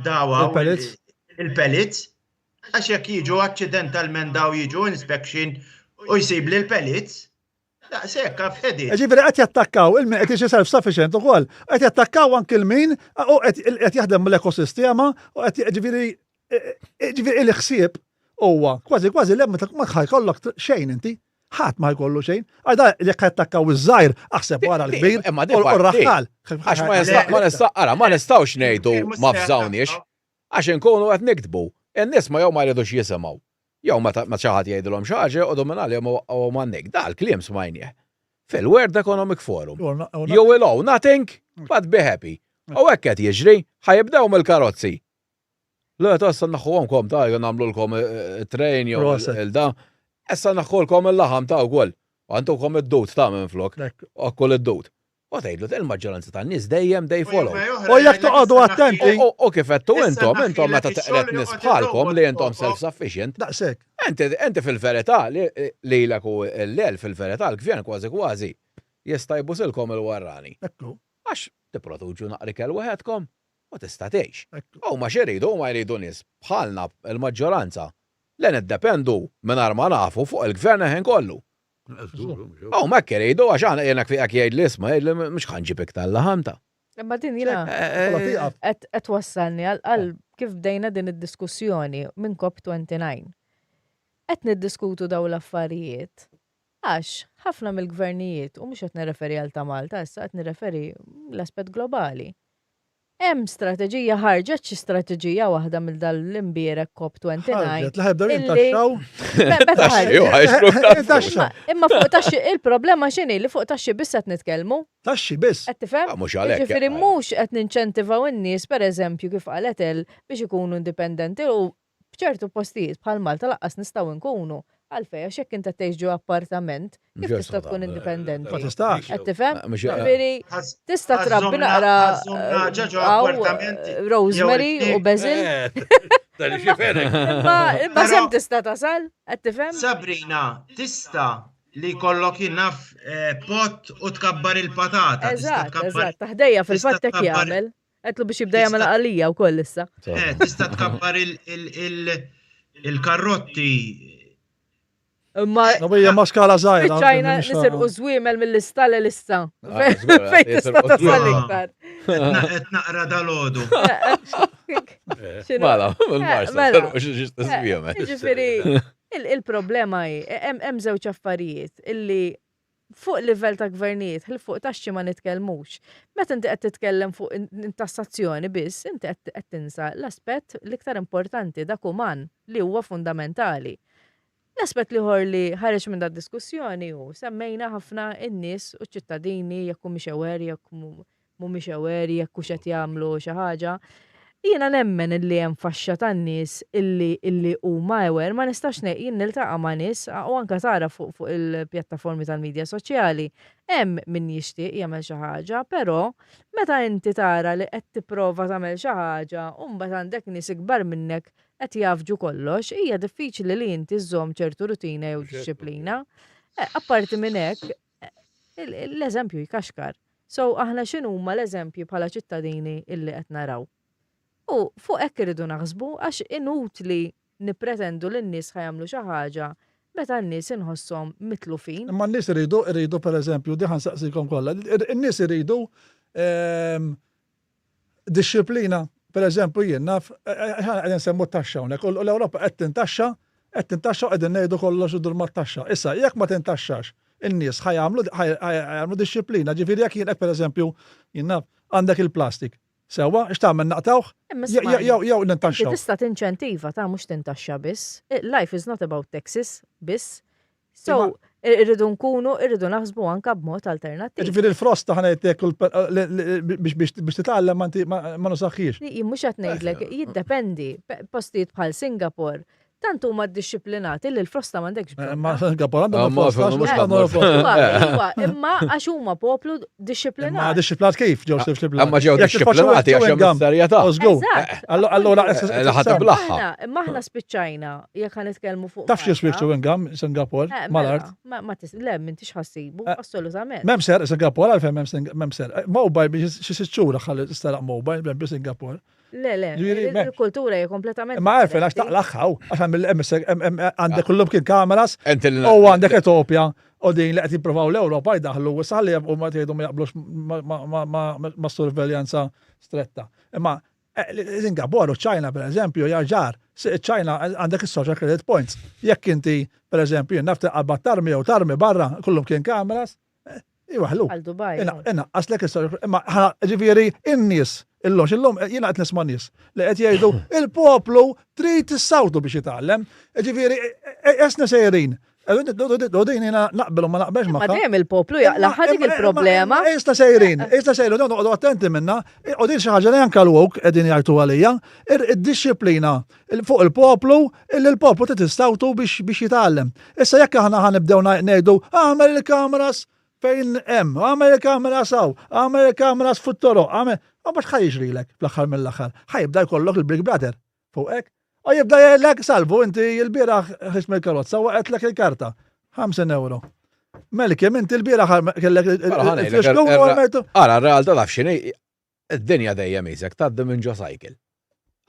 dawa. Il-pellets. Il-pellets. Għax jekk jiġu aċċidentalment daw jiġu inspection u jsib li l-pellets, daqshekk għaf ħedi. Ġifieri qed jattakkaw il-min qed jiġi self-sufficient ukoll, qed jattakkaw anki l-min u qed jaħdem l-ekosistema u qed ġifieri ġifieri il-ħsieb huwa kważi kważi l ma jkollok xejn inti. Ħadd ma jkollu xejn. Għal da jekk jattakkaw iż-żgħir, aħseb wara l-kbir u r-raħħal. Għax ma nista' ma nistgħux ngħidu ma fżawniex. Għax inkunu qed niktbu. In-nies ma jew ma jridux jisimgħu. Jew meta xi ħadd jgħidilhom xi ħaġa joqogħdu minn għalihom u jwaqqgħuhom għan-nejk. Dal-kliem smajnieh fil-World Economic Forum. You will owe nothing but be happy. U hekk qed jiġri, ħa jibdew mill-karozzi. Le, ta' issa nneħħuhomkom ta' jew nagħmlulkom it-train jew il-da. Issa nneħħulkom il-laħam ta' wkoll. Għantukom id-dud ta' minflok. Akkul id-dud. U tgħidlu il-maġġoranza tan-nies dejjem they follow. U jekk toqgħodu attenti. U kif għedtu intom, intom meta teqred nies bħalkom li intom self-sufficient. Daqshekk. Inti inti fil-verità lilek u l-el fil-verità l-gvern kważi kważi jista' jbusilkom il-warrani. Ekku. Għax tipproduċu naqra ikel waħedkom u tista' tgħix. Huma x'iridu? Huma jridu nies bħalna l-maġġoranza li niddependu mingħajr ma nafu fuq il-gvern il-ħin kollu. Oh, ma iridu għax aħna jiena kif jgħid li isma' jgħid li mhux ħanġib iktar laħam ta'. Imma din jiena eh, eh, qed wassalni għal kif bdejna din id-diskussjoni minn COP29. Qed niddiskutu daw l-affarijiet għax ħafna mill-gvernijiet, u mhux qed nirreferi għal ta' Malta, issa qed nirreferi l-aspett globali. Hemm strateġija, ħarġet xi strateġija waħda mill dal l-imbierek COP29. Ħarġet, li ħajbdew jintaxxaw. Meta ħarġet. Imma fuq taxxi il-problema x'inhi li fuq taxxi biss qed nitkellmu. Taxxi biss. Qed tifhem? Ah, mhux għalhekk. Jiġifieri mhux qed ninċentivaw in-nies pereżempju kif qalet El biex ikunu indipendenti u F'ċertu postijiet bħal Malta lanqas nistgħu nkunu. Għalfejn? Għax jekk inti tgħix ġo appartament, kif tista' tkun indipendenti? Ma tistax. Qed tifhem? Ġifieri tista' trabbi naqra rosemary u basil. Imma semm tista' tasal, qed tifhem? Sabrina, tista' li jkollok jien naf pot u tkabbar il-patata. Eżatt, eżatt, taħdejja fil-fatt hekk jagħmel. Għedtlu biex jibda jagħmel għalija wkoll issa. Eh, tista' tkabbar il-karrotti. Imma Hija ma skala żgħira. Ċajna nisirqu żwiemel mill-istall issa. Ah, Fejn tista' tasal iktar. Qed naqra dal-għodu. Mela, mill-Marsa, mela. żwiemel. Ġifieri, il-problema hi, hemm żewġ affarijiet illi fuq livell ta' gvernijiet, ħlief fuq taxxi ma nitkellmux. Meta inti qed titkellem fuq tassazzjoni biss, inti qed tinsa l-aspett l-iktar importanti, dak uman, li huwa fundamentali. L-aspett l-ieħor li ħareġ minn dad-diskussjoni hu semmejna ħafna n-nies u ċ-ċittadini jekk humiex aware, jekk mhumiex aware jekk hux qed jagħmlu xi ħaġa. Jiena nemmen illi hemm faxxa tan-nies illi illi huma aware, ma nistax ngħid, jien niltaqa' ma' nies u anke tara fuq fuq il-pjattaformi tal-midja soċjali, hemm min jixtieq jagħmel xi ħaġa, però meta inti tara li qed tipprova tagħmel xi ħaġa u mbagħad għandek nies ikbar minnek qed jgħaffġu kollox, hija diffiċli li inti żżomm ċertu rutina jew dixxiplina. Apparti minn hekk, l-eżempju jkaxkar. So aħna x'inhuma l-eżempji bħala ċittadini illi qed naraw? U fuq hekk irridu naħsbu għax inutli. nippretendu li n-nies ħa jagħmlu xi ħaġa meta n-nies inħosshom mitlufin. Imma n-nies iridu, iridu pereżempju, di ħa nsaqsikom kollha, in-nies iridu ehm, dixxiplina, pereżempju jien naf, aħna qegħdin nsemmu t-taxxa hawnhekk, u l-Ewropa qed tintaxxa, qed tintaxxa u qegħdin ngħidu kollox idur mat-taxxa. Issa, jekk ma tintaxxax, in-nies ħa jagħmlu ħa jagħmlu dixxiplina, ġifieri jekk jien hekk pereżempju, jien naf, għandek il-plastik. Sewwa, x'tagħmel naqtgħuh? Imma smajni. Jew jew nintaxxaw. Inti tista' tinċentiva ta' mhux tintaxxa biss. Life is not about taxes biss. So, irridu nkunu, irridu naħsbu anka b'mod alternattiv. Ġifieri l-frosta ħa ngħidlek biex titgħallem ma inti ma nusaħħiex. Jien mhux qed ngħidlek, jiddependi. Postijiet bħal Singapore, tant huma ddixxiplinati li l-frosta m'għandekx bżonn. Ma Singapore għandhom il-frosta, mhux għandhom il-frosta. Iva, imma għax huma poplu dixxiplinat. Ma dixxiplinat kif ġew dixxiplinati? Imma ġew dixxiplinati għax hemm serjetà. Allura ħadd iblaħħa. Imma aħna spiċċajna jekk ħa nitkellmu fuq. Taf xi swik chewing gum Singapore eh, mela, mal-art? Ma le m'intix ħassibu, eh, assolutament. M'hemm ser Singapore għalfejn m'hemm ser. Eh, mobile biex xi sitt xhur ħalli tistaraq mobile b'hemm Singapore. Le, le, il-kultura hija kompletament. Ma għalfejn għax taqlaħħaw, għax għandek kullum kien kameras u għandek Etopja u din li qed jippruvaw l-Ewropa jdaħlu u saħli u ma tgħidu ma jaqblux ma' sorveljanza stretta. Imma Singapore u China per eżempju ġar, China għandek is-social credit points. Jekk inti per eżempju jien naf tinqabad tarmi jew tarmi barra kullum kien kameras, eh, iwaħlu. Għal Dubai. Inaqqaslek is-social imma ġifieri in-nies illum x'illum jiena qed nisma' nies li qed jgħidu il-poplu trid issawtu biex jitgħallem. Ġifieri esna sejrin U din jena naqbel u ma naqbelx ma. Ma dejjem il-poplu jaqlaħħa dik il-problema. Ista sejrin, ista sejrin, u noqogħdu attenti minna. U din xi ħaġa li anke l-woke qegħdin jgħajtu għalija, id-disciplina fuq il-poplu, illi l-poplu trid istawtu biex jitgħallem. Issa jekk aħna ħanibdew ngħidu għamel il-kameras fejn hemm, għamel il-kameras hawn, għamel il-kameras fit-toroq, għamel. Ma biex ħa jiġrilek fl-aħħar mill-aħħar. Ħa jibda jkollok il-Big Brother fuqek. U jibda jgħidlek, Salvu, inti l-bieraħ ħriġt mill-karozza u waqgħetlek il-karta. 50 euro. Melkem, inti l-bieraħ kellek il-flixkun u għamiltu. Ara, r-realtà taf x'inhi, id-dinja dejjem isek tgħaddi minn ġo cycle.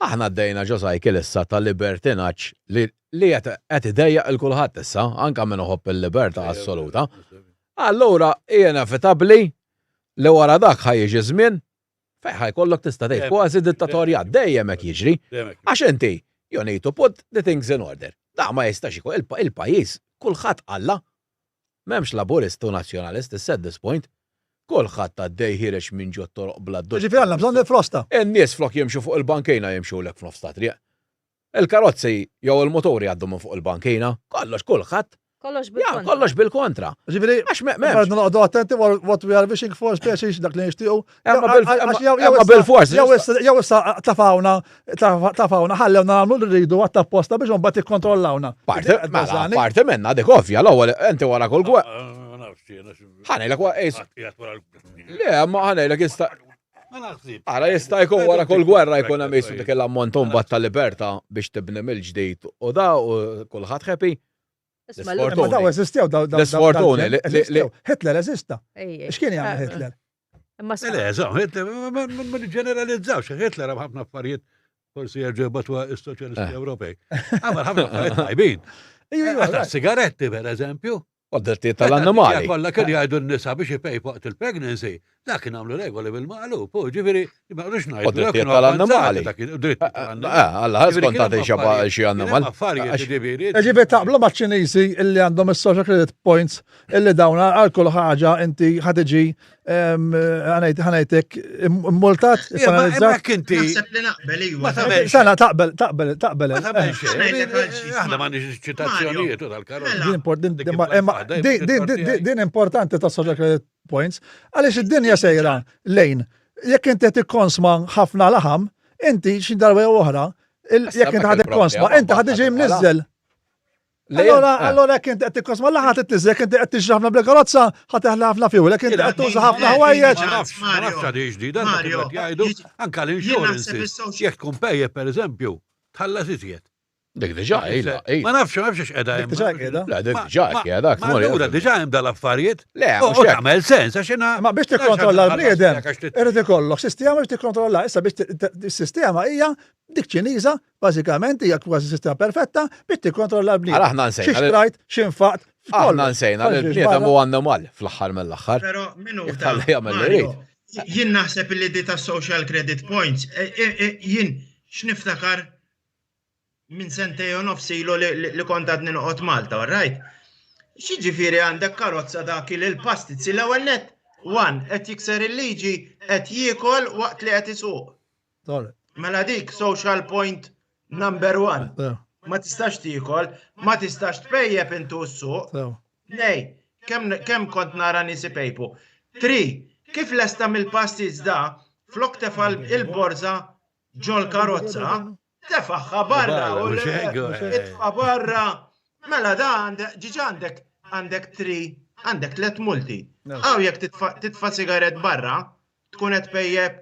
Aħna għaddejna ġo cycle issa ta' libertinaġġ li li qed idejjaq il kulħadd issa, anke min iħobb il-libertà assoluta. Allura hi inevitabbli li wara dak ħa jiġi żmien Fejn ħa jkollok tista' tgħid kważi dittatorjat, dejjem hekk jiġri. Għax inti, you need to put the things in order. Da ma jistax ikun il-pajjiż kulħadd qalla. M'hemmx Laburist u Nazzjonalist issa at this point. Kulħadd għaddej ħiereġ minn ġo toroq bla dubju. Jiġifieri għandna bżonn il-frosta. In-nies flok jimxu fuq il-bankina jimxulek f'nofs ta' triq. Il-karozzi jew il-muturi jgħaddu minn fuq il-bankina, kollox kulħadd. Kollox bil-kontra. Kollox bil-kontra. Ġifieri, għax m'hemmx. Noqogħdu attenti what we are wishing for speċi dak li nixtiequ. Imma bil-fors. Jew issa tafawna, tafawna, ħallewna nagħmlu li rridu għat apposta biex imbagħad ikkontrollawna. Parti mela, parti minna dik ovvja l-ewwel inti wara kull gwerra. Ħanejlek Le, ma ħanejlek jista' Ara jista' jkun wara kull gwerra jkun hemm jisu dik l-ammont mbagħad ta' libertà biex tibni mill-ġdid u da u kulħadd happy. Ma daw eżistew daw daw. L-isfortuni li Hitler eżista. X'kien jagħmel eh, Hitler? Imma Le, eżatt, Hitler ma ġeneralizzawx, Hitler hemm ħafna affarijiet forsi jerġgħu jbatwa s-soċjalisti eh. Ewropej. Għamel ħafna affarijiet tajbin. Eh, sigaretti per eżempju. U d-drittijiet tal-annimali. Kollha kienu jgħidu n-nisa biex ipejpu waqt il-pregnancy, dak kien għamlu regoli bil-maqlub, u ġifieri ma rridx ngħidu. U drittijiet tal-annimali. Eh, alla ħares kont tagħti xi annimal. Ġifieri Ġifieri taqblu maċ-Ċiniżi illi għandhom is-social credit points illi dawn għal kull ħaġa inti ħa tiġi ħanajtek immultat, penalizzat. Inti. Naħseb li naqbel iva. Sena taqbel, taqbel, taqbel. Ma taqbel xejn. Aħna ma nix ċitazzjonijiet u tal-karozza. Din importanti ta' social credit points, għaliex id-dinja sejra lejn. Jekk inti qed tikkonsma ħafna laħam, inti xi darba jew oħra, jekk inti ħad tikkonsma, inti ħad tiġi mniżżel. Allora, eh. allora jekk inti qed tikkosma la ħadd titniżżel, jekk inti qed tixri ħafna bil-karozza, ħa teħla ħafna fuel, jekk inti qed tuża ħafna ħwejjeġ. Ma nafx, ma nafx għadi ġdida, jgħidu anka l-insurance. Jekk tkun pejjeb pereżempju, tħallas iżjed. Dik diġà ilha. Ma nafx, ma nafx x'qeda hemm. Diġà qiegħda. Le, dik diġà qiegħda. Ma allura diġà hemm dal-affarijiet. Le, mhux hekk. Tagħmel sens għax jiena. Ma biex tikkontrolla l-bniedem, irid ikollok sistema biex tikkontrolla. Issa biex is-sistema hija dik Ċiniża, bażikament hija kważi sistema perfetta biex tikkontrolla l-bniedem. Ara aħna nsejna. Xi xtrajt, x'infaqt. Aħna nsejna li l-bniedem huwa annimal fl-aħħar mill-aħħar. Però minnu jagħmel li jrid. Jien naħseb li di ta' social credit points, e, e, e, jien x'niftakar minn sentej u nofs ilu li kont għadni noqgħod Malta, all right? X'jiġifieri għandek karozza dak li l-pastizzi l-ewwel net, one, qed jikser il-liġi qed jiekol waqt li qed isuq. Mela dik social point number one. Ma tistax tiekol, ma tistax tpejjep intu s-suq. Nej, kemm kont nara nies ipejpu. Tri, kif lesta mill-pastizz da, flok tefa' il-borża ġol karozza, tefaħħa barra u itfa barra. Mela da ġiġa għandek għandek tri, għandek tlet multi. Għaw jekk titfa sigaret barra, tkun qed pejjeb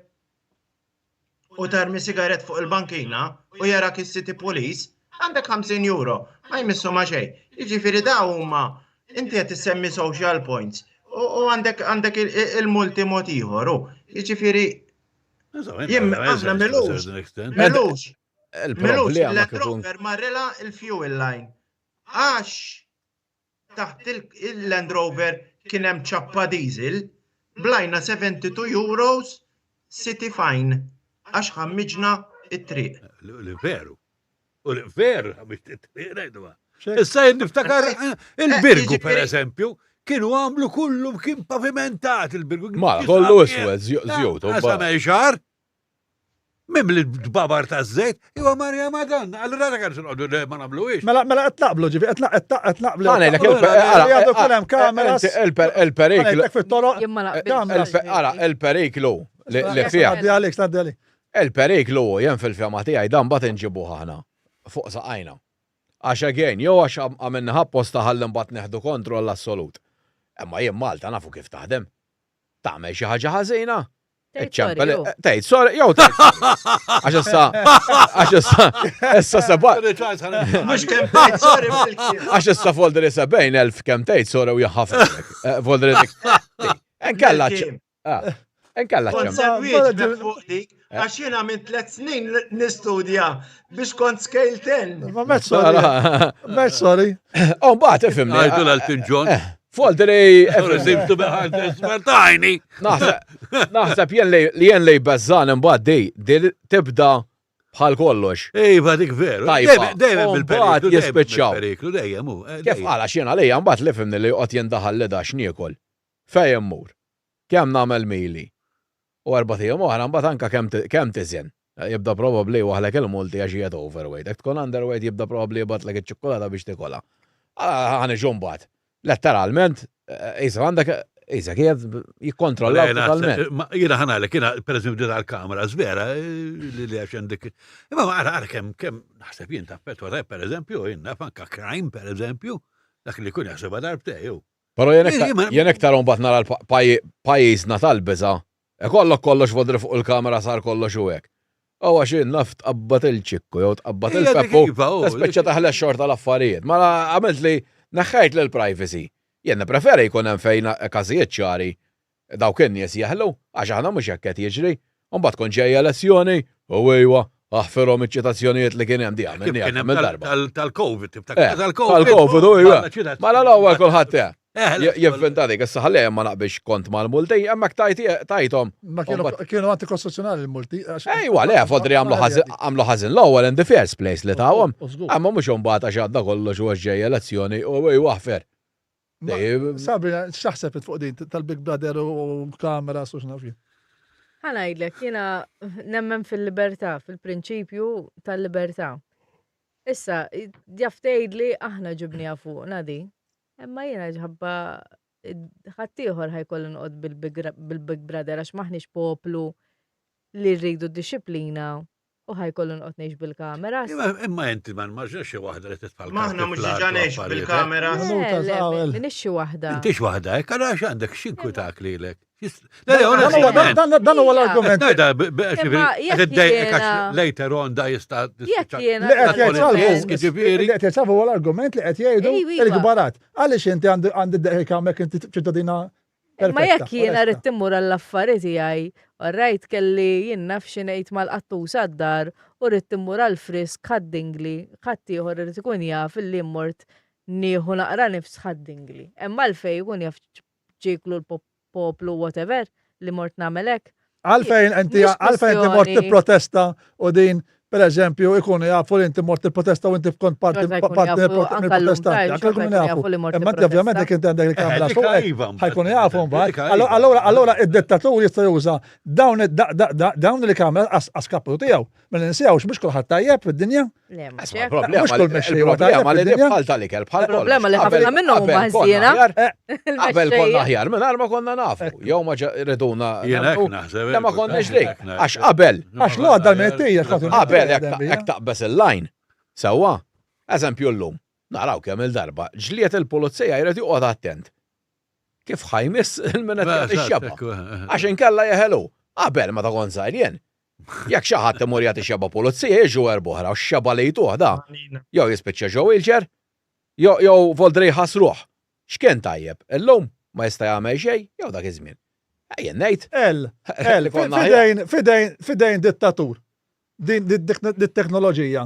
u tarmi sigaret fuq il-bankina u jarak is-city police, għandek 50 euro, ma jmissu ma xejn. Jiġifieri da huma inti qed issemmi social points u għandek għandek il-multi mod ieħor. Jiġifieri Jim, aħna melux. Melux. Melux, il-Land Rover marrela il-fuel line. Għax taħt il-Land Rover kien hemm ċappa diesel, blajna 72 euros city fine għax ħammiġna it-triq. Li veru. U li veru ħammiġ it-triq ngħidu. Issa jien niftakar eh, il-Birgu per eżempju, kienu għamlu kullu kien pavimentat il-Birgu. Ma kollu iswed, żjut. Għasam xar, mim li dbabar ta' żejt, iwa Marja Madonna, allura dak għan sinqodu li ma nagħmluhiex. Mela, mela qed naqblu ġifi, qed naqblu. Għalek, għandu kun hemm kameras. Il-periklu. Fit-toroq. Ara, il-periklu li fih. Għaddi għalik, għaddi għalik. Il-periklu jen fil-fema tiegħi dan bat inġibuh aħna fuq saqajna. Għax again, jew għax għamilniha apposta ħalli mbagħad nieħdu kontroll assolut. Imma jien Malta nafu kif taħdem. Tagħmel xi ħaġa ħażina, iċċempel, tgħid sorry jew tgħid sorry. Għax issa, għax issa, issa seba'. Mhux kemm tgħid sorry Għax issa folder 70,000 kemm tgħid sorry u jaħafilek. Eh, folder dik. Enkella Ah, Enkella Kont se nwieġbek fuq dik, eh? għax jiena minn tlet snin nistudja biex kont scale 10. Ma met sorry. Met sorry. Oh, mbagħad ifhimni. Għajdu l-Elton John. Eh, Foldri. Seems to be hard tiny. Naħseb jien li jien li beżżan imbagħad di di tibda bħal kollox. Iva dik veru. Tajba. Dejjem bil-periklu. Jispiċċaw. Periklu dejjem hu. Eh, Kif għala xien għalija mbagħad li fimni li joqgħod jindaħal li dax niekol. Fejn immur? Kemm nagħmel mili? U erbat ijiem oħra mbagħad anke kemm kemm tiżen. Jibda probabbli jwaħħlek il-multi għax qiegħed overweight. Jekk tkun underweight jibda probabbli jibgħatlek iċ-ċikkulata biex tikolha. Ħa niġu mbagħad. Letteralment, qisek għandek qisek qiegħed jikkontrollak totalment. Jiena ħa ngħidlek, jiena pereżempju din tal-kameras vera li għax għandek. Imma ara ara kemm kemm naħseb jien taffettwa tajjeb pereżempju, jien naf anke crime pereżempju, dak li jkun jaħsebha darbtejn hu. Però jien iktar mbagħad nara l-pajjiżna tal-biża'. Ikollok kollox vodri fuq il-kamera sar kollox u hekk. U għax jien naf tqabbad il-ċikku jew tqabbad il-peppu, tispiċċa taħles xorta l-affarijiet. Mela għamilt li neħħejt l-privacy. Jien nippreferi jkun hemm fejn każijiet ċari Dawk in-nies jeħlu, għax aħna mhux hekk qed jiġri. U mbagħad tkun ġejja elezzjoni, u ejwa, aħfirhom iċ-ċitazzjonijiet li kien hemm di għamilniha Kien hemm kemm-il darba. tal-Covid, Eh, tiftakar tal-Covid. Tal-Covid, u ejwa. Mela Mela l-ewwel kulħadd eh. Eh, Jivvinta dik, issa ħalli hemm ma naqbilx kont mal-multi, hemmhekk tajti- tajthom. Ma kienu kienu antikostituzzjonali l-multi. għax- Ejwa, le, fodri għamlu ħażin għamlu ħażin l-ewwel in the first place li tawhom. U żgur. Imma mhux imbagħad għax għadda kollox u għax ġejja elezzjoni u ejwa aħfer. Sabrina, x'taħseb fuq din tal-Big Brother u kameras u x'naf jien? Ħa ngħidlek, jiena nemmen fil-libertà, fil-prinċipju tal-libertà. Issa, jaf tgħidli aħna ġibniha fuqna di, imma jiena ġħabba ħaddieħor ħajkollu noqgħod bil-Big Brother għax m'aħniex poplu li rridu d-dixxiplina. U ħa jkollu noqgħod ngħix bil-kameras. Imma inti ma nimmaġinax xi waħda li titfa' l Maħna mhux diġà ngħix bil-kameras. Le, le, m'iniex xi waħda. Intix waħda hekk, allura x'għandek x'inkwitak lilek? Dan huwa l-argument. Later on da jista' Jekk jiena. Li qed jgħid Salvu, li qed jgħid Salvu huwa l-argument li qed jgħidu il-kbarat. Għaliex inti għandi d-deħi inti ċittadina Imma jekk jiena rrid immur għall-affari tiegħi, orrajt kelli jien naf xi ngħid mal-qattusa d-dar u rrid immur għall-frisk Ħad-Dingli, ħaddieħor irid ikun jaf illi mort nieħu naqra nifs Ħad-Dingli. Hemm għalfejn ikun jaf ċiklu l-poplu whatever li mort nagħmel hekk. Għalfejn inti għalfejn inti mort tipprotesta u din per eżempju ikunu jafu li inti mort tipprotesta u inti kont parti parti mill-protestanti. Anke jkunu jafu. Imma inti ovvjament jekk inti għandek il-kamera fuq iva, ħajkunu jafu mbagħad. Iva. Allura allura id-dittatur jista' juża dawn dawn il-kamera għaskapitu tiegħu. Ma ninsewx mhux kulħadd tajjeb fid-dinja. Problema kull mexxej huwa tajjeb. Problema li bħal tal-ikel bħal. Problema li ħafna minnhom huma ħżiena. Eh, qabel konna aħjar mingħajr ma konna nafu. Jew ma riduna. Le ma konniex dik. Għax qabel. Għax l-għodda l-mittija. Qabel jekk taqbeż il-lajn. Sewwa, eżempju llum, naraw kemm il-darba, ġliet il-pulizija jrid joqgħod attent. Kif ħa jmiss il-min qed jagħti x-xebgħa. Għax inkella jeħelu. Qabel meta kont żgħir jien, jekk xi ħadd imur jagħti xebgħa pulizija jiġu erb'oħra u x-xebgħa li jtuh da, jew jispiċċa ġo wheelchair, jew jew voldri jħassruh. X'kien tajjeb, illum ma jista' jagħmel xejn jew dak iż-żmien. Ejja ngħid. El, el, fidejn, fidejn, fidejn dittatur. Din dit-teknoloġija.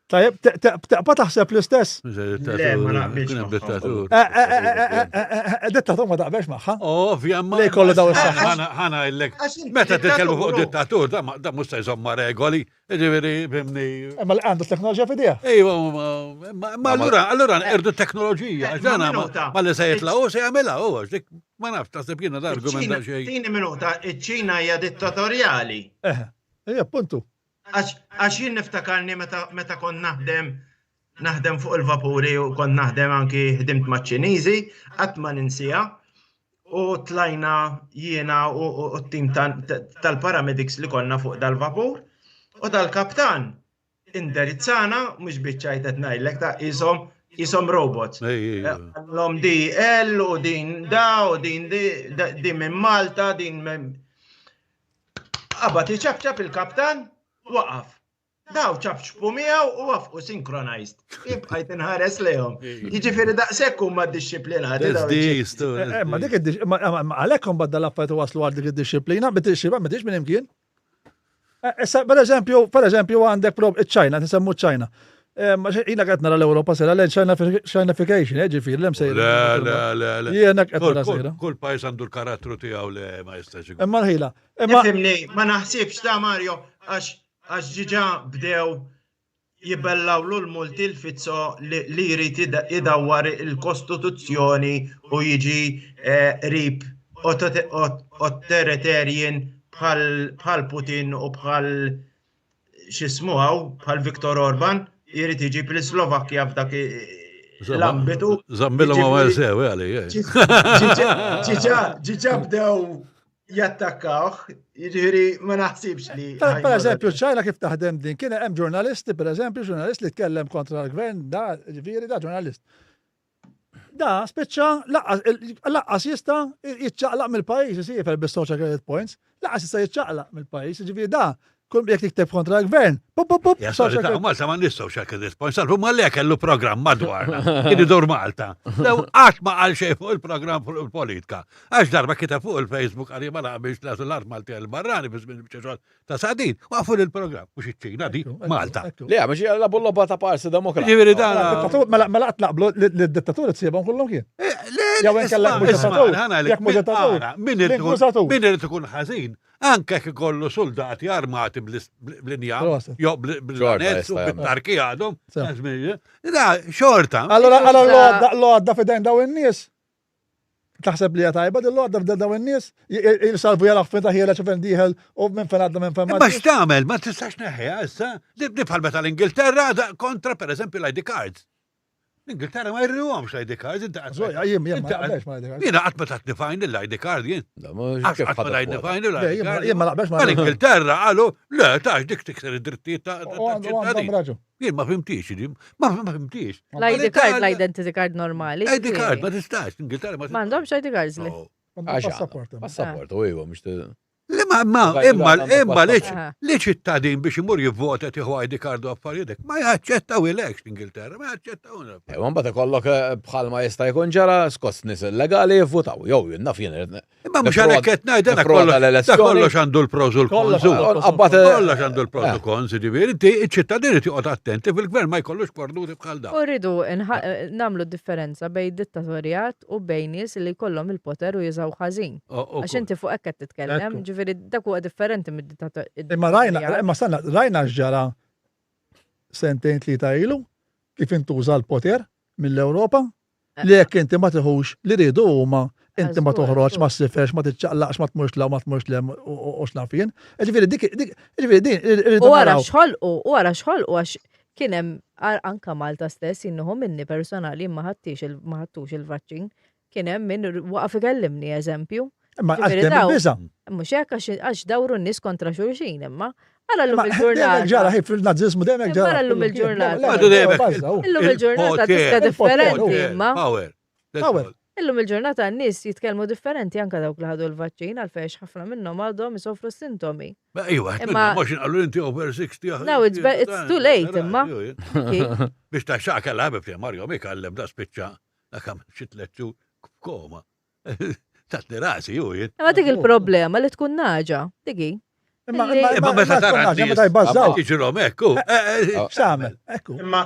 Tajjeb, taqpa taħseb l-istess? Le, ma naqbilx. Eh, eh, eh, dittatur ma taqbilx magħha. Ovvja, ma. Li jkollu daw is-saħħa. Ħana illek. Meta titkellmu fuq dittatur, da mhux se jżomm ma' regoli, jiġifieri fimni. Imma li għandu teknoloġija f'idejha. Ejwa, ma allura allura nqerdu teknoloġija, għax dan ma li se jitla' u se jagħmilha hu għax dik ma nafx taħseb jiena l-argument da xejn. Tieni minuta, iċ-Ċina hija dittatorjali. Ejja, appuntu. Għax jien niftakarni meta kont naħdem naħdem fuq il-vapuri u kont naħdem anki ħdimt maċ-Ċiniżi, qatt ma ninsiha. U tlajna jiena u t-tim tal-paramedics li konna fuq dal-vapur u dal-kaptan indirizzana mhux biċ-ċajt qed ngħidlek ta' qishom qishom robots. Għallhom di L u din da u din di minn Malta, din minn Qabad iċapċap il-kaptan, waqaf. Daw ċapċpu miegħu u wafqu synchronized. Ibqajt inħares lejhom. Jiġifieri daqshekk huma ddixxiplinati. Eh, ma dik ma għalhekk imbagħad dal-affarijiet waslu għal dik id-dixxiplina, bit-dixxiplina ma minn imkien. Eh, issa, per eżempju, per eżempju għandek prob iċ-Ċajna, nisemmu ċ-Ċajna. Eh, ma jina qed nara l-Ewropa sera lejn Chinafication, eh, ġifieri l-hemm sejra. Le, le, le, le. Jiena qed nara sejra. Kull pajjiż għandu l-karattru tiegħu li ma jistax ikun. Imma l-ħila. Ifhimni, ma naħsibx ta' Mario għax għax ġiġa bdew jibellawlu l-multi l-Fizzo li jrid idawwar il-Kostituzzjoni u jiġi eh, qrib authoritarian bħal Putin u bħal x'ismu hawn bħal Viktor Orban jrid iġib l-Slovakkja f'dak l-ambitu. Zambilhom għamel sew għali. Ġiġa ġiġa bdew jattakkawh, jiġifieri ma naħsibx li. Per eżempju, ċajna kif taħdem din, kien hemm ġurnalisti, per eżempju, ġurnalist li tkellem kontra l-gvern, da, ġifieri da ġurnalist. Da, spiċċa, laqqas jista' jiċċaqlaq mill-pajjiż, isiefer bis-social credit points, laqqas jista' jiċċaqlaq mill-pajjiż, ġifieri da, kull jekk tikteb kontra l-gvern, pup pup pup. Social credit. Malta ma nistgħu social credit points, salvu ma le kellu programm madwarna, kien idur Malta. Lew qatt ma qal xejn fuq il-programm fuq il-politika. Għax darba kiteb fuq il-Facebook għal ma naqbilx nagħtu l-art Malti għal barrani fi żmien ta' Sadin, waqfu l-programm, mhux iċ-Ċina di, Malta. Le, mhux jgħalabu l-logħba ta' parsi demokratika. Ġifieri dan. Mela, mela qatt naqblu li d-dittaturi tsibhom kullhom kien. Eh, le, jew inkella mhux dittatur. Jekk mhux dittatur. Min irid ikun ħażin, anke jekk ikollu soldati armati bl-inja, jew bl-lanez u bit-tarki għadhom. Da, xorta. Allora, allora l-għodda fidejn daw in-nies. Taħseb li hija tajba din l-għodda f'dan dawn in-nies? Jisalvu jaraw fejn ta' ħiereġ u fejn dieħel u minn fejn għadda minn fejn Ma x'tagħmel? Ma tistax neħħiha issa. Li bħal meta l-Ingilterra kontra pereżempju l-ID cards. L-Ingilterra ma jriduhomx l-ID cards, inti qatt. Zoja, jien jien ma naqbelx ma l-ID cards. Jiena qatt ma tatni fajn l-ID card jien. Qatt ma tajtni fajn l-ID card. Jien ma naqbelx ma. L-Ingilterra qalu, le, tax dik tikser id-drittijiet ta' ċittadin. Jien ma fimtix, ma fimtix. L-ID card, l-identity card normali. ID card, ma tistax, l-Ingilterra ma tistax. M'għandhomx ID cards li. Passaport. Passaport, u iva, mhux Li ma ma imma imma li li ċittadin biex imur jivvota tieħu ID card u affarijiet ma jaċċettaw ilekx l-Ingilterra, ma jaċċettaw. Imma mbagħad ikollok eh, bħalma jista' jkun ġara skoss nies illegali jivvutaw jew jien naf jien Imma mhux għalhekk qed ngħid dan kollox kollox għandu l-pros u l-cons. Kollox għandu l-pros u cons, ġifieri inti iċ-ċittadin irid joqgħod attenti fil-gvern ma jkollux kornuti bħal dawn. U rridu nagħmlu differenza bejn dittatorjat u bejn nies li jkollhom il-poter u jużaw ħażin. Għax inti fuq hekk qed titkellem, ġifieri dak huwa differenti mid-dittatorjat. Imma rajna, imma stanna, rajna x'ġara sentejn tlieta ilu kif intuża l-poter mill-Ewropa li jekk inti ma tiħux li riedu huma inti ma toħroġ, ma ssiferx, ma tiċċaqlaqx, ma tmurx la, ma tmurx lem u x'naf jien. Ġifieri dik, ġifieri din U wara x'ħolqu, u wara x'ħolqu għax kien hemm anka Malta stess jinnuħu minni personali ma ħadtix ma ħadtux il-vaċċin. Kien hemm min waqaf ikellimni eżempju. Imma għax hemm il-biża'. Mhux hekk għax dawru n-nies kontra xulxin imma. Ara llum il-ġurnata. Ġara ħi fil-Naziżmu dejjem hekk ġara. Ara llum il-ġurnata. Illum il-ġurnata diska differenti imma. Power. Power. Illum il-ġurnata n-nies jitkellmu differenti anka dawk li ħadu l-vaċċin għalfejn ħafna minnhom għadhom isofru sintomi. Iva, imma mhux inqallu inti over 60. No, it's, it's too late imma. Biex ta' xaq kellha ħabib tiegħi Mario Mikallem da spiċċa dak xi tliet xhur f'koma. Tatni rasi ju jien. Imma dik il-problema li tkun naġa, diki. Imma imma meta tara meta jbażaw. Jiġrilhom hekk hu. Eh, eh, X'tagħmel? Ekku. Imma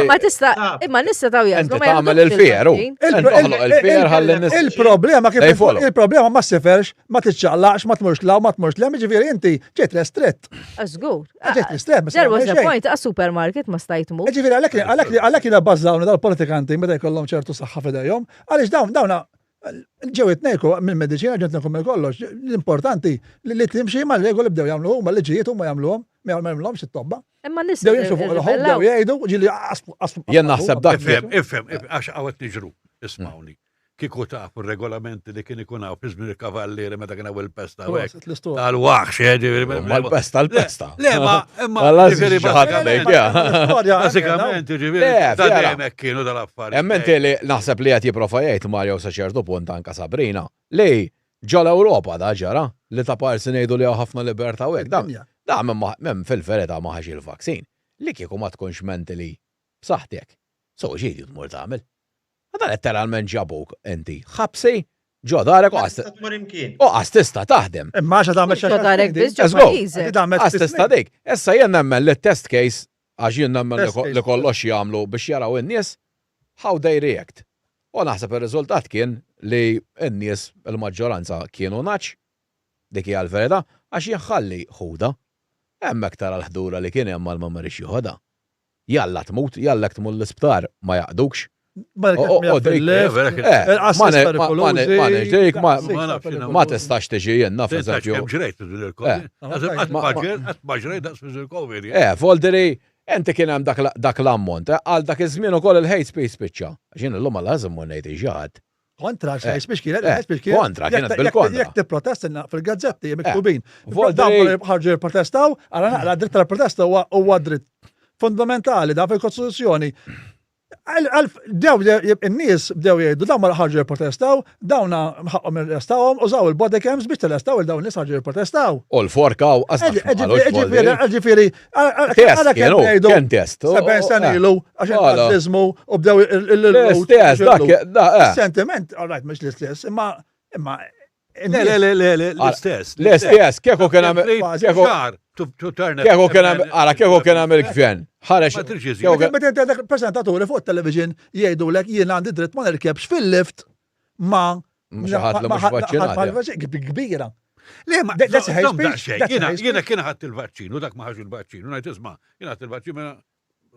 ma tista' imma nista' taw jgħidu. Ma tagħmel il-fier hu. Il-fier ħalli nies. Il-problema kif il-problema ma ssiferx, ma tiċċaqlaqx, ma tmurx law, ma tmurx lem, jiġifieri inti ġejt restrett. Żgur. Ġejt restrett. There was a point għas supermarket ma stajt mur. Jiġifieri għalhekk għalhekk għalhekk jiena bażawni dal-politikanti meta jkollhom ċertu saħħa f'idejhom, għaliex dawn dawna ġew itnejku mill-mediċina ġew itnejku mill kollox. L-importanti li timxi ma' regoli bdew jagħmlu huma liġijiet huma jagħmluhom, ma jagħmluhomx it-tobba. Imma nies Bdew jimxu fuq il-ħobb, bdew jgħidu, ġieli qasmu. Jien naħseb dak. Ifhem, ifhem, għax għawet niġru, ismawni. Kieku tafu r-regolamenti li kien ikun hawn fi żmien il-kavallieri meta kien hawn il-pesta u hekk. Tal-waħx, eh, ġifieri. Ma l-pesta l-pesta. Le, ma imma ġifieri bażikament ġifieri ta' dejjem hekk kienu dal-affarijiet. Hemm inti li naħseb li qed jipprova jgħid Mario sa ċertu punt anka Sabrina li ġo l-Ewropa da ġara li ta' parsi ngħidu li hawn ħafna libertà u hekk. Da minn fil-verità ma ħax il-vaccine. Li kieku ma tkunx mentally b'saħħtek. So xi tmur tagħmel? Ma dan letteralment ġabuk inti ħabsi ġo darek u qas tmur imkien. U qas tista' taħdem. Imma għax tagħmel xi darek biss ġo pajjiżek. Qas tista' dik. Issa jien nemmen li test case għax jien nemmen li kollox jagħmlu biex jaraw in-nies how they react. U naħseb ir-riżultat kien li n-nies il-maġġoranza kienu nagħaġ, dik hija l-verità, għax jien ħalli ħudha. Hemmhekk tara l-ħdura li kien hemm għal ma marix joħodha. Jalla tmut, jalla jekk tmur l-isptar ma jaqdukx. Ma tistax tiġi jien naf eżempju. Eh, Volderi, inti kien hemm dak l-ammont, eh, għal dak iż-żmien ukoll il-hate speech spiċċa. Għax jien illum għal ħażin mur ngħid ġaħad. Kontra, eh, hate speech kienet, hate speech kienet. Kontra, kienet bil-kontra. Jekk tipprotesta fil-gazzetti miktubin. Dawn ħarġu jipprotestaw, għara naqra dritt tal-protesta huwa dritt fundamentali da fil-Kostituzzjoni. Bdew in-nies bdew jgħidu dawn ma ħarġu jipprotestaw, dawna ħaqhom irrestawhom, użaw il-body cams biex terrestaw il dawn nies ħarġu jipprotestaw. U l-forka u Ġifieri, għara kemm jgħidu. Kien test. 70 sena ilu għax il-nazzizmu u bdew il-istess, dak, eh. Sentiment, all right, mhux l-istess, imma imma Le, le, le, le, le, l-istess. L-istess, kieku kien hemm. Kieku kien hemm, ara, kieku kien hemm il-gvern. Ħareġ. Meta inti għandek presentaturi fuq television jgħidulek jien għandi dritt ma nirkebx fil-lift ma xi ħadd li mhux vaċċinat. Kbira. Le, ma jiena jiena kien ħadd il-vaċċin u dak ma ħax il-vaċċin u ngħid isma' jiena ħadd il-vaċċin mela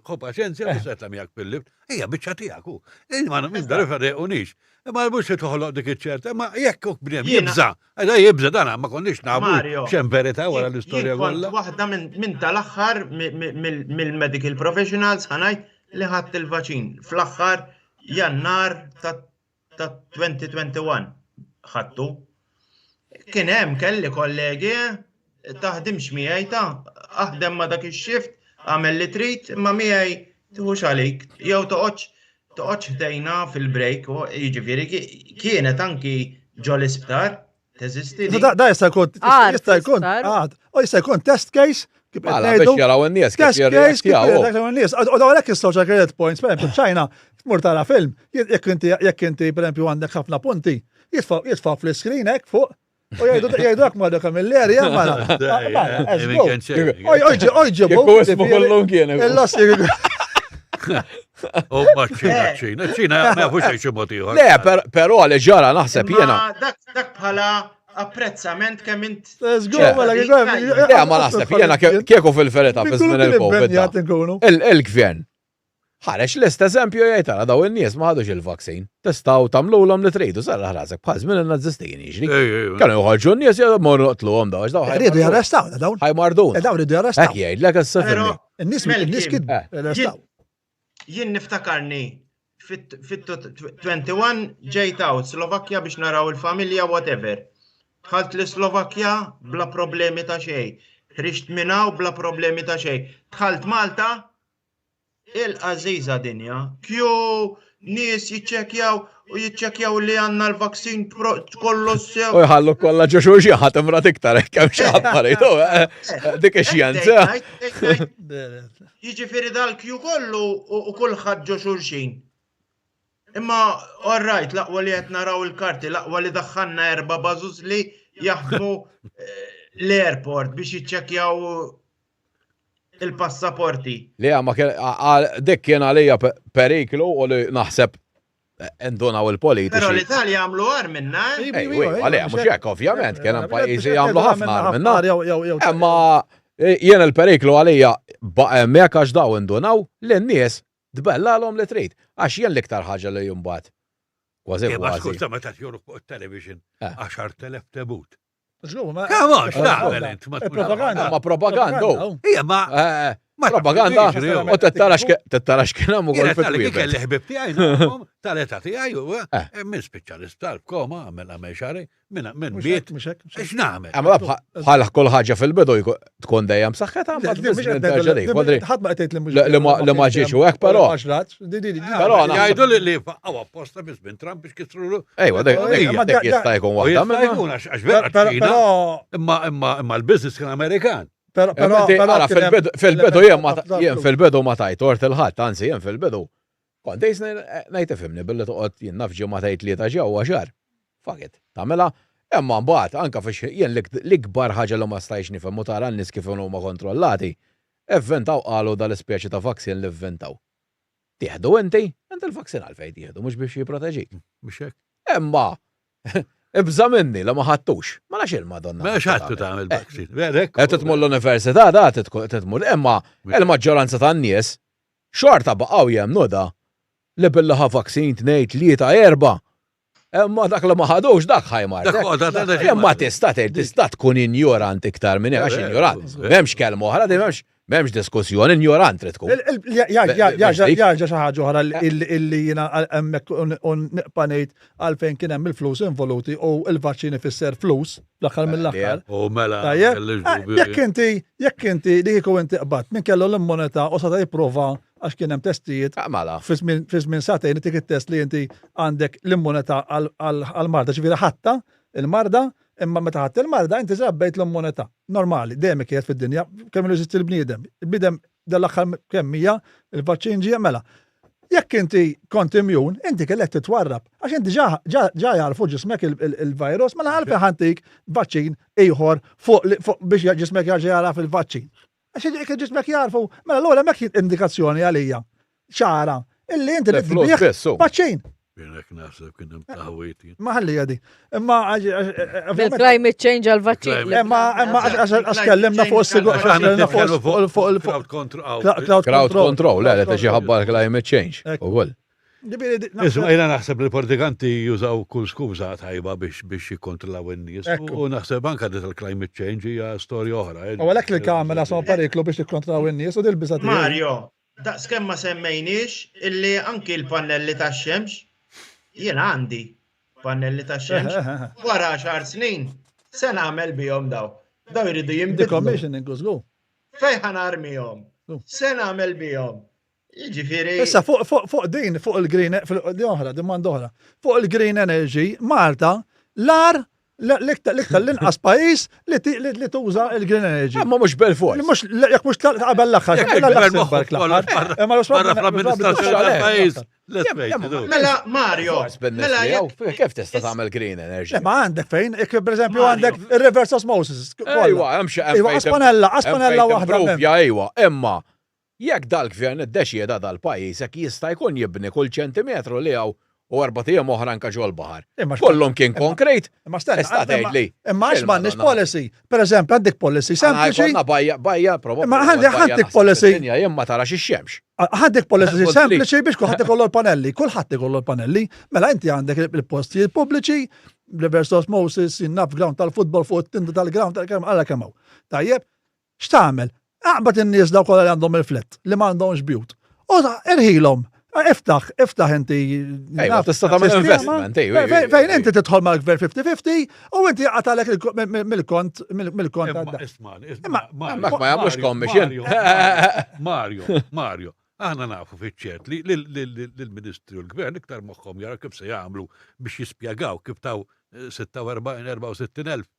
Ħu paċenzja, mhux qed miegħek fil-lift. Ejja, biċċa tiegħek hu. Ma minn darba dejqunix. Imma mhux se toħloq dik iċ-ċerta, imma jekk hu bniedem jibża', għada jibża' dan ma konniex nafu x'hemm verità wara l-istorja kollha. Waħda minn tal-aħħar mill-medical professionals ħanajt li ħadt il-vaċin fl-aħħar Jannar ta' 2021 ħadtu. Kien hemm kelli kollegi taħdimx miegħi ta' aħdem ma' dak ix-shift, għamel li trid, imma miegħi tieħux għalik, jew toqgħodx toqgħodx ħdejna fil-break, jiġifieri kienet anki ġol-isptar teżisti. Da jista' jkun jista' jkun u jista' jkun test case kif qed ngħidu. Jaraw in-nies kif jirreaktjaw. in-nies. U għalhekk is-social credit points, pereżempju, ċajna tmur tara film, jekk inti jekk inti pereżempju għandek ħafna punti, jitfa' fl-iskrin hekk fuq U jgħidu jgħidu hekk Mario Camilleri, eh, mela. Oj, oj, ġibu. Ismu kollum kien. Il-lossi. U ma ċina, ċina, ċina, ma jafux xi mod ieħor. Le, però li ġara naħseb jiena. Dak bħala apprezzament kemm int. Mela, Le, ma naħseb jiena kieku fil-verità fi żmien il-Covid. Il-gvern Ħareġ lest eżempju jgħid ara daw in-nies ma ħadux il-vaccine. Tistgħu tagħmlulhom li tridu, serraħ rasek bħal żmien in-Nazisti kien jiġri. Kienu joħorġu n-nies jgħidu morru noqtluhom daw għax daw. Riedu jarrestaw dawn. Ħajmardun. Eh, dawn riedu jarrestaw. Hekk jgħidlek issa fimni. In-nies in-nies kien eh. arrestaw. Jien niftakarni fit-21 ġejt out Slovakkja biex naraw il-familja whatever. Dħalt l-Slovakkja bla problemi ta' xejn. Ħriġt minn hawn bla problemi ta' xejn. Dħalt Malta Il-għażiża dinja, kju nies jiċċekkjaw u jiċċekkjaw li għandna l-vaksin kollox sew. U jħallu kollha ġo xulxin ħadd imrat iktar hekk hemm xi ħadd maritu. Eh, eh, dik ix-xjenza. Jiġifieri dal-kju kollu u kulħadd ġo xulxin. Imma all right, l-aqwa li qed naraw il-karti, l-aqwa li daħħalna erba' bażuż li jaħdmu eh, l-airport biex jiċċekkjaw il-passaporti. Le, ma kien, dik kien għalija periklu u li naħseb eh, indunaw il-politiċi. Pero l-Italja għamlu għar minna. Eh? Għalija, mux hekk, ovvjament, kien hemm pajjiżi jagħmlu ħafna għar minna. Imma eh, jien il-periklu għalija hemmhekk għax daw indunaw li n-nies tbellalhom li trid. Għax jien l-iktar ħaġa li jumbat. Kważi kważi. Skuża meta tjoruk fuq television 10,000 tebut. Come on, x'tagħmel int? Propaganda. Ma propaganda. Ija, ma eh, eh, propaganda. U tittara x'kien hemm ukoll fit-twieqet. Kelli ħbib tiegħi tal-età tiegħi u eh, minn spiċċa l-isptar b'koma għamel għamel xahar minn minn miet. X'nagħmel? Imma bħal kull ħaġa fil-bidu tkun dejjem saħħetha Ħadd ma qed li li ma ġiex u hekk però. Però jgħidu li li faqgħu apposta biss minn Trump biex kisru. Ejwa, dik jista' jkun waħda minnhom. Għax vera Imma imma imma l-business kien Amerikan. Però fil-bidu jien fil-bidu ma tajt tort il-ħadd, anzi jien fil-bidu. Kont ngħid ifhimni billi toqgħod jien naf ġimgħa tgħid li ta' ġewwa xahar. Fuck it, tagħmilha. Imma mbagħad anke fix jien l-ikbar ħaġa li ma stajtx nifhem u tara n-nies kif inhuma kontrollati, ivvintaw qalu dal-ispeċi ta' vaccine li vvintaw. Tieħdu inti, inti l-vaccine għalfejn tieħdu mhux biex jipproteġik. Mhux hekk. Imma ibża' minni li ma ħadtux. Ma nafx il-Madonna. Ma x'ħadtu tagħmel vaccine. Qed tmur l-università da tmur imma il-maġġoranza tan-nies xorta baqgħu jemmnu da li billi ħa vaccine tnejn, tlieta, erba'. Imma dak li ma ħadux dak ħajmar. Imma tista' tgħid tista' tkun injorant iktar minn hekk għax injorant. M'hemmx kelma oħra, di m'hemmx m'hemmx diskussjoni, injorant trid tkun. Jarġa' xi ħaġa oħra illi jiena hemmhekk u nibqa' ngħid għalfejn kien hemm il-flus involuti u l-vaċċin ifisser flus fl-aħħar mill-aħħar. U mela. Jekk inti jekk inti li kieku inti qbadt min kellu l-immunità u seta' jipprova għax kien hemm testijiet ah, mela. fi żmien sagħtejn itik it-test li inti għandek l-immunità għall-marda, ġifieri ħatta il-marda, imma meta ħadd il-marda inti żabbejt l-immunità. Normali, dejjem kienet fid-dinja, kemm jeżisti l-bniedem. Il-bniedem dal-aħħar kemm hija il-vaċċin ġie mela. Jekk inti kont immune, inti kellek titwarrab. Għax inti ġa jarfu ġismek il-virus, mela għalfejn ħantik vaċċin ieħor fuq biex ġismek jarġa' jaraf il-vaċċin. Għax jekk ġismek jarfu, mela l-ewwel hemmhekk indikazzjoni għalija ċara illi inti li tbieħ vaċċin. Jienek naħseb kien hemm taħwiti. Ma ħalli għadi. Imma Bil-climate change għal-vaċċin. Imma imma għax kellimna fuq is-sigur. Fuq il-crowd control. Crowd control, le, li tiġi ħabba l-climate change. Ukoll. Isma' jiena naħseb li l-politikanti jużaw kull skuża tajba biex biex jikkontrollaw in-nies. U naħseb anke di tal-climate change hija storja oħra. U għalhekk li l-kamera sono periklu biex jikkontrollaw in-nies u dil-biża' Mario. Daqskemm ma semmejniex illi anki l-pannelli tax-xemx, jiena għandi pannelli tax-xemx, wara għaxar snin se nagħmel bihom daw. Daw jridu jinbidlu. Decommissioning, żgur. Fejn ħa narmihom? Se nagħmel bihom? Jiġifieri. Issa fuq fuq fuq din fuq il-green fuq oħra, dimanda oħra. Fuq il-green energy, Malta l-ar l-iktar l-inqas pajjiż li tuża il-green energy. Ma mhux bil-fors. Mhux jekk mhux qabel l-aħħar. Imma l-amministrazzjoni tal-pajjiż. Mela Mario, mela kif tista' tagħmel green energy? Ma għandek fejn, jekk pereżempju għandek il-reverse osmosis. Ejwa, hemm xi Ejwa, aspanella, aspanella waħda. Ejwa, imma Jekk dal-Gvern iddeċieda dal-pajjiż hekk jista' jkun jibni kull ċentimetru li hawn u erbat ijiem oħra anke ġol-baħar. Kollhom kien konkret, tista' tgħidli. Imma għax m'għandniex policy. Per eżempju, għandek policy sempliċi. Għandna bajja, bajja, probabbli. Imma għandek policy. Dinja jien ma tarax ix-xemx. Għandek policy sempliċi biex kulħadd ikollu l-panelli, kulħadd ikollu l-panelli. Mela inti għandek il-postijiet pubbliċi, reverse osmosis, in-naf ground tal-futbol fuq it-tinda tal-ground, għalla kemm hawn. Tajjeb, X'tagħmel? Aqbad in-nies dawk kollha li għandhom il-flett, li m'għandhomx bjut. U irħilhom, iftaħ, iftaħ inti. Ejwa, tista' tagħmel investment, ejwa. Fejn inti tidħol mal-gvern 50-50 u inti jaqatalek mill-kont mill-kont. Isma' isma' ma jagħmlux commission. Mario, Mario, aħna nafu fiċ-ċert li l-Ministri u l-Gvern iktar moħħhom jaraw kif se jagħmlu biex jispjegaw kif taw 46 64 elf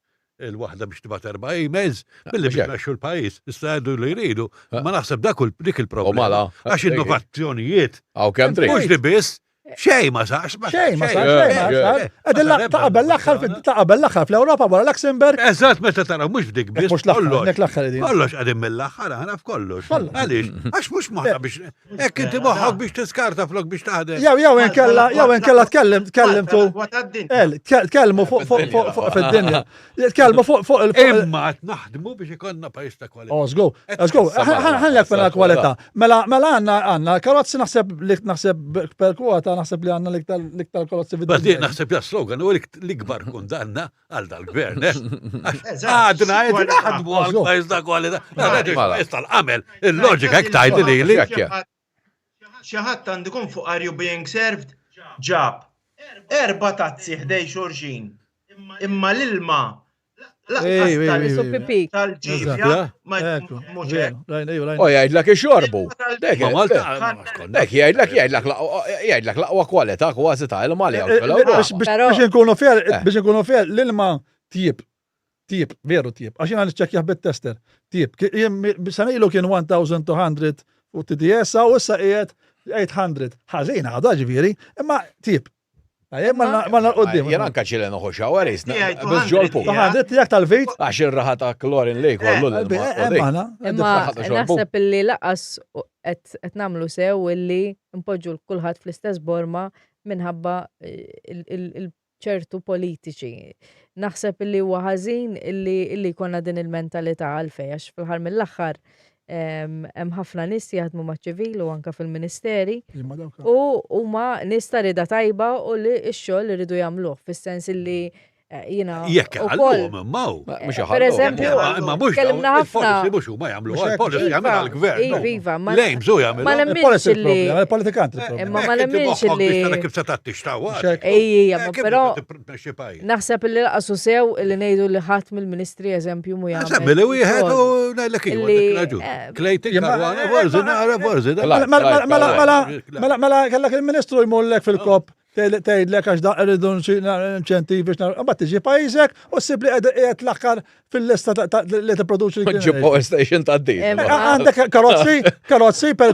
il-waħda biex tibgħat erba' emails billi biex mexxu l-pajjiż. Issa jgħidu li jridu, ma naħseb dak dik il-problema. Għax innovazzjonijiet. Għaw kemm trid. Mhux li biss, xejn ma sarx. Xejn ma sarx, xejn ma sarx. Qegħdin ta' qabel l-aħħar ta' qabel l-aħħar fl-Ewropa wara Luxemburg. Eżatt meta tara mhux f'dik biss. Mhux l-aħħar, Kollox qegħdin mill-aħħar aħna f'kollox. Għaliex? Għax mhux moħħna biex Hekk inti moħħok biex tiskarta flok biex taħdem. Jew jew inkella jew inkella tkellem tkellimtu. Tkellmu fuq fuq fuq fid-dinja. Tkellmu fuq fuq il Imma qed naħdmu biex ikollna pajjiż ta' kwalità. Oh, żgur. Żgur. Ħallek mela kwalità. Mela mela għandna għandna karozzi naħseb li naħseb per kwota naħseb li għandna l-iktar karozzi fid-dinja. Naħseb ja slogan u l-ikbar kundanna għal dal-gvern, eh? Għadna qed naħdmu għal pajjiż ta' kwalità. Pajjiż tal-qamel, il-loġika hekk tgħid li li. Xi ħadd għandu jkun fuq Are You Being Served ġab erba' tazzi ħdej xulxin. Imma l-ilma tal-ġifja ma mhux hekk. U jgħidlek ixorbu. Dik jgħidlek jgħidlek jgħidlek l-aqwa kwalità kważi ta' ilma li hawn fil-Ewropa. Biex inkunu fair, biex inkunu fair, l-ilma tjib. Tjib, veru tjib. Għax jiena niċċekkjah bit-tester. Tjib. Sena ilu kien 1200 u TDS u issa qiegħed 800. Ħażin għadha ġifieri, imma tjib. Tajjeb, ma l-qoddim. Jien anka ċile noħu shower jisna. Biss ġolpu. Għandit tiegħek tal-vit. Għax ir-raħa ta' klorin li kollu l-ilma. Imma naħseb illi laqas qed nagħmlu sew illi npoġġu l kulħadd fl-istess borma minħabba ċertu politiċi. Naħseb illi huwa ħażin illi jkollna din il-mentalità għalfejn għax fl-aħħar mill-aħħar Hemm ħafna nies jaħdmu maċ-ċivil u anke fil-ministeri u huma nies ta' rieda tajba u li x-xogħol iridu jagħmluh fis-sens illi eh, jiena Jekk għallhom imma hu. Eh, per eżempju, imma mhux kellimna ħafna. Mhux huma jagħmlu għall-policy jagħmel għall-gvern. Iva, iva, ma Lejm żu jagħmel. Ma nemminx illi. Il-politikanti. Imma ma nemminx illi. Kif se tagħti xtawwa. Ejja, però Naħseb li laqasu sew li ngħidu li ħadd mill-ministri eżempju mu jagħmel. Semmi li wieħed u ngħidlek iva, dik raġun. Eh, Clayton Caruana forsi nara forsi. Mela, mela, mela, mela, mela kellek il-ministru jmullek fil-kop tgħidlek għax da rridu inċentivi biex mbagħad tiġi pajjiżek u ssib li qiegħed l-aħħar fil-lista li tipproduċi. Ġib power station ta' din. Għandek karozzi, karozzi per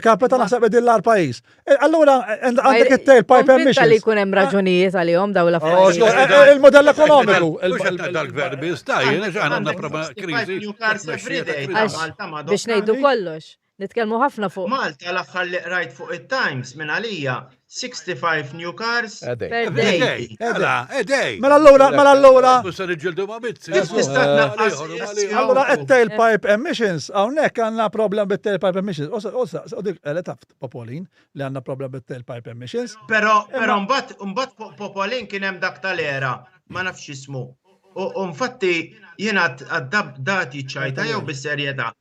capita naħseb qegħdin l-ar pajjiż. Eh, allura, għandek it-tail pipe emissions. Li jkun hemm raġunijiet għalihom daw l-affarijiet. Oh, eh, eh, il-modell ekonomiku. Dal-gvern biss ta' jiena għandna problema kriżi. Biex ngħidu kollox. Nitkellmu ħafna fuq. Malta l-aħħar li qrajt fuq it-Times minn għalija 65 new cars per day. Mela allura, mela allura. Allura it-tail pipe emissions, hawnhekk għandna problem bit-tail pipe emissions. U dik Popolin li għandna problem bit-tailpipe emissions. Però però mbagħad mbagħad fuq Popolin kien hemm dak tal-era, ma nafx ismu. U infatti jiena għad dati ċajta jew bis-serjetà.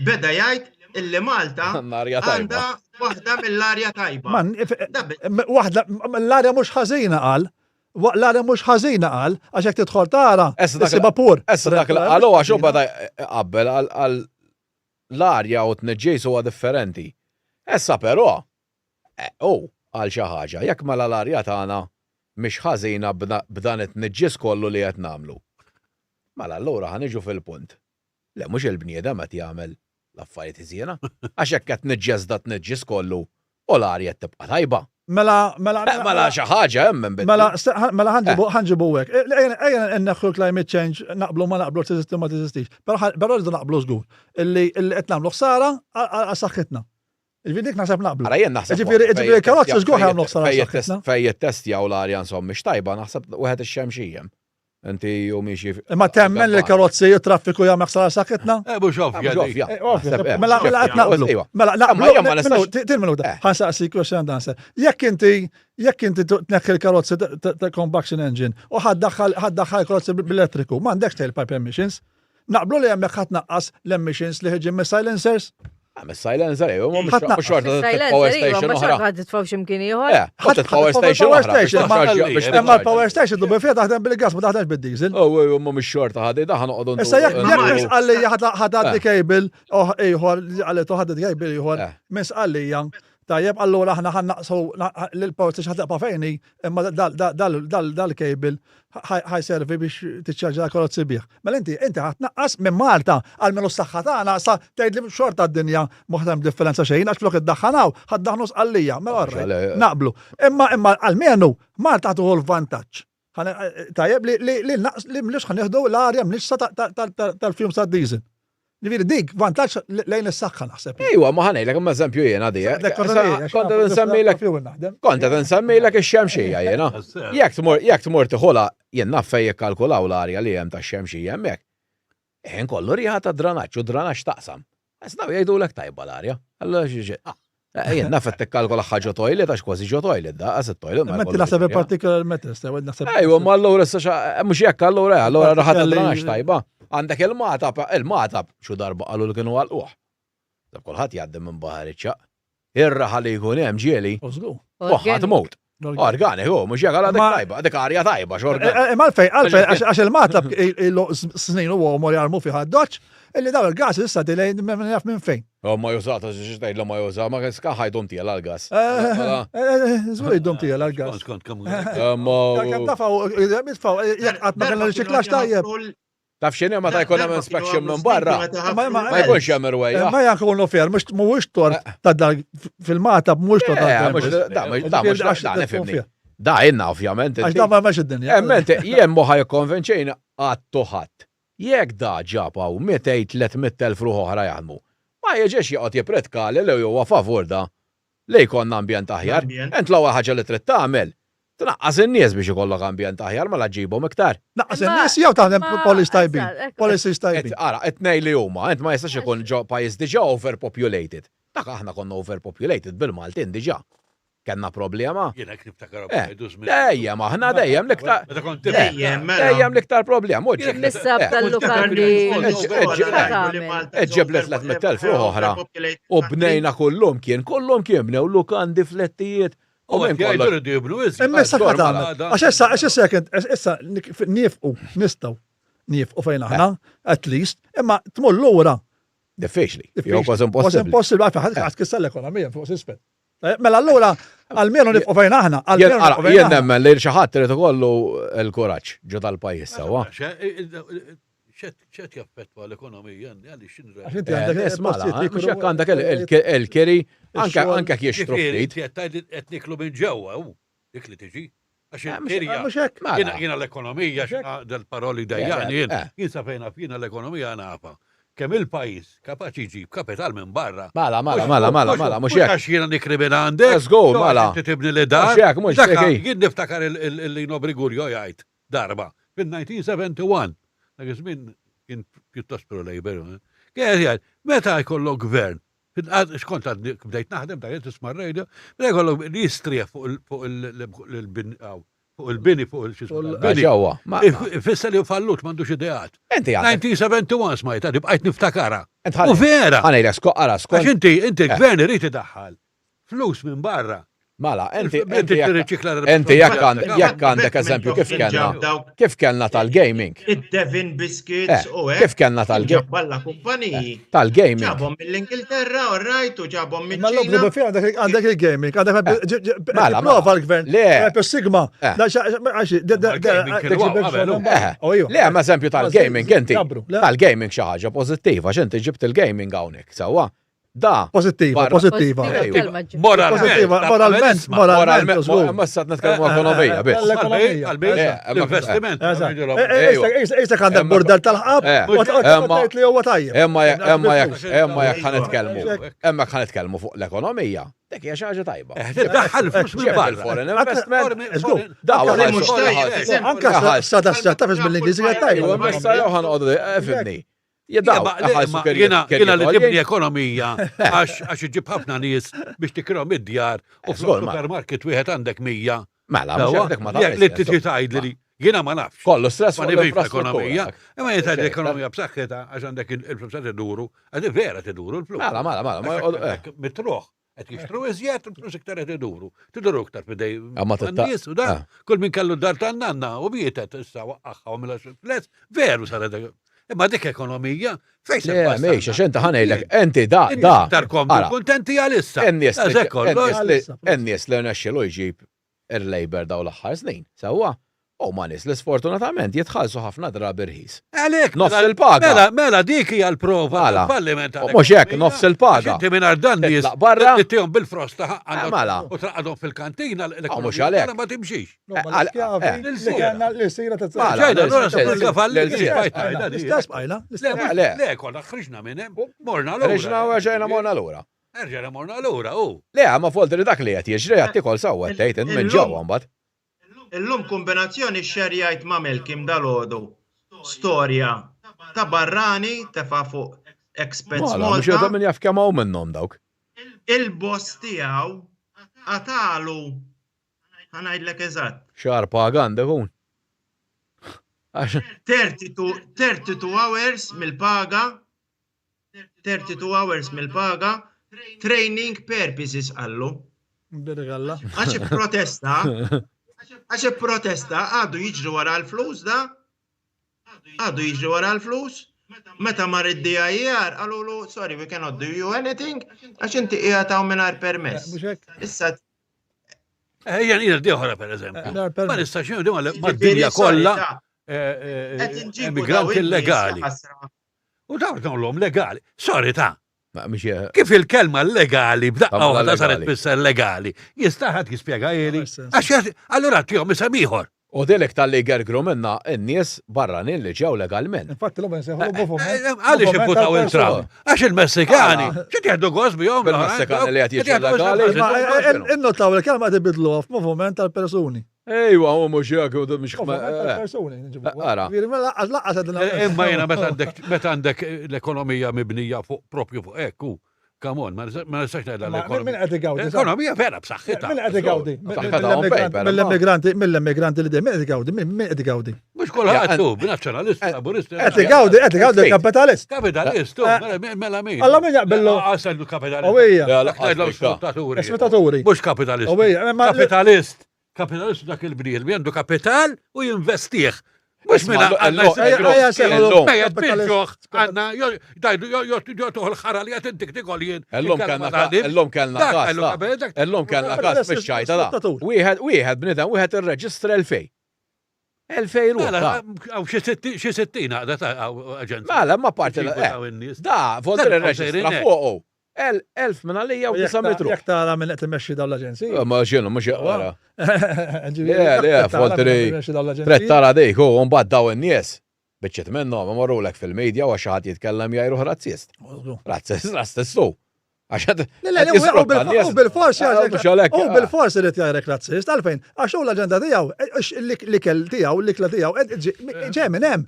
Beda jgħid illi Malta għandha waħda mill-arja tajba. Waħda l-arja mhux ħażina qal. L-arja mhux ħażina qal, għax jekk tidħol tara, issibha pur. Issa dak li qalu għax hu beda jqabbel għal l-arja u t-tniġġis huwa differenti. Issa però, hu qal xi ħaġa, jekk mela l-arja tagħna mhix ħażina b'dan it-tniġġis kollu li qed nagħmlu. Mela allura ħa niġu fil-punt li mhux il-bniedem qed jagħmel l-affarijiet ħżiena. Għax hekk qed tniġġes da tniġġis kollu u l-arja qed tibqa' tajba. Mela, mela, eh, mela xi ħaġa hemm minn Mela, mela ħanġibu eh. ħanġibu hekk. Eh, ejja nneħħu climate change naqblu ma naqblu teżisti ma teżistix. Però rridu naqblu żgur illi qed nagħmlu ħsara għal saħħitna. Ġifieri dik naħseb naqblu. Ara jien naħseb. Ġifieri ġifieri karozzi żgur ħamlu ħsara għal saħħitna. Fejn jittestjaw l-arja insomma mhix tajba naħseb wieħed ix-xemxija. Inti u miexi. Imma temmen li karozzi u traffiku jagħmel ħsara saħħitna? Eh, mhux ovvja. Ovvja. Eh, eh, mela mela qed naqblu. Mela naqblu. Tin minuta. Eh. Ħansaqsi question and answer. Jekk inti jekk inti tneħħi l-karozzi ta' combustion engine u ħaddaħħal karozzi bl-elettriku, m'għandekx tailpipe emissions. Naqblu li hemmhekk ħa tnaqqas l-emissions li ħirġin mis-silencers? Ah, mis-silencer, jew mhux xorta power station oħra. Ħadd titfgħu x'imkien ieħor. Eh, ħadd power station oħra. Imma l-power station dubi fiha taħdem bil-gas ma taħdemx bid-diesel. Oh, u mhux xorta ħadi daħ noqogħdu. Issa jekk jekk minn sqallija ħadd għaddi eh. cable oh, ieħor għalli ħadd cable ieħor eh. minn sqallija Tajjeb, allura aħna ħa naqsu l-power station ħa tibqa' fejn hi, imma dal-cable ħa jservi biex tiċċarġa l-karozzi bih. Mela inti inti ħa tnaqqas minn Malta almenu s-saħħa tagħna sa tgħidli xorta d-dinja mhu ħa differenza xejn għax flok iddaħħan hawn ħa ddaħħnu Sqallija. Mela orrajt, naqblu. Imma imma almenu Malta ħa tieħu l-vantaġġ. Tajjeb li li li naqs li mlix ħa nieħdu l-arja mnixsa tal-fumes tad-diesel. Ġifieri dik vantaġġ lejn is-saħħa naħseb. Ejwa, ma ħanejlek imma eżempju jiena di. Eh. Kont qed insemmilek kont qed insemmilek ix-xemxija jiena. Jekk tmur jekk tmur tiħolha jien naf fejn jikkalkulaw l-arja li hemm tax-xemxija hemmhekk. Ħin kollu riħa ta' dranaġġ u dranaġġ taqsam. Għax daw jgħidulek tajba l-arja. Allura xi xi. Eh, jien naf qed tikkalkola ħaġa toilet għax kważi ġo toilet da, għax it-toilet. Ma inti naħseb il-particular matter, sew naħseb. Ejwa, ma allura issa eh, mhux hekk allura, eh, allura raħa ta' dranaġġ tajba. Għandek il-matab, il-matab xu darba qalu li kienu għalquh. Dab kulħadd jgħaddi minn baħar iċ-ċaq. Ir-raħa li jkun hemm ġieli. U ħadd mut. Organik, u mhux jekk dik tajba, dik arja tajba, xorta. Eh, eh, ma għalfej, għalfej, għax il-matab ilu snin u għomor jarmu fiha doċ, illi daw il-gas issa dilej minn jaf minn fejn. Oh, ma jużata, x'tgħidlu ma juża, ma ska ħajdum tiegħel għall-gas. Eh, żgur jdum tiegħel għall-gas. Skont kemm. Kemm tafaw, jitfaw, jekk qatt ma kellna riċiklaġġ tajjeb. Taf x'inhi meta jkun hemm inspection minn barra. Ma jkunx hemm irwejja. Ma jkunu fair, mhux mhuwiex tort eh. ta' dal fil-mata mhuwiex tort ta' Da mhux da nifhimni. Da inna ovvjament. Għax da ma hemmx id-dinja. Emment jien moħa jikkonvinċejni qatt u ħadd. Jekk da ġab hawn 200 300 elf ruħ oħra jaħdmu, ma jiġix joqgħod jippretkali li huwa favur da li jkollna ambjent aħjar. Int l-ewwel ħaġa li trid tagħmel, tnaqqas in-nies biex ikollok ambjent aħjar mela ġġibhom iktar. Naqqas in-nies jew taħdem policies tajbin. Policies tajbin. Ara, it-tnejn li huma, int ma jistax ikun ġo pajjiż diġà overpopulated. Dak aħna konna overpopulated bil-Maltin diġà. Kellna problema. Jien hekk niftakar eh, Dejjem aħna dejjem l-iktar. Dejjem mela. Dejjem l-iktar problema. Missa tal-lukandi. Ġeb li 300,000 ruħ oħra. U bnejna kullum kien, kullum kien bnew lukandi flettijiet. U minn kollox. Imma issa tagħmel. Għax issa, għax issa issa nifqu, nistgħu nifqu fejn aħna, at least, imma tmur lura. Diffiċli. Jew kważi impossibbli. Kważi impossibbli, għalfejn ħadd tkisser l-ekonomija fuq s'isfel. Eh, mela allura, almenu nibqgħu fejn aħna. Jien nemmen li xi ħadd irid ikollu l-kuraġġ ġo tal-pajjiż sewwa. ċet jaffettwa l-ekonomija, għalli xinra. Għax inti għandek eh, mela, mhux hekk għandek il-kiri, anke anke jixtru ftit. Qed niklu minn ġewwa, dik li tiġi. Għax eh, il-kirja. Mhux hekk. Jiena jiena l-ekonomija, dal-paroli dejjaqni jien. Jien sa fejn naf jiena l-ekonomija nafa. Kemm il-pajjiż kapaċi jġib kapital minn barra. Mela, mela, mela, mela, mela, mhux hekk. Għax jiena nikri minn għandek. Let's go, mela. Inti tibni li dar. Mhux hekk, mhux hekk. Jien niftakar il-Lino Briguglio jgħid darba fil-1971. Dak iż-żmien kien pjuttost pro-Labour. Eh. Kien jgħid, meta jkollok gvern Skont għadni bdejt naħdem, ta' tisma' r-radio, meta jkollok li jistrieħ fuq il-bin. Fuq il-bini, fuq il-bini. Ġewwa. Ifisser li fallut m'għandux ideat. Inti għandek. 1971 smajta, di bqajt niftakara. U vera. Ħanejlek skont ara skont. Għax inti, inti l-gvern irid idaħħal flus minn barra. Mela, inti inti inti jekk għandek eżempju kif kellna kif kellna tal-gaming. Id-Devin Biscuits eh, u hekk. Kif kellna tal-gaming. Balla kumpaniji. Eh, tal-gaming. Ġabhom mill-Ingilterra, all right, u ġabhom mill Ma l-obbligu għandek il-gaming, għandek eh, mela, prova l-gvern. Le, Sigma. Le, ma eżempju tal-gaming inti. Tal-gaming xi ħaġa pożittiva, x'inti ġibt il-gaming hawnhekk, sewwa. Da. Pozittiva, pozittiva. Moralment. Moralment, moralment. Ma s-sat nitkellmu ekonomija, biss. L-investiment. Issa għandek bordel tal-ħab, u għat li huwa tajjeb. Emma jekk, emma jekk ħanitkellmu, emma jekk ħanitkellmu fuq l-ekonomija, dik hija xi ħaġa tajba. Tiddaħħal flus minn barra. Foreign investment. Daw, anka sada s-sata mill-Ingliżi tajba. Ma issa jew ħanqodu, fimni. Jena li tibni ekonomija għax iġib ħafna nies biex tikrihom id-djar u fl-supermarket wieħed għandek 100. Mela, mhux ma Li tiġi tgħidli li jiena ma nafx. Kollu stress ma nifhimx l-ekonomija. Imma jien tgħid l-ekonomija b'saħħitha għax għandek il-flus qed iduru, għad vera tiduru l-flus. Mela, mela, mela. Mitruħ. Qed jixtru iżjed, il-flus iktar qed iduru. Tiduru iktar fidej nies u dan. Eh. Kull min kellu dar tan-nanna u mietet issa waqqaħħa u mela fles, veru saret Imma dik ekonomija, fejn se Le, mejx, għax inti ħanejlek, inti da, da. Tarkom kontenti għalissa. En-nies li rnexxielu jġib il-Labour daw l-aħħar snin, sewwa, huma nies li sfortunatament jitħallsu ħafna drabi rħis. Għalhekk nofs mela, il-paga. Mela, mela dik hija l-prova tal-falliment. Mhux hekk, nofs il-paga. Inti mingħajr dan nies barra tihom bil-frosta eh, mela. u traqadhom fil-kantina l-ekonomija mhux għalhekk. Ma timxix. Eh, L-istess bqajna. Le, konna ħriġna minn hemm, morna lura. Ħriġna u ġejna morna lura. Erġa' morna lura, u. Le, ma foltri dak li qed jiġri qed tikol sewwa tgħid int minn ġewwa mbagħad. Illum kombinazzjoni xxerjajt ma' Melkim dalgħodu storja ta' barrani tefa' fuq Expats Mela, mhux Malta. min jaf kemm hawn minnhom dawk. Il-boss tiegħu qatagħlu, ħa ngħidlek eżatt. Xahar paga għandek ikun. 32 32 hours mill-paga 32 hours mill-paga, training purposes qallu. Birgalla. Għax protesta, għax protesta għadu jiġri wara l-flus da, għadu jiġri wara l-flus, meta mar id-DIR qalulu sorry we cannot do you anything għax inti qiegħed hawn mingħajr permess. Eh, Issa Ejja nira diħora per eżempju. Eh, ma nistax mad-dinja kollha eh, emigranti illegali. U dawn dawn legali. Sorry ta' Kif il-kelma legali b'daqqa waħda saret tfisser legali, jista' ħadd jispjega jeli. Għax allura tihom isem ieħor. U dilek tal-li gergru minna n-nies barranin li ġew legalment. Infatti l-għu nsejħu moviment. Eh, eh, għaliex ivvutaw il-Trump? Għax il-Messikani, xi jieħdu gost bihom? Il-Messikani li qed jiġu legali. Eh, innotaw il-kelma qed ibidluha f'moviment tal-persuni. Ejwa, u mhux hekk, u mhux persuni. Ara. Mela, Imma jiena meta għandek l-ekonomija mibnija fuq propju fuq hekk, u come on, ma nistax ngħidha l-ekonomija. Min qed igawdi? L-ekonomija vera b'saħħitha. Min qed igawdi? Mill-immigranti, mill-immigranti li dejjem, min qed igawdi? Min qed igawdi? Mhux kulħadd hu, nazzjonalist, laburist. Qed igawdi, qed igawdi kapitalist. Kapitalist, mela, mela min? Alla min jaqbillu. Għasel kapitalist. Owija. Sfruttaturi. Sfruttaturi. Mhux kapitalist. Kapitalist. Kapitalist dak il-bniedem li għandu kapital u jinvestih. Mux minna għanna bil-ġuħ għanna jotuħ l-ħara li għat intik tikol jien. Illum kellna illum kellna kas. Illum kellna kas biex ċajta da. Wieħed wieħed bniedem wieħed irreġistra 2000. 2000 ruħ. Mela, għaw xi 60 għaqda ta' aġenzija. Mela, ma parti Da, volter irreġistra fuqu. 1000 minn għalija u 900 ruħ. Jekk tara minn qed imexxi dawn l-aġenziji. Ma xinu, mhux jaqra. Le, le, foltri. Trid tara dik u mbagħad daw in-nies biċċiet minnhom imorrulek fil-media u għax xi ħadd jitkellem jgħiruh razzist. Razzist, razzist hu. Għax qed U bil-fors U bil-fors irid jgħajrek razzist, għalfejn, għax hu l-aġenda tiegħu, l-ikel tiegħu, l-ikla tiegħu, ġej minn hemm.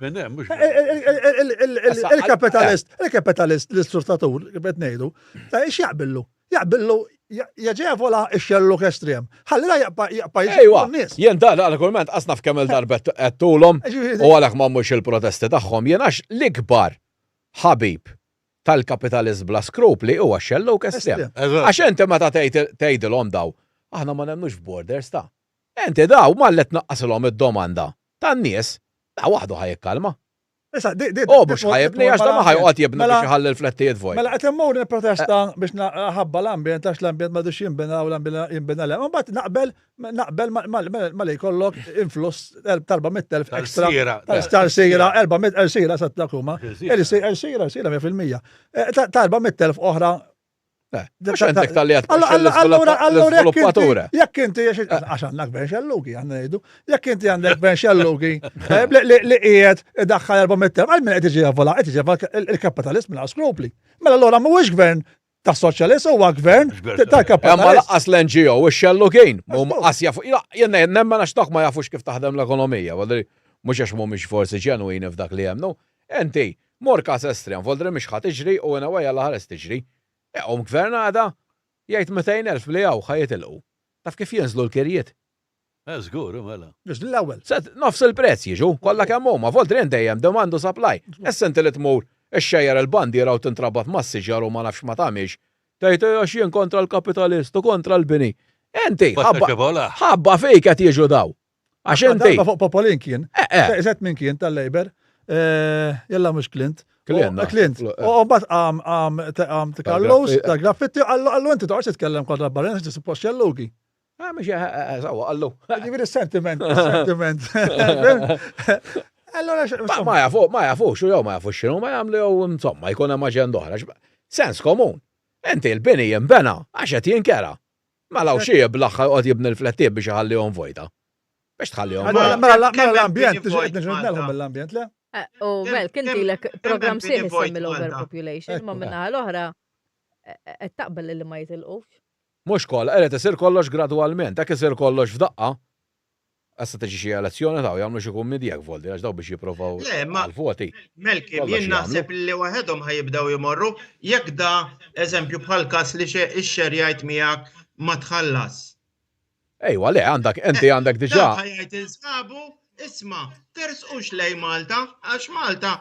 Il-kapitalist, il-kapitalist, l-istrutatur, kif qed ngħidu, ta' ix jaqbillu? Jaqbillu Jaġevola x-xelluk estrem. Ħalli la jaqpa' jaqpa' Ejwa, jien dan għal-kumment qas naf kemm il-darba għedtulhom u għalhekk ma mhux il-protesti tagħhom jien għax l-ikbar ħabib tal-kapitalist bla skrupli huwa x-xelluk estrem. Għax inti meta tgħidilhom daw, aħna ma nemmnux f'borders ta'. Inti daw malli tnaqqasilhom id-domanda tan-nies, da waħdu ħa jikkalma. Issa, di, di, Oh, mhux ħa jibni għax da ma ħa joqgħod jibni mela- biex iħalli l-flettijiet vojt. Mela qed immur nipprotesta biex ħabba l-ambjent għax l-ambjent m'għadux jinbena u l-ambjent jinbena le. Mbagħad naqbel naqbel ma li jkollok influss ta' 400,000 extra. Tal-sira, 400,000 sira sa dak huma. Il-sira, sira 100%. Eh, ta' 400,000 oħra Mux għandek tal-li għad Allura, allura, jekk inti, għax għandna gvern xellugi, għandna ngħidu, jekk inti għandek gvern xellugi, eh, li qiegħed idaħħal 400 għal min qed iġi għavola, qed iġi il-kapitalist minn skrupli. Mela allura mhuwiex gvern ta' soċjalist huwa gvern tal-kapitalist. Imma laqqas l-NGO u x-xellugin, mhum qas jafu, jenna nemmen għax dak ma jafux kif taħdem l-ekonomija, mhux għax mhumiex forsi ġenwini f'dak li jemmnu. Inti, mur każ estrem, voldri mhix ħa tiġri u in a way Alla ħares tiġri. Iqum gvern għada, jgħid 200,000 li hawn ħa jitilqu. Taf kif jinżlu l-kirjiet? Eh żgur, mela. Jiżlu l-ewwel. Se nofs il-prezz jiġu, kollha kemm huma, voldri int dejjem demand u supply. Issa inti li tmur ixxejjer il-bandiera u tintrabat mas-siġar u ma nafx ma tagħmilx, tgħid eh għax jien kontra l-kapitalist u kontra l-bini. Inti, ħabba fik qed jiġu daw. Għax inti. Darba fuq Popolin kien. Eh, eh. Eżatt min kien tal-Labor. Eh, jalla mhux Clint. Clint. Clint. U mbagħad qam qam qam Carlos tal-graffitti qallu qallu inti toqgħodx titkellem kontra barra inti suppost xellugi. Ah, mhux sawa qallu. Ġifieri sentiment, sentiment. Allora ma jafu, ma jafux, jew ma jafux x'inhu ma jagħmlu jew insomma jkun hemm aġenda oħra. Sens komun. Inti l-bini jinbena għax qed jinkera. Mela u xi jiblaħħa joqgħod jibni l-flettijiet biex iħallihom vojta. Biex tħallihom vojta. Mela l-ambjent, qed niġu mill-ambjent, le? Eh, u mel, kien tilek program sieħ semmi l-overpopulation, ma minna l-oħra eh, qed taqbel li ma jitilqux. Mhux koll, qed isir kollox gradwalment, hekk isir kollox f'daqqa, Issa tiġi xi elezzjoni taw jagħmlu xi kummidjek voldi għax daw biex jipprovaw għal-voti. Melkim, jien naħseb li waħedhom ħajibdew jmorru jekk da eżempju bħal każ li ix-xerjajt miegħek ma tħallas. Ejwa, le, għandak, inti eh, għandek diġà. Ħajajt il-sħabu, isma' tersqux lej Malta, għax Malta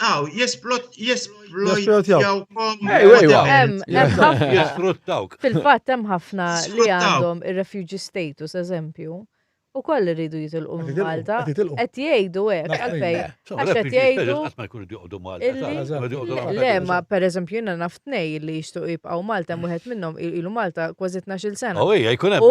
Aw, jesplojtjawkom. Jisfruttawk. Fil-fatt hemm ħafna li għandhom ir-refugee status, eżempju, u koll iridu jitilqu minn Malta. Qed jgħidu hekk għalfejn. Għax qed jgħidu. Ma jkunu joqogħdu Malta. Le, ma pereżempju jiena naf tnej li jixtuq jibqgħu Malta hemm wieħed minnhom ilu Malta kważi 12-il sena. Oh, ejja, jkun hemm. U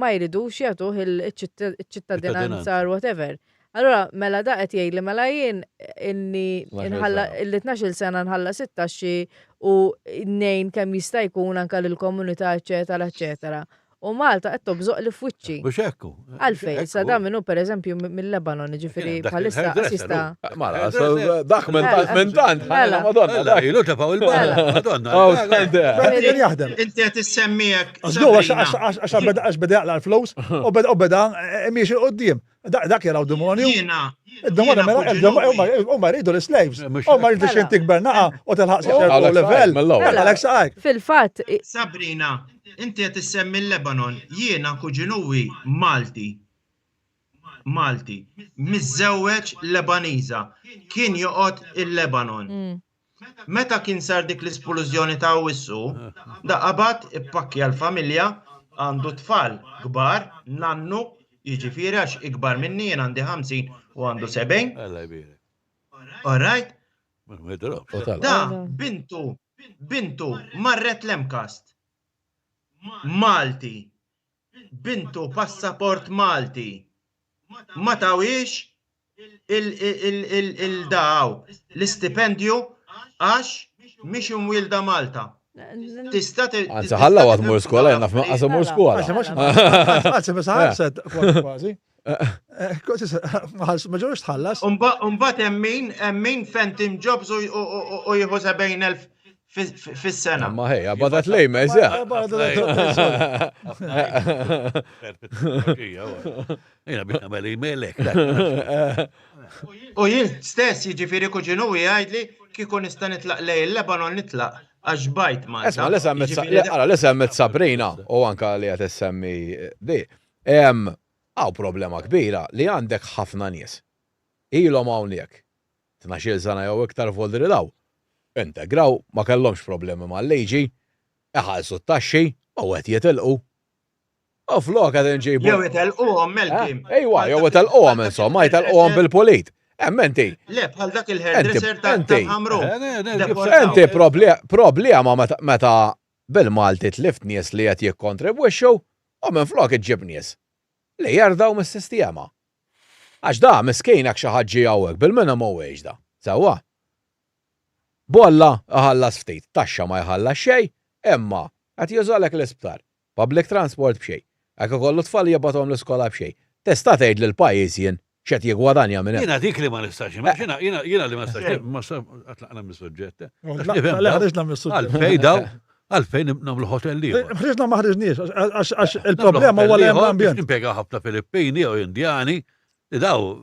ma jridux jagħtuh il-ċittadinanza or whatever. Allura, mela da qed jgħidli mela jien inni nħalla illi 12-il sena nħallas it-taxxi u ngħin kemm jista' jkun anke lill-komunità eċetera eċetera. U Malta qed tobżoq li f'wiċċi. Mhux hekk hu. Għalfejn, sa da minnu pereżempju mill-Lebanon, jiġifieri bħalissa jista'. Mela, dak minn tant minn tant, mela. Madonna, dak. Ilu tefgħu il-barra, Madonna. Jaħdem. Inti qed issemmi hekk. Għax beda jaqla' l-flus u beda miexi quddiem. Dak jaraw demonju. Jiena. Id-demonju mela, huma jridu l-slaves. Huma jridu xi tikber naqa u tilħaq ċertu level. Mela, Fil-fatt. Sabrina, inti qed issemmi l-Lebanon, jiena kuġinuwi Malti. Malti, miżżewweġ Lebaniża, kien joqgħod il-Lebanon. Mm. Meta kien sar dik l-isplużjoni ta' Awwissu, da qabad ippakkja l-familja, għandu tfal kbar, nannu, jiġifieri għax ikbar minni jien għandi 50 u għandu 70. Alla jbierek. All right? Ma jidrobx. Da bintu, bintu marret l-MCAST. Malti. Bintu passaport Malti. Ma tawhiex il-daw l-istipendju għax mhix imwielda Malta. Tista' Anzi, ħalla għad mur skola, jenna f'maqqas mur skola. Anzi, ma saħarset kważi. Ma ġorux tħallas. Umbat hemm min Phantom Jobs u jieħu 70,000 fis-sena. Ma ħejja, badat lej mezja. Jena biex nagħmel email hekk. U jien stess jiġifieri kuġinu jgħidli kieku nista' nitlaq lejn il-Lebanon nitlaq għax bajt Malta. Isma' li semmet ara li semmet Sabrina u anka li qed issemmi di. Hawn problema kbira li għandek ħafna nies. Ilhom hawnhekk. 12-il sena jew iktar voldri daw. Integraw, ma kellhomx problemi mal-liġi, iħallsu t-taxxi u qed jitilqu. U flok qed inġibu. Jew itelquhom Melkim. Eh? Ejwa, jew itelquhom insomma, jtelquhom bil-pulit. Hemm inti. Le, bħal dak il-hairdresser ta' Ħamru. Inti problema meta bil-Malti tlift nies li qed jikkontribwixxu u minflok iġġib nies li jerdaw mis-sistema. Għax da miskin jekk xi ħadd ġie hawnhekk bil-minimum wage da. Sewwa. Bolla iħallas ftit, taxxa ma jħallas xejn, imma qed jużalek l-isptar. Public transport b'xejn. Jekk ikollu tfal jibgħathom l-iskola b'xejn. Tista' tgħid li l-pajjiż jien x'qed jiggwadanja minn hemm? Jiena dik li ma nistax nifhem. Jiena jiena li ma nistax nifhem, ma tlaqna mis-suġġett. Le ħriġna mis-suġġett. Għalfejn daw, għalfejn nagħmlu hotel ieħor. Ħriġna ma ħriġniex, għax il-problema huwa li hemm l-ambjent. Nimpjega ħafna Filippini jew Indjani li daw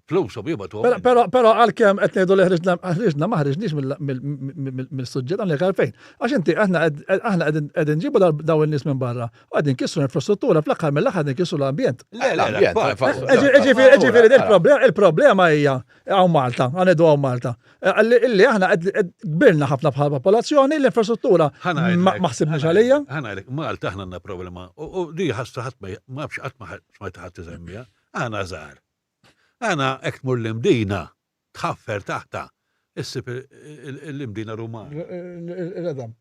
flushom jibgħatu. Però però għalkemm qed ngħidu li ħriġna ħriġna ma ħriġniex mill-suġġett għandek għalfejn. Għax inti aħna aħna qegħdin nġibu daw in-nies minn barra u qegħdin nkissru l-infrastruttura fl-aħħar mill-aħħar qegħdin nkissru l-ambjent. Le, le, l-ambjent. Ġifieri il-problema hija hawn Malta, għanedu hawn Malta. Illi aħna kbirna ħafna bħala popolazzjoni, l-infrastruttura ma ħsibniex għalija. Ħa ngħidlek, Malta aħna għandna problema u di ħassa ħadd ma nafx qatt ma smajt ħadd isemmiha. Aħna żgħar. Aħna hekk tmur l-Imdina, tħaffer taħta, issib l-Imdina Rumana. Il-redam.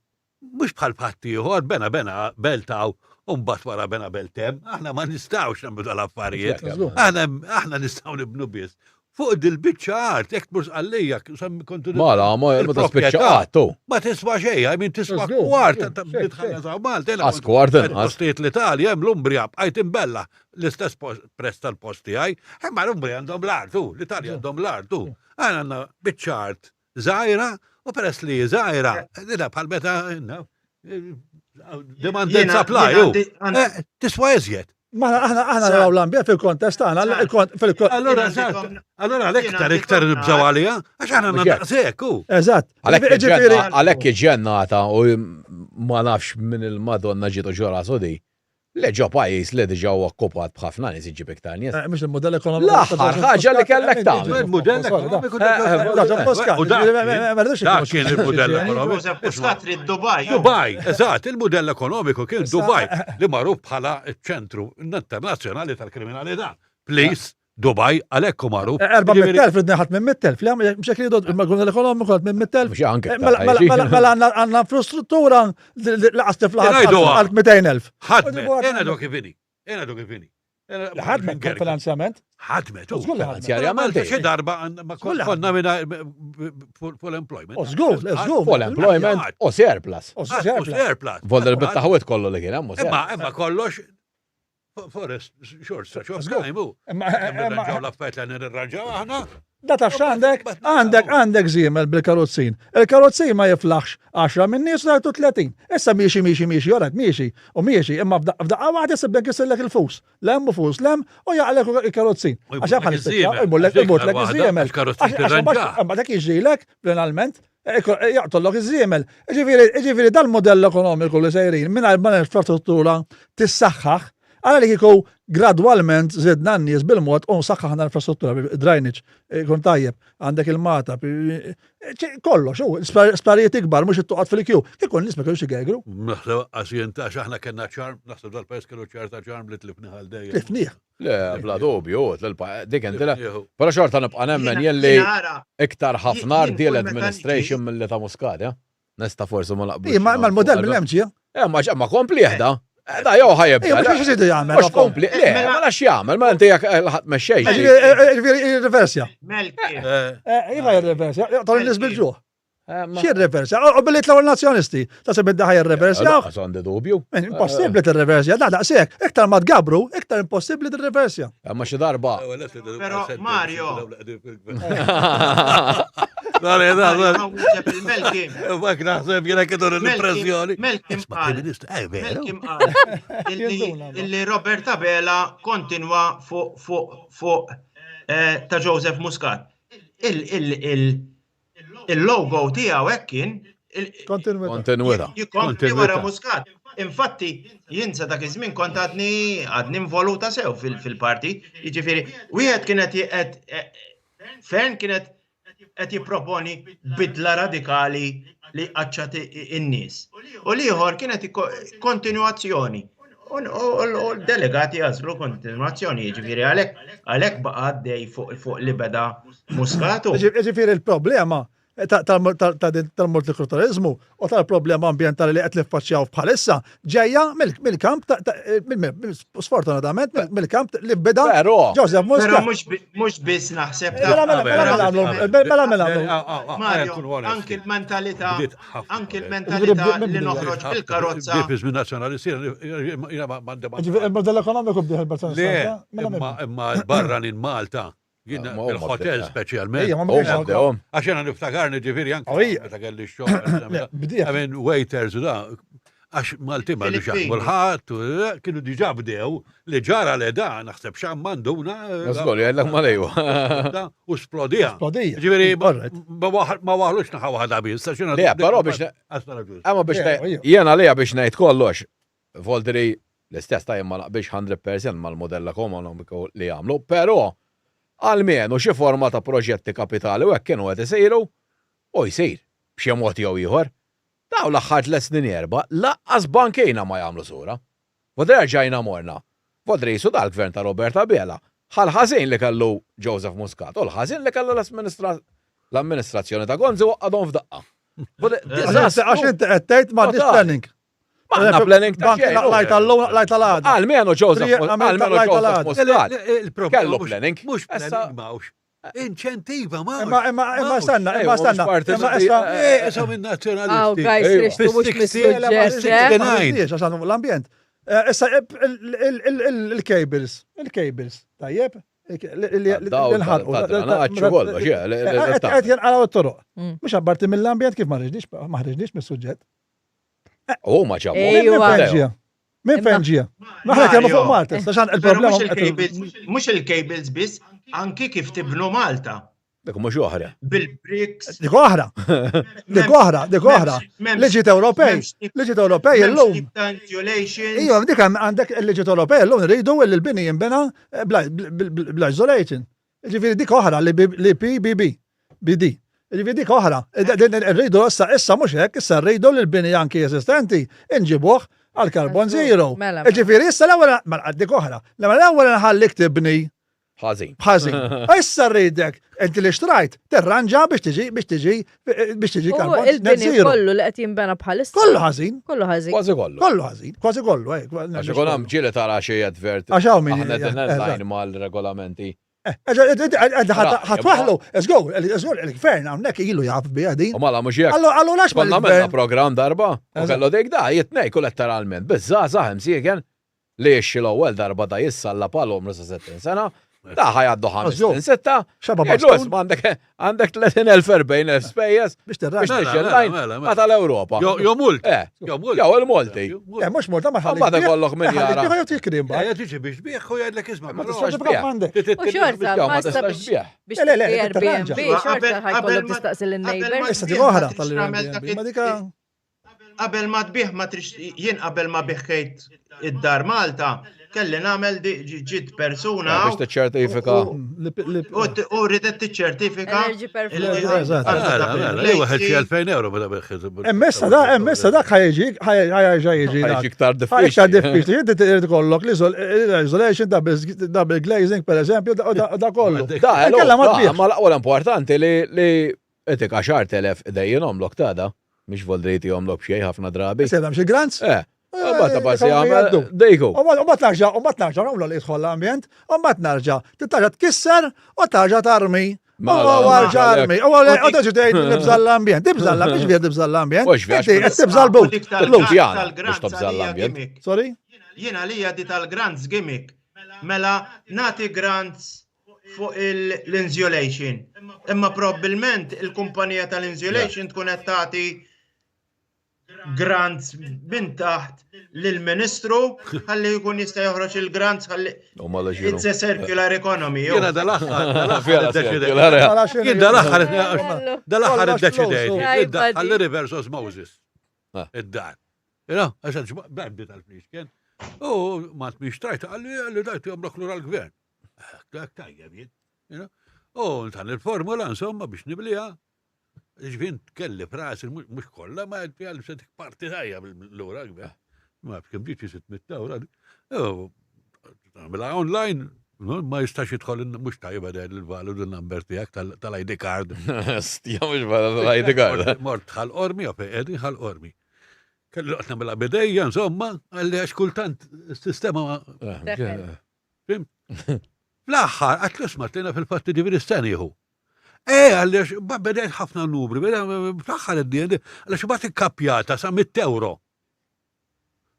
Mhux bħal ħaddieħor, bena bena belt hawn u mbagħad wara bena belt hemm. Aħna ma nistgħux nagħmlu dal-affarijiet. Aħna aħna nistgħu nibnu biss. Fuq dil-biċċa art, jekk tmur Sqallija, kontu. Mala, ma tispiċċa qatt. Ma tiswa xejn, I mean tiswa kwart ta' titħallas hawn Malta. Qas kwart inqas. Postijiet l-Italja hemm l-Umbria bqajt imbella l-istess prezz tal-post tiegħi, imma l-Umbria għandhom l-art, l-Italja għandhom l-art. Aħna għandna biċċa art żgħira u peress li żgħira, dina bħal meta demand and supply, eh, tiswa iżjed. Ma aħna aħna naraw l-ambjent fil-kontest tagħna Allora, allora għalhekk iktar iktar nibżgħu għaliha, għax aħna għandna daqshekk hu. Eżatt. Għalhekk iġġennata u ma nafx minn il-Madonna ġietu ġo rasu di. Le ġo pajjiż li diġà huwa okkupat b'ħafna nies iġġib iktar nies. Eh, mhux il-mudell ekonomiku. L-aħħar ħaġa li kellek tagħmel. Il-mudell ekonomiku Dak kien il-mudell ekonomiku. Muscat trid Dubai. Dubai, eżatt, il-mudell ekonomiku kien Dubai li magħruf bħala ċ-ċentru internazzjonali tal-kriminalità. Please. Dubai għalhekk hu magħruf. 400,000 ridni ħadd minn 100,000, li għamil mhux hekk jridu il-magħmul ekonomiku ħadd minn 100,000. Mhux anke. Eh, mela, mela, mela, mela għandna infrastruttura laqas tifla għal 200,000. Ħadmet, jena dok kif inhi, jena dok kif inhi. Ħadmet finanzjament. Ħadmet, u finanzjarjament. Xi darba ma konna minna full employment. U żgur, żgur. Full employment u surplus. U surplus. Volder bit-taħwit kollu li kien hemm. Imma imma kollox Forest, short stretch of time, u. Imma nirranġaw l-affarijiet li nirranġaw aħna. Da taf x'għandek? Għandek għandek żiemel bil-karozzin. Il-karozzin ma jiflaħx 10 minn nies u tagħtu 30. Issa miexi miexi miexi joret miexi u miexi imma f'daqqa waħda issib isirlek il-fus. Lem u fus lem u jaqlek il-karozzin. Għax hemm ħan imurlek imurlek iż-żiemel. Għax dak jiġrilek finalment jaqtollok iż-żiemel. Ġifieri dal-modell ekonomiku li sejrin mingħajr ma l-infrastruttura tissaħħaħ, għala li kieku gradwalment żidna n-nies bil-mod u saħħaħna l-infrastruttura, drainage, ikun tajjeb, għandek il-mata, kollox, sparijiet ikbar, mhux it-toqgħod fil-kju. Kieku n-nies ma kienux igegru. Naħseb għax jien ta' aħna kellna ċarm, naħseb dal-pajjiż kellu ċar ta' ċarm li tlifnih għal dejjem. Tlifnih. Le, bla dubju, dik inti le. Però xorta nibqa' nemmen jelli iktar ħafna deal administration mill-li ta' Muscat, eh? Nista' forsi ma naqblux. Ma l-modell mill-hemm ġie. Eh, ma ma kompli jehda. Eh, da jew ħajibda. Ejja, mhux xi jagħmel. Mhux kompli, le, mela- ma nafx jagħmel, ma inti jekk ħadd mexxej. Ġifieri reversja. Iva jirreversja, jaqtol in-nies bil-ġuħ. Eh, Xi reversja? U billi tlgħu l-nazzjonisti, ta' se bidda ħaj reversja. Għandi dubju. Eh, impossibbli tirreversja, da daqshekk, iktar ma tgabru, iktar impossibbli tirreversja. Eh, ma xi darba. Però Mario. Dare, dare. Mak naħseb jiena kienu l-impressjoni. Melkim qal. Melkim qal. Illi Robert Abela kontinwa fuq fuq fuq. ta' Joseph Muscat. Il-logo tiegħu hekk kien Kontinuità. Jikompli wara Muscat. Infatti, jien sa dak iż-żmien kont għadni għadni involuta sew fil-parti. Jiġifieri, wieħed kienet qed Fern kienet qed jipproponi bidla radikali li qaċċat in-nies. U l-ieħor kienet kontinwazzjoni. U l-delegati għażlu kontinwazzjoni, jiġifieri għalhekk għalhekk baqa' għaddej fuq li beda Muscatu. Jiġifieri l-problema tal-multikulturalizmu u tal-problema ambjentali li qed niffaċċjaw bħalissa ġejja mill-kamp sfortunatament mill-kamp li beda Joseph Muscat. Però mhux biss naħseb ta' mela mela mela mela Mario, anki l-mentalità anki l-mentalità li noħroġ bil-karozza. Bdiet minn nazzjonalisti, Il-modell ekonomiku bdieh il-Partit Imma barranin Malta Jien Ma huma il-hotel bdew. speċjalment. Ejja, ma Huma bdewhom. Għax jena niftakarni ġifieri anke Oh, ija. meta kelli x-xogħol. Le, bdieħ. I mean, waiters u da. Għax Malti ma rridux jaħdmu l-ħadd, u, eh, kienu diġà bdew li ġara le da, naħseb xam manduna. eh, Żgur, jgħidlek ma lejwa. da, U splodija. Splodija. Ġifieri, ma- Alright. ma waħ- ma waħlux naħa waħda biss. għax jiena- Le, però biex ne- Imma biex Ejja, ngħid- ejja. jiena lija biex ngħid kollox, Voldri l-istess ta' jien ma naqbilx 100% mal-modell ekonomiku li jagħmlu, però almenu xi forma ta' proġetti kapitali u hekk kienu qed isiru u jsir b'xi mod jew ieħor. Dawn l-aħħar tlett snin erba' lanqas bankina ma jagħmlu sura. Voldri erġajna morna. Voldri qisu dal-gvern ta' Robert Abela ħa l-ħażin li kellu Joseph Muscat u l-ħażin li kellha l-amministrazzjoni ta' Gonzi u għaqqadhom f'daqqa. Għax inti qed tgħid m'għandniex planning. M'għandna planning ta' xejn. Lajt tal-lum, lajt tal-għada. Almenu Joseph, almenu Joseph Muscat. Kellu planning. Mhux planning m'hawnx. Inċentiva ma. Imma imma imma stanna, imma stanna. Imma issa. Issa minn nazzjonalisti. Aw, guys, rixtu mhux mis-suġġett. Għax l-ambjent. Issa il-cables, il-cables, tajjeb? L-inħarqu. Qed jinqalgħu t-toroq. Mhux abbarti mill-ambjent kif ma ħriġniex mis-suġġett. U ma ġabu. Minn fejn ġie? Maħna kemm fuq Malta, saxan il-problema. Mhux il-cables biss, anki kif tibnu Malta. Dik mhux oħra. Bil-bricks. Dik oħra. Dik oħra, dik oħra. Liġiet Ewropej, liġiet Ewropej illum. Iva, dik għandek il-liġiet Ewropej illum rridu li l-bini jinbena eh, bla isolation. Ġifieri dik oħra li PBB, BD. Ġifieri dik oħra. Rridu issa issa mhux hekk, issa rridu li l-bini anki eżistenti inġibuh għal carbon zero. Mela, mela. Ġifieri issa l-ewwel mela dik oħra. L-ewwel nħallik tibni Ħażin. Ħażin. Issa rridek, inti li xtrajt, tirranġa biex tiġi biex tiġi biex tiġi karbon. Il-bini kollu li qed jinbena bħalissa. Kollu ħażin. Kollu ħażin. Kważi kollu. Kollu ħażin, kważi kollu. Eh, Għax ikun hemm ġieli tara xi advert. Għax hawn min. Aħna qegħdin mal-regolamenti. Eh, ħatwaħlu, żgur, żgur, il-gvern hawnhekk ilu jaf biha din. U mala mhux hekk. Allu għax ma għamilna programm darba, u kellu dik da jitnejku letteralment, biż-żgħażagħ imsieken li jixxi l-ewwel darba da jissalla pal għomru sa 60 sena, da ħajaddu 5 6, Xaba jgħidlu isma' għandek għandek 30,000 40,000 spejjeż Biex tirranġa. biex Mela, tixxi mela, l-lajn mela, mela. tal-Ewropa. Jo mult. Eh, Jo mult. Jew il-multi. Eh, mhux multa ma ħalli. Mbagħad ikollok min jara. Jew tikri mbagħad. Ja tiġi biex tbieħ u jgħidlek isma' Ma però- tistax tbieħ. M'għandek. U xorta, Jew ma ma tistax biex tbieħ. biex Le, le, le, tixtri tirranġa. Airbnb, xorta Qabel- ħajkollok qabel ma- tistaqsi qabel lin-neighbor. ma Issa dik tbieħ ma oħra trix tal tagħmel dak Ma dika Qabel ma tbih ma trix jien qabel ma biħħejt id-dar Malta kelli nagħmel ġiet persuna Biex tiċċertifika. u ridet tiċċertifika. Energy performance. Wieħed xi 2000 euro meta biħħejt. Emmessa da, emmessa dak ħajġi, ħajġi jiġi. Ħajġi iktar diffiċli. Iktar diffiċli. Inti trid ikollok l-isolation, double glazing, per eżempju, da kollu. Da, ma l-aqwa l-importanti li Etik 10,000 idejjinhomlok ta' da. Mhix voldri jtihomlok b'xejn ħafna drabi. Se hemm xi grants? Eh. Mbagħad ta' passi jagħmel dejku. U mbagħad narġa' u mbagħad narġa' nagħmlu li jidħol l-ambjent, u mbagħad narġa' titarġa' tkisser u tarġa' tarmi. Mela, U għarġa armi, u għal u taġi tgħid nibża' l-ambjent, tibża' l-ambjent, ġifieri tibża' l-ambjent. Inti qed tibża' l-but. L-pjana biex tibża' l-ambjent. Sorry? Jien għalija di tal-grants gimmick. Mela nagħti grants fuq l-insulation. Imma probabbilment il-kumpanija tal-insulation tkun qed tagħti grants minn taħt lill-Ministru ħalli jkun jista' joħroġ il-grants ħalli. It's a circular economy. Jiena dal-aħħar, dal-aħħar iddeċidejt. Jien dal-aħħar dal-aħħar iddeċidejt. Ħalli reverse osmosis. Ah. Id-dar. Jena, għax bdi tal-flix kien. U ma tmix trajt, għalli għalli dajt jomlok lura l-gvern. Dak tajjeb jien. U tan il-formula, insomma, biex nibliha. Ġvin kelli frasi, mux kolla, ma għal se parti tajja l-ura gvern. Ma f'kem ġiet xi 600 euro. Għamilha online, ma jistax jidħol mhux tajba der il-valid number tiegħek tal-ID card. Stija mhux valid tal-ID card. Mort ħal qormi, jew fejn qegħdin ħal qormi. Kelli noqgħod nagħmilha bidejja, insomma, għalli għax kultant is-sistema ma. Eh, Fim? Fl-aħħar, għat l-isma tlina fil-fatti ġifieri s-seniħu. Eh, għalli bdejt ħafna numri, fl-aħħar id-dien, għalli bat ikkapjata sa 100 euro.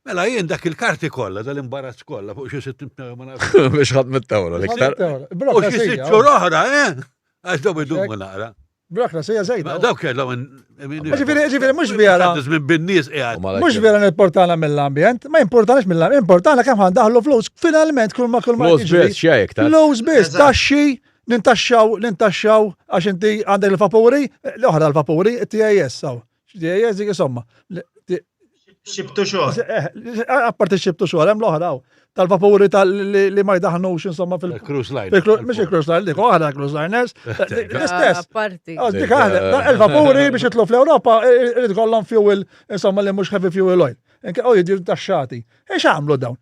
Mela jien dak il-karti kollha, dal-imbarazz kollha fuq xi 600 ma nafx. Biex ħadd mit-tewra l-iktar. U xi sitt xhur oħra, eh? Għax daw idumu naqra. Burokrasija żejda. Dawk kellhom. Ġifieri, ġifieri mhux vera. Minn bin-nies qiegħed. Mhux vera nipportana mill-ambjent, ma importanax mill-ambjent, importana kemm ħandaħlu flus. Finalment kull ma kull ma. Flus biss, xejn iktar. Flus biss, taxxi, nintaxxaw, nintaxxaw għax inti għandek il-vapuri, l-oħra l-vapuri, TAS, saw. TAS dik insomma. Xibtu xogħol. Eh, eh, apparti xibtu xogħol, hemm l-oħra tal-vapuri li ma jdaħnux insomma fil- Cruise line. Mhux il-cruise line, dik oħra cruise liners. L-istess. Apparti. Ah, dik aħna, il-vapuri biex jitlu fl-Ewropa irid kollhom fuel insomma li mhux heavy fuel oil. U jiġu taxxati. Ix għamlu dawn?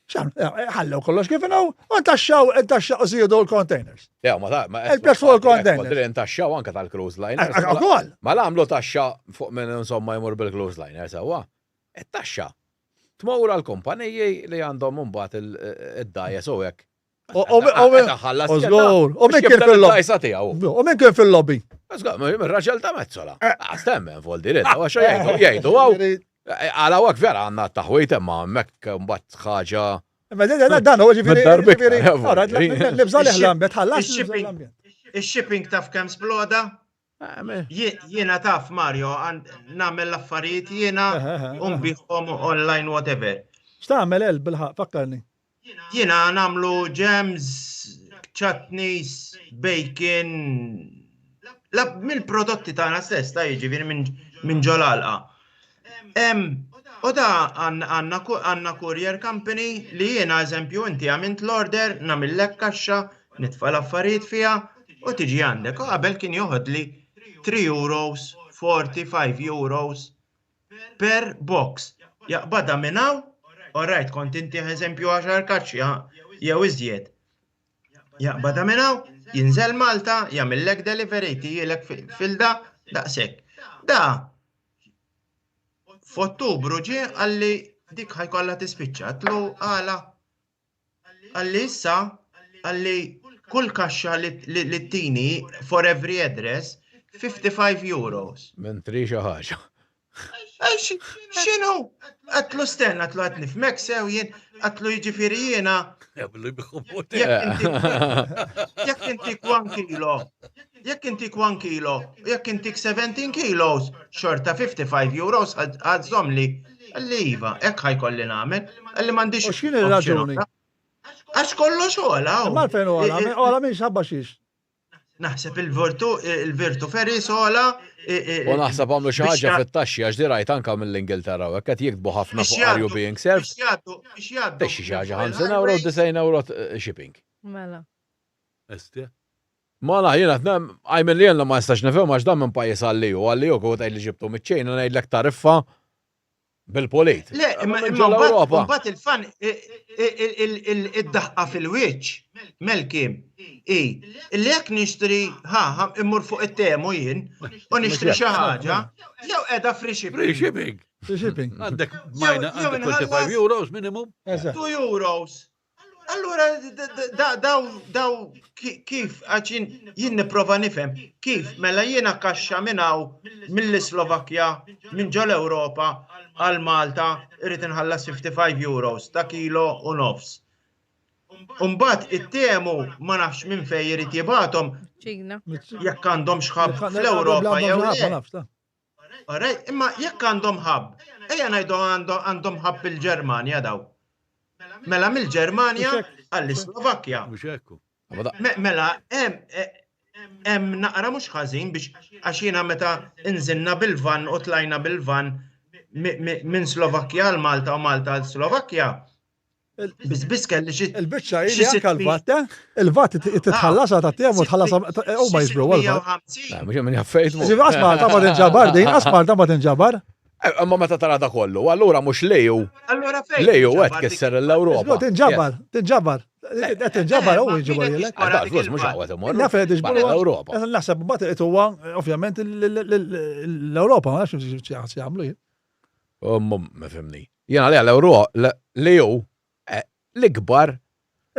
Ħallew kollox kif inhu, u ntaxxaw, ntaxxaw żiedu l-containers. Ja, ma ta' ma Il-prezz fuq il-containers. Ntaxxaw anke tal-cruise liner. Ukoll. Ma għamlu taxxa fuq minn insomma jmur bil-cruise liner sewwa. It-taxxa tmur għal kumpaniji li għandhom imbagħad id-dajes u hekk. U min kien fil-lobby. U min kien fil-lobby. Raġel ta' mezzola. Eh. Ah, stemmen vol diretta, għax jgħidu, jgħidu, għaw. Għala għak vera għanna taħwit imma mekk mbagħad ħaġa. Ma dan huwa ġifieri. Nibża li ħlambet ħallas. Ix-shipping taf kemm sploda? Eh, jiena taf Mario, nagħmel l-affarijiet jiena u nbiħhom online whatever. X'tagħmel el bil-ħaq fakkarni. Jiena nagħmlu jams, chutneys, bacon, mill-prodotti tagħna stess, ta' jiġifieri minn ġol-għalqa. U da għandna courier company li jiena eżempju inti għamilt l-order, nagħmillek kaxxa, nitfa' l-affarijiet fiha u tiġi għandek. U qabel kien joħodli 3 euros, 45 euros per box. Jaqbadha minn hawn, alright, kont intih eżempju għaxar kaxxi jew iżjed. Jaqbadha minn hawn, jinżel Malta, jagħmillek delivery, jtihielek fil-da, daqshekk. Da f'Ottubru ġie qalli dik ħajkollha tispiċċa. Għedtlu għala? Qalli issa, qalli kull kaxxa li ttini for every address 55 euros. Mentri xi ħaġa. X'inhu? Għatlu stenna, għatlu għat nifmek sew jien, għatlu jiġifieri jiena. Jekk intik 1 kilo, jekk intik 1 kilo, jekk intik 17 kilos, xorta 55 euros għadżomli. Għalli iva, hekk ħajkolli nagħmel, għalli m'għandix. U x'inhi r-raġuni? Għax kollox ogħla. Imma għalfejn ogħla, ogħla minn xabba xiex. Naħseb il-virtu, il-virtu ferris ogħla. U naħseb għamlu xi ħaġa fit-taxxi għax di rajt anke mill-Ingilterra u hekk qed jiktbu ħafna fuq are you being served. Biex jgħaddu. Biex xi ħaġa 50 euro u 90 euro shipping. Mela. Estja. Ma la, jiena għaj minn li jiena ma nistax nifhem għax dan minn pajjiż għal EU, għal EU kieku tgħid li ġibtu miċ-Ċina ngħidlek tariffa Bil-polit. Le, imma mbagħad il-fan id-daħqa fil-wiċċ, Melkim, i li jekk nixtri, ha, immur fuq it-temu jien, u nixtri xi ħaġa, jew qiegħda free shipping. Free shipping. Free shipping. Għandek majna għandek 25 euros minimum. 2 euros. Allura daw daw kif għax jien nipprova nifhem kif mela jiena kaxxa minn hawn mill-Islovakkja minn ġol Ewropa għal Malta irrid inħallas 55 euros ta' kilo u nofs. Umbagħad it-temu ma nafx minn fejn irid jibgħathom Ċina. Jekk għandhom xħab fl-Ewropa jew le. Alright, imma jekk għandhom hub, ejja ngħidu għandhom hub il-Ġermanja daw. Mela mill-Ġermanja għall-Slovakkja. Mhux hekk. Mela hemm naqra mhux ħażin biex għax jiena meta nżilna bil-van u tlajna bil-van minn Slovakkja għal Malta u Malta għal Slovakkja. Biss biss kelli xi. Il-biċċa hi li anke l-VAT, eh? Il-VAT titħallas ta' tiegħu u tħallas huma jiġbru għal-VAT. Mhux hemm jaffejt. Ġifieri qas Malta ma tinġabar din, qas Malta ma tinġabar. Eh, imma meta tara da kollu, allura mhux leju. Allura fejn? Leju qed kisser l-Ewropa. Tinġabar, tinġabar. Qed tinġabar u jġibu lilek. Eh, flus mhux għawet imorru. Naf qed iġbru l-Ewropa. Naħseb mbagħad huwa ovvjament l-Ewropa ma nafx xi jagħmlu jien. Ma fimni. Jena li għal-Euro, li ju, eh, l-ikbar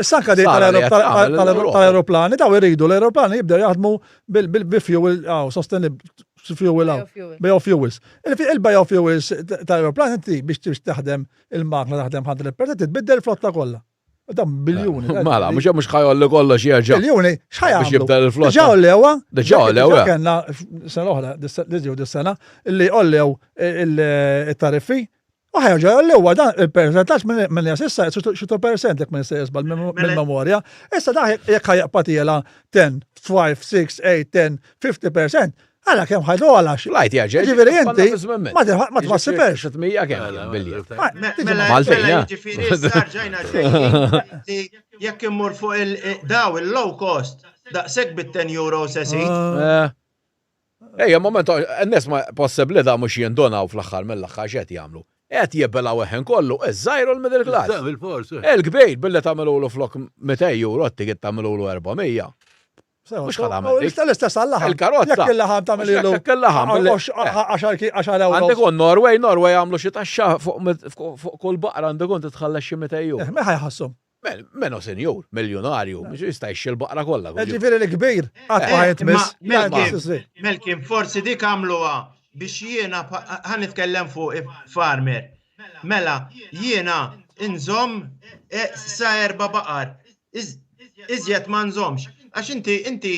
Issa anka dik tal-aeroplani, daw iridu l-aeroplani jibdew jaħdmu bil-fuel, għaw, sostenib fuel għaw, biofuels. Il-biofuels tal-aeroplan inti biex taħdem il-makna taħdem 100% tbiddel flotta kollha. Dan biljuni. Mela, mhux mhux ħajolli kollox jerġa'. Biljuni, x'ħajja. Biex jibda l-flotta. Ġew lewa. Ġew lewa. Kellna sena oħra, diġew dis-sena, illi ollew il-tariffi. U ħajġa l-ewwel dan il-percentaġġ minn issa xi percent jekk ma nista' jisbal mill-memorja. Issa dan jekk ħajqpa tiela 10, 5, 6, 8, 10, 50%, Għala kemm ħajdu għala xi. Lajt jaġġel. Ġifieri inti ma twassiperx. 600 kemm billi. Mela, mela jiġifieri issa rġajna ġejjin jekk immur fuq il-daw il-low cost daqshekk bit-10 euro se sit. Ah. Eh. Ejja, moment, n-nies ma possibbli da mhux jindunaw fl-aħħar mill-aħħar x'qed jagħmlu. Qed jibilgħu eħen kollu, iż-żgħir u l-middle class. Il-kbir billi tagħmilulu flok 200 euro t-ticket tagħmilulu 400. Mhux ħa tagħmel dik. L-istess għal-laħam. Il-karozza. Jekk il-laħam tagħmel ilu. Jekk il-laħam. 10 euro. Għandek un Norway, Norway għamlu xi taxxa fuq kull baqra għandek un titħallas xi 200 euro. Eh, Meħa jħassum. Meno senjur, miljonarju, mhux jista' jixxi l-baqra kollha. Eh, ġifieri l-kbir, qatt ma eh, jitmiss. Melkim, forsi dik għamluha biex jiena ħa nitkellem fuq farmer. Mela, jiena inżomm sa erba' baqar. Iżjed ma nżommx. Għax inti inti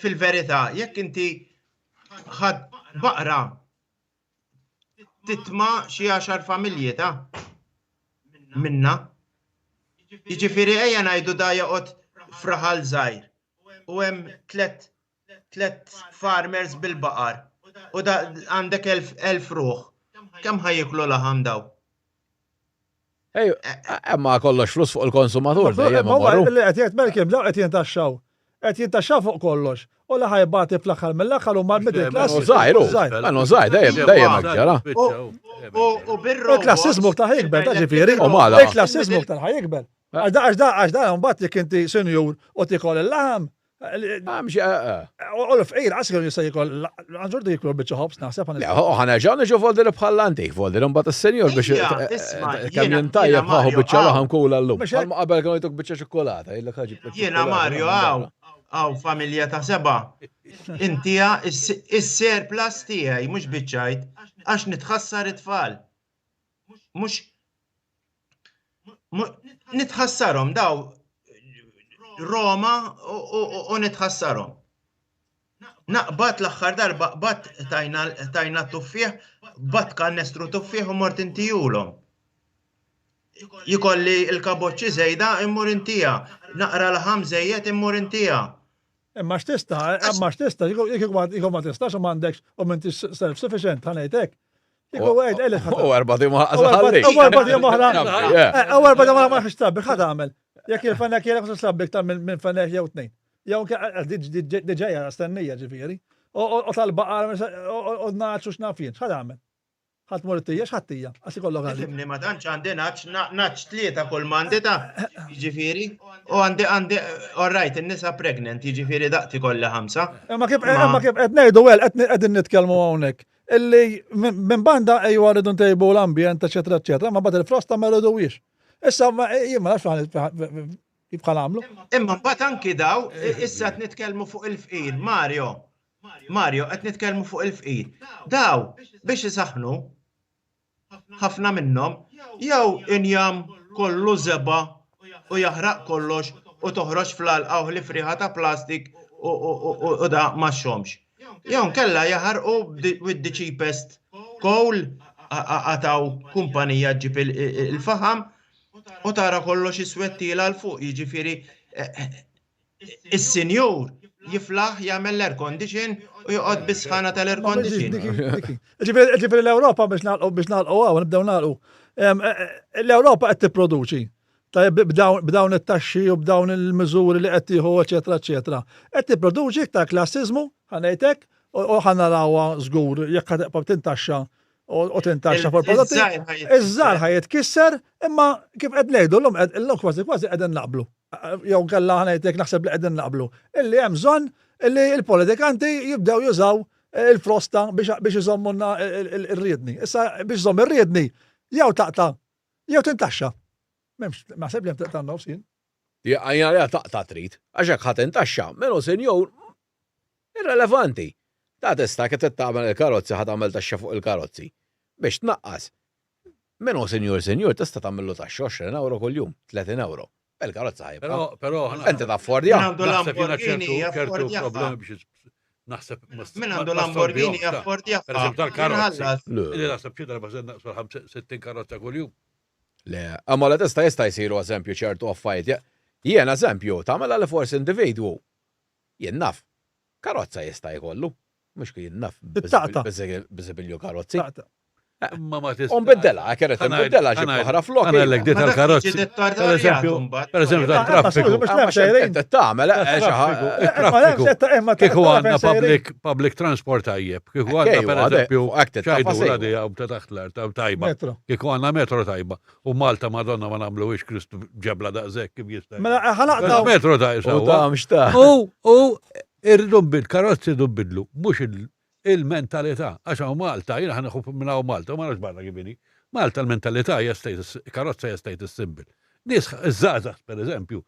fil-verità, jekk inti ħadd baqra titma xi għaxar familji ta' minna. Jiġifieri ejja ngħidu da joqgħod f'raħal żgħir u hemm tlet tlet farmers bil-baqar u da għandek elf ruħ. Kemm ħa jieklu laħam daw? Ej, imma kollox flus fuq il-konsumatur dejjem imorru. Li qed jgħid Malcolm dawn qed jintaxxaw. Qed jintaxxaw fuq kollox. U li ħajbati fl-aħħar mill-aħħar huma l-middle class. Żgħir hu. Menu żgħir dejjem dejjem hekk ġara. U bir-robot. Il-klassiżmu ta' ħajkber ta' ġifieri. U mala. Il-klassiżmu ta' ħajkber. Għax da għax da għax da mbagħad jekk inti sinjur u tikol il-laħam, Għamx, eh, eh. U l-fqir, għas kienu jista' jikol, għanġordu jiklu biċċa ħobs naħseb. Le, ħanerġaw niġu folder bħall-antik, folder imbagħad is-senjur biex eh, kemm jintajjeb ħaħu biċċa laħam kula llum. Bħalma qabel kienu jtuk biċċa ċokolata, jillek ħaġib. Jiena Mario hawn, hawn familja ta' seba. Intija is-surplus tiegħi mhux biċċajt għax nitħassar it-tfal. Mhux nitħassarhom daw Roma u nitħassarhom. Naqbad l-aħħar darba qbad tajna tuffieħ, bat kannestru tuffieħ u mort intijulhom. Jikolli l-kaboċċi żejda immur intija, naqra laħam żejjed immur intija. Imma x'tista', imma x'tista', kieku ma tistax u m'għandekx u m'intix self-sufficient, ħa ngħid hekk. Kieku għejd, għejd ħa. U erba' tim ħalli. U erba' tim oħra. U erba' tim oħra ma nafx trabbik, ħa tagħmel. Jekk il-fenek jekk ma trabbik ta' minn fenek jew tnejn. Jew diġejja stennija ġifieri. U tal-baqar u naċ u x'naf jien, x'ħa tagħmel? Ħa tmur it-tija, x'ħa tija? Għax ikollok għalik. Ifhimni ma tantx għandi naċ, naċ tlieta kull m'għandi ta' jiġifieri. U għandi għandi all right, in-nisa pregnant, jiġifieri daqt ikolli ħamsa. Imma kif imma kif qed ngħidu well qed qegħdin nitkellmu hawnhekk. Illi minn banda ejwa rridu ntejbu l-ambjent, eċetera, eċetera, ma mbagħad il-frosta ma rriduhiex. Issa jien ma nafx kif ħa nagħmlu. Imma mbagħad anki daw, issa qed nitkellmu fuq il-fqir, Mario. Mario, qed nitkellmu fuq il-fqir. Daw, biex isaħħnu, ħafna minnhom, jew injam kollu żebgħa u jaħraq kollox u toħroġ fl-għalqa u ħlief riħa ta' plastik u da ma xxommx. Jew nkella jaħarqu with the cheapest. Coal qatgħu kumpanija ġġib il-faħam u tara kollox iswed tiela' 'l fuq, jiġifieri is-sinjur jiflaħ jagħmel l-air condition u joqgħod bis-sħana tal-air condition. Ġifieri l-Ewropa biex nagħlqu biex nagħlqu hawn nibdew nagħlqu. L-Ewropa qed tipproduċi tajjeb b'dawn it-taxxi u b'dawn il-miżuri li qed tieħu eċetera eċetera. Qed tipproduċi iktar klassiżmu, ħa ngħid hekk, u ħa narawha żgur jekk ħa tibqa' tintaxxa u tintaxxa fuq il-prodotti. Iż-żgħar ħa jitkisser, imma kif qed ngħidu llum illum kważi kważi qegħdin naqblu. Jew kellha ħa ngħidlek naħseb li qegħdin naqblu. Illi hemm bżonn illi l-politikanti jibdew jużaw il-frosta biex iżommulna r-riedni. Issa biex iżomm ir-riedni jew taqta' jew tintaxxa. M'hemmx, naħseb li hemm taqta' nofs jien. Jien taqta' trid, għax hekk ħa tintaxxa, min hu sinjur irrelevanti. Ta' tista' kif trid tagħmel il-karozzi ħa tagħmel taxxa fuq il-karozzi biex tnaqqas. Min hu sinjur sinjur tista' tagħmillu taxxa 20 ewro kuljum, 30 ewro. Il-karozza ħa jibqa'. Però Inti taffordja. Min għandu Naħseb jiena Lamborghini ċertu ċertu jaffordjaha. problemi biex naħseb Min għandu Lamborghini jaffordjaha. Per eżempju tal-karozzi. Inħallas. Le. Illi naħseb xi darba se naqsu l-60 karozza kuljum. Le, imma li tista' jista' jsiru eżempju ċertu affarijiet. Jien eżempju, tagħmilha li forsi individwu, jien naf, karozza jista' jkollu, mhux jien naf biżibilju karozzi. Imma ma tista'. U nbiddilha, jekk irid inbiddilha ġib oħra flok. Għalek di tal-karozzi. Per eżempju, per eżempju tal-traffiku. Inti tagħmel Traffiku. Kieku għandna public public transport tajjeb. Kieku għandna per eżempju ċajdu għadi għaw ta' taħt l-art tajba. Kieku għandna metro tajba. U Malta Madonna ma nagħmluhiex Kristu ġebla daqshekk kif jista'. Mela ħalaqta. Metro tajba. U ta' mhux ta'. U irridu nbid karozzi rridu nbidlu, mhux il-mentalità. Għax hawn Malta, jiena ħa nieħu minn hawn Malta, ma nafx barra kif inhi. Malta l-mentalità hija status, karozza hija status symbol. Nies iż-żgħażagħ pereżempju,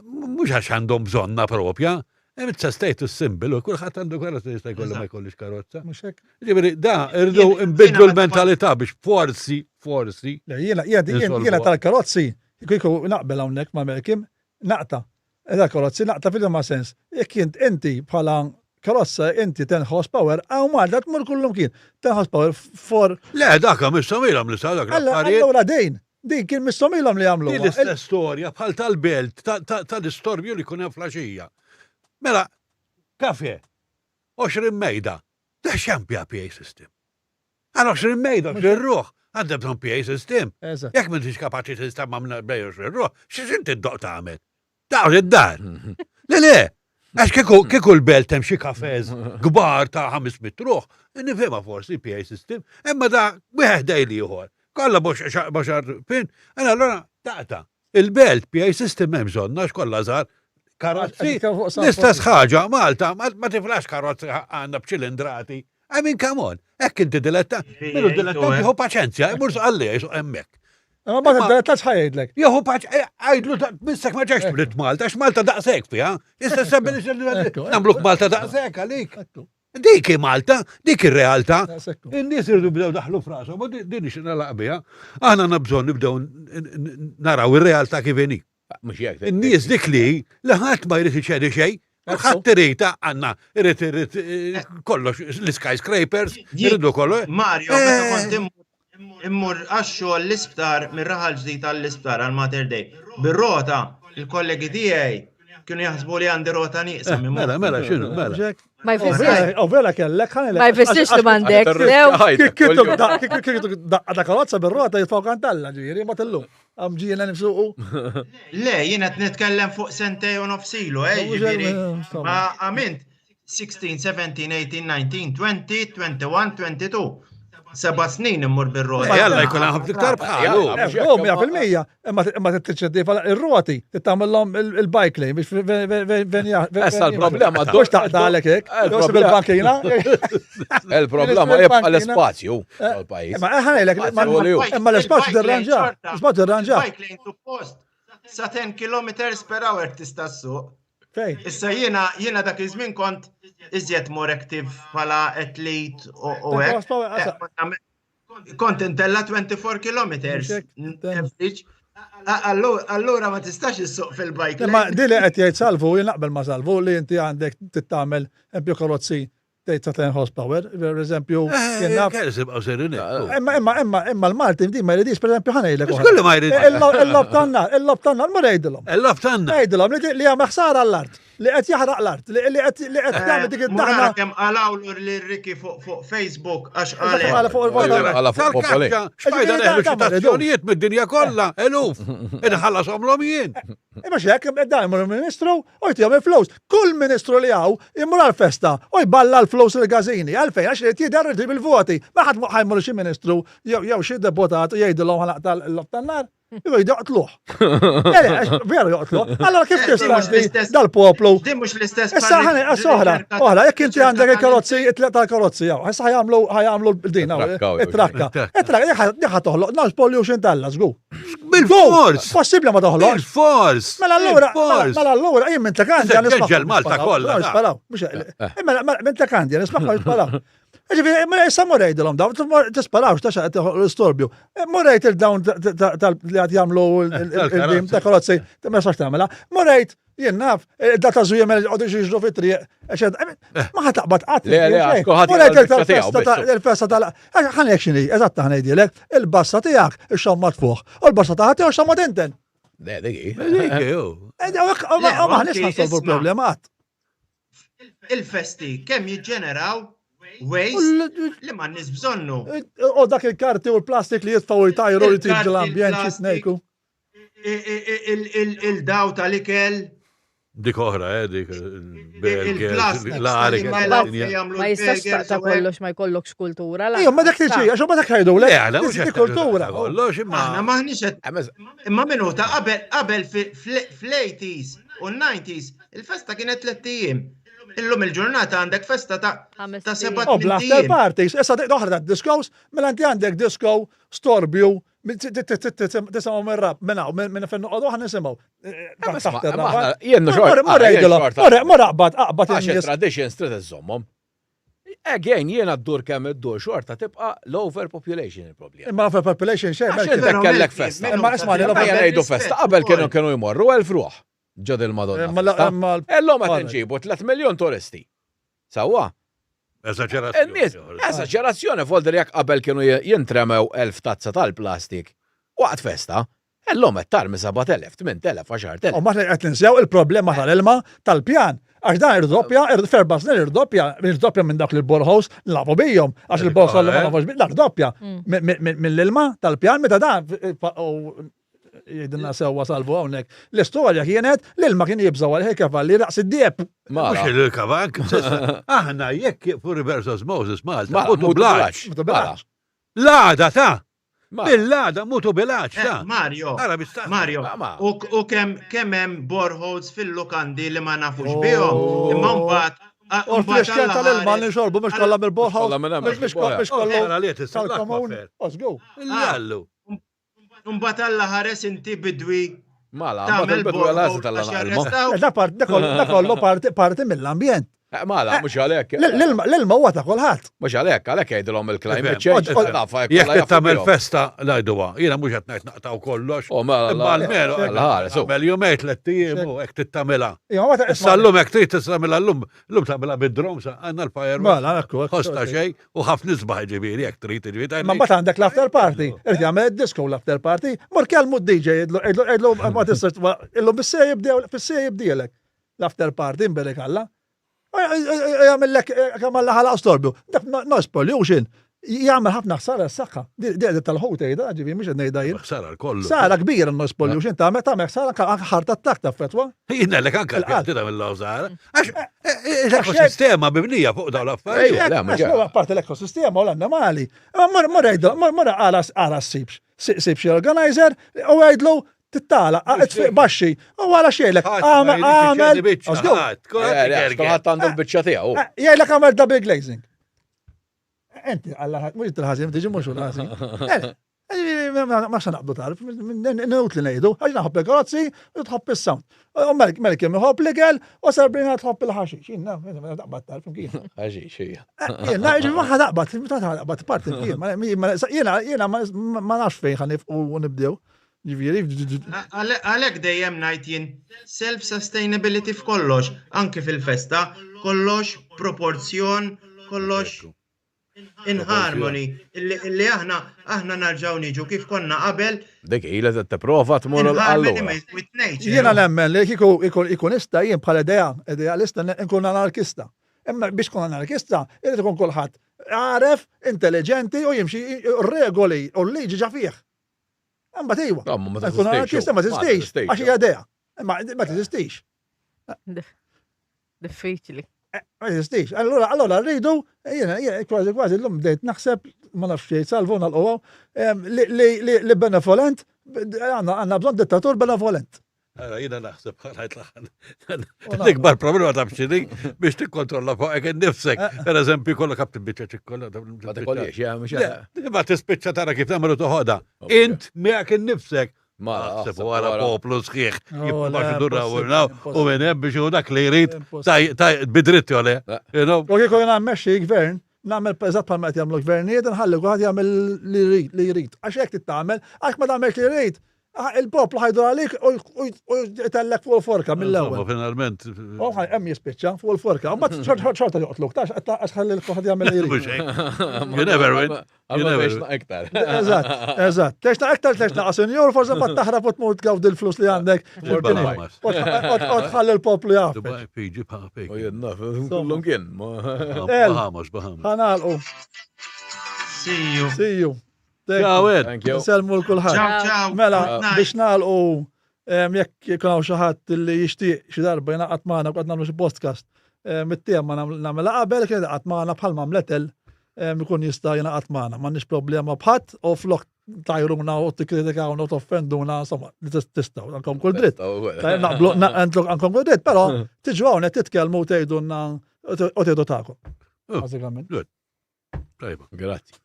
mhux għax għandhom bżonnha propja, it's a status symbol u kulħadd għandu karozza jista' jkollu ma jkollix karozza. Mhux hekk. Ġifieri da irridu nbidlu l-mentalità biex forsi, forsi. Jiena jiena tal-karozzi, kieku naqbel hawnhekk ma' Melkim, naqta' tal-karozzi naqta' fil-ma sens. Jekk int inti bħala karozza inti 10 horsepower, hawn Malta tmur kullumkien. 10 horsepower for. Le, dak misshom ilhom li sar dak l-affarijiet. Allura din, din kien misshom ilhom li jagħmluha. Din l-istess storja bħal tal-belt, tal-istorbju li jkun hemm flaxija. Mela, kafe, 20 mejda, da x'hemm PA system? Għal 20 mejda, 20 ruħ, għandha bżonn PA system. Jekk m'intix kapaċi tinstema' minn 20 ruħ, x'inti ddoq tagħmel? Taqgħod id-dar. Le, le, għax kieku kieku l-belt hemm xi kafes kbar ta' 500 ruħ, nifhimha forsi PA system, imma da wieħed dej ieħor. Kollha mhux għarfin, allura taqta'. Il-belt PA system hemm bżonn għax kollha żgħar karozzi. L-istess ħaġa, Malta, ma tiflax karozzi għandna b'ċilindrati. I mean, come on, hekk inti diletta, minu dilettant jieħu paċenzja, imur sqalli jisuq hemmhekk. Imma ma dilettant x'ħajdlek. Jieħu paċenzja, eh, għajdlu missek ma ġex trid Malta, għax Malta daqshekk fiha. Issa sebbi nagħmluk Malta daqshekk għalik. Dik hi Malta, dik ir-realtà. In-nies irridu bdew daħlu frashom, u din ix nagħlaq biha. Aħna għandna bżonn nibdew naraw ir-realtà kif inhi. Mhux jekk. In-nies dik li li ħadd ma jrid iċedi xejn, ħadd irid għandna irid irid eh, kollox l-skyscrapers, iridu kollox. Mario, meta eh. kont immur għax-xogħol l-isptar mir-raħal ġdid għall-isptar għal Mater Dei. Bir-rota, il-kollegi tiegħi kienu jaħsbu li għandi rota nieqsa eh, minn Mela, mela, x'inhu, mela. Ma jfissirx. U vera kellek, ħanilek. Ma jfissirx li m'għandek. Kieku daqqa ta' karozza bir-rota jitfgħu kantalla ġifieri, ma tillum. Għam ġiena nifsuqu. Le, jien qed nitkellem fuq sentej u nofsilu, eh, ġifieri. Ma għamilt 16, 17, 18, 19, 20, 21, 22. Seba snin immur bir-rota. Jalla jkun hemm ħafna iktar bħalu. 100% imma tiċċedi ir-roti tagħmilhom il-bike lane biex venja. Issa l-problema mhux taqta' għalek hekk. Il-bankina. Il-problema jibqa' l-ispazju tal-pajjiż. Imma ħanejlek, imma l-ispazju tirranġa. L-ispazju tirranġa. Bike lane suppost sa 10 km per hour tista' ssuq. Fej? Issa jiena jiena dak iż-żmien kont iżjed more active bħala athlete u hekk. Kont intella 24 km. Allura ma tistax issuq fil-bike. Imma di li qed jgħid Salvu, jien naqbel ma' Salvu li inti għandek tittamel empju karozzi. tgħid sa 10 horsepower, per eżempju, eh, jien naf. Sejrin Imma imma imma imma l-Malti din ma jridix, per eżempju, ħa ngħidlek. Kulli ma jridx. Il-lob tan-nar, il-lob tan-nar, mur għidilhom. Il-lob tan-nar. Għidilhom li jagħmel ħsara l-art, li qed jaħraq l-art, li qed li qed eh, jagħmel dik id-daħna. Kemm qalawlu lil Ricky fuq Facebook għax qal. Qala fuq il-vota. fuq Popoli. X'fajda neħlu ċitazzjonijiet mid-dinja kollha, eluf. Inħallasom l-om jien. Imma xek, dan imur il-ministru u jtihom il-flus. Kull ministru li hawn imur għal-festa u jballa l-flus il-gazini. Għalfejn, għax irid jidher irid bil-voti. Ma ħadd ħa jmur xi ministru jew xi deputat u jgħidilhom ħa naqta' l-lob tan-nar. Jew joqtluh. Veru joqtluh. Allora kif eh, tista' dal-poplu? Din mhux l-istess. Issa ħani oħra, oħra, jekk inti għandek il-karozzi, it-tliet tal-karozzi jew, issa ħajamlu ħajamlu din it-trakka. It-trakka, ħa toħloq noise pollution talla, żgur. Bil-fors! Possibbli ma toħloqx. Bil-fors! Mela allura, mela allura, jien minn tlek għandi għan Ġel Malta kollha. Sparaw, mela, mela, minn tlek għandi għan ismaħħa jisparaw. Ġifieri, mela issa morrejdilhom dawn, tisparawx ta' xaqet l-istorbju. Morrejt il-dawn li għad jagħmlu il-dim ta' karozzi, ma sax tagħmilha. Morrejt Jien naf, eh, da ta' żujjem li qogħdu jiġru fit-triq, eh, ma ħa taqbad qatt. Le, le, il-festa tal ħanek x'inhi, eżatt ħa ngħidilek, il-bassa tiegħek ix-xamma tfuħ, u l-bassa ta' ħadd xamma tinten. Le, dik. Dik, eh, Ma ħniex ħansolvu l-problema qatt. Il-festi kemm jiġġeneraw waste li ma nis bżonnu. U dak il-karti u l-plastik li jitfaw jtajru li tiġi l-ambjent xi snejku. Il-daw tal-ikel. Dik oħra, eh, dik. Il-plastik. Ma jistax taqta kollox ma jkollokx kultura. Ejja, ma dak tiġi, għax ma dak ħajdu, le. Le, kultura. Kollox, imma. Aħna maħniex Imma minuta qabel qabel fl-80s u 90s il-festa kienet tlett ijiem. Illum il-ġurnata għandek festa ta' ta' seba' Oh, bl-after parties, issa oħra ta' discos, mela inti għandek disco, storbju, Tisimgħu minn rab, minn hawn, minn fejn noqogħdu aħna nisimgħu. Jien xorta. Mor aqbad, aqbad. Għax traditions trid iżżommhom. Again, jiena ddur kemm iddur xorta tibqa' l-overpopulation il-problema. Imma l-overpopulation xejn. Għax inti kellek festa. Imma isma' ngħidu festa qabel kienu kienu jmorru elf ruħ. Ġod il-Madonna. Illum qed inġibu 3 miljun turisti. Sewwa? Eżaġerazzjoni. Eżaġerazzjoni, folder jekk qabel kienu jintremew 1000 tazza tal-plastik waqt festa, illum qed tarmi 7000, 8000, 10000. U maħna qed ninsew il-problema tal-ilma tal-pjan. Għax dan irdoppja, ferba snin irdoppja, irdoppja minn dak li l-borħos nafu bijom, għax il-borħos li ma nafux bijom, irdoppja mm. mill-ilma tal-pjan meta dan jgħidilna sewwa salvu hawnhekk. L-istorja kienet l-ilma kien jibżgħu għal kavalli raqs id-dieb. Mhux il-kavank, aħna jekk fuq reverse osmosis Malta, mutu blaċ. Mutu blaċ. L-għada ta' Bil-għada mutu bilaċ eh, ta' Mario, Mario, u kemm kemm hemm boreholes fil-lukandi li ma nafux oh. bihom, imma mbagħad U l-fliexken tal-ilma li nxorbu mhux kollha mill-boreholes. Mhux kollha. Tal-komun. Osgu. Lallu. Mbagħad Alla ħares inti bidwi Mela, tagħmel bidwi għal għażla tal-ilma. Da part, da kollu parti parti mill-ambjent. Eh, mela, mhux għalhekk. L-ilma huwa ta' kulħadd. Mhux għalhekk, għalhekk jgħidilhom il-climate change. Jekk qed tagħmel festa ngħiduha, jiena mhux qed ngħid naqtaw kollox. Oh, mela, imma almenu għamel jumejn tlett ijiem u hekk tittamilha. Issa llum hekk trid tagħmilha llum, llum tagħmilha bid-drom sa għandna l-fireworks. Mela, ekku. Kosta xejn U ħafna isbaħ ġifieri jekk trid ġifieri. Ma mbagħad għandek l-after party, irid jagħmel id-disco l-after party, mur kellmu d-DJ jgħidlu jgħidlu ma tistax illum bis-sejja jibdew fis-sejja jibdielek l-after party imberek Alla. Jagħmellek kemm Alla ħalaq storbju. Dak noise pollution jagħmel ħafna ħsara s-saħħa. Di tal-ħut tgħidha, ġifieri mhux qed ngħidha jien. Ħsara l-kollu. Ħsara kbira noise pollution tagħmel tagħmel ħsara anke ħart attakk taffettwa. Jien lek anke l-pjanti tagħmel ħsara. Għax eh, eh, l-ekosistema mibnija fuq dawn l-affarijiet. Apparti l-ekosistema u l-annimali. Mor għidlu, mor għala ssibx. Sib xi organizer u għidlu tittala, baxxi, u għala xejlek, għamel, għamel. Ħadd għandu l-biċċa tiegħu. Jgħidlek għamel double glazing. Enti, għalla, mux il-ħazin, tiġi mux il-ħazin. Ma xa naqbdu tarf, newt li nejdu, għax naħobb il-karozzi u tħobb il-sound. U Melkim iħobb l-ikel u Sabrina tħobb il-ħaxix. Jien naqbad tarf, kien. Ħaxix, hija. Jien ma ħa naqbad, ma naqbad parti Jiena jiena ma nafx fejn ħanif u nibdew. Ġifieri. Għalhekk dejjem ngħid jien self-sustainability f'kollox, anki fil-festa, kollox proporzjon. Kollox in harmony illi aħna aħna narġgħu niġu kif konna qabel. Dik ilha qed tipprova tmur l-allura. Jiena nemmen li kieku ikun ista jien bħala idea, idealista nkun anarkista. Imma biex tkun anarkista, irid ikun kulħadd għaref, intelligenti u jimxi regoli u l-liġi ġa fih. Imbagħad iwa. Ma anarkista ma tiżistix, għax hija idea. Imma ma tiżistix. Diffiċli. Eh, ma jeżistix. Allora, allora rridu, jiena, jiena, kważi kważi llum bdejt naħseb, ma nafx xejn, salvuna l-qwa, li benevolent, għandna bżonn dittatur benevolent. Ara, jiena naħseb ħajt l-aħħar. L-ikbar problema ta' bxini biex tikkontrolla fuqek innifsek. Eh. Per eżempju, kollok għab tibbiċċa ċikkolla. Ma tikollix, ja, mhux. Ma tispiċċa tara kif tagħmlu toħodha. Int miegħek innifsek. Ma naħseb wara poplu sħiħ. Jibbax idurraw u minn hemm biex hu dak li jrid bidritt jole. U kieku jien mmexxi gvern, nagħmel eżatt bħalma qed jagħmlu gvernijiet, nħalli kulħadd jagħmel li jrid. Għax hekk tagħmel, għax ma tagħmelx li jrid, il-poplu ħajdur għalik u jtellek fuq il-forka mill-ewwel. Finalment. U ħaj hemm jispiċċa fuq il-forka. U mbagħad xorta joqtluk, tax għax ħalli l-kulħadd jagħmel li jrid. You never win. Għalma teċna iktar. Eżatt, eżatt. Teċna iktar, teċna senjur, forse ma taħrab u tmur tgawdi l-flus li għandek. U tħalli l-poplu jaf. Dubai, Fiji, Bahamas. U jenna, kullum kien. Bahamas, Bahamas. Ħanalqu. See you. See you. Ciao, Ed. Selmu l-kulħadd. Ciao, ciao. Mela, biex nagħlqu jekk jkun hawn xi ħadd li jixtieq xi darba jingħaqad magħna qed nagħmlu xi podcast mit-tema nagħmilha qabel kien jingħaqad magħna bħal m'għamlet ikun jista' jingħaqad magħna. M'għandniex problema b'ħadd u flok tajruna u tikkritikawna u toffenduna, insomma, li tistgħu għandkom kull dritt. Naqblu għandkom kull dritt, però tiġu hawnhekk titkellmu u tgħidulna u tgħidu tagħkom. Oh, Bażikament. Tajba. Grazzi.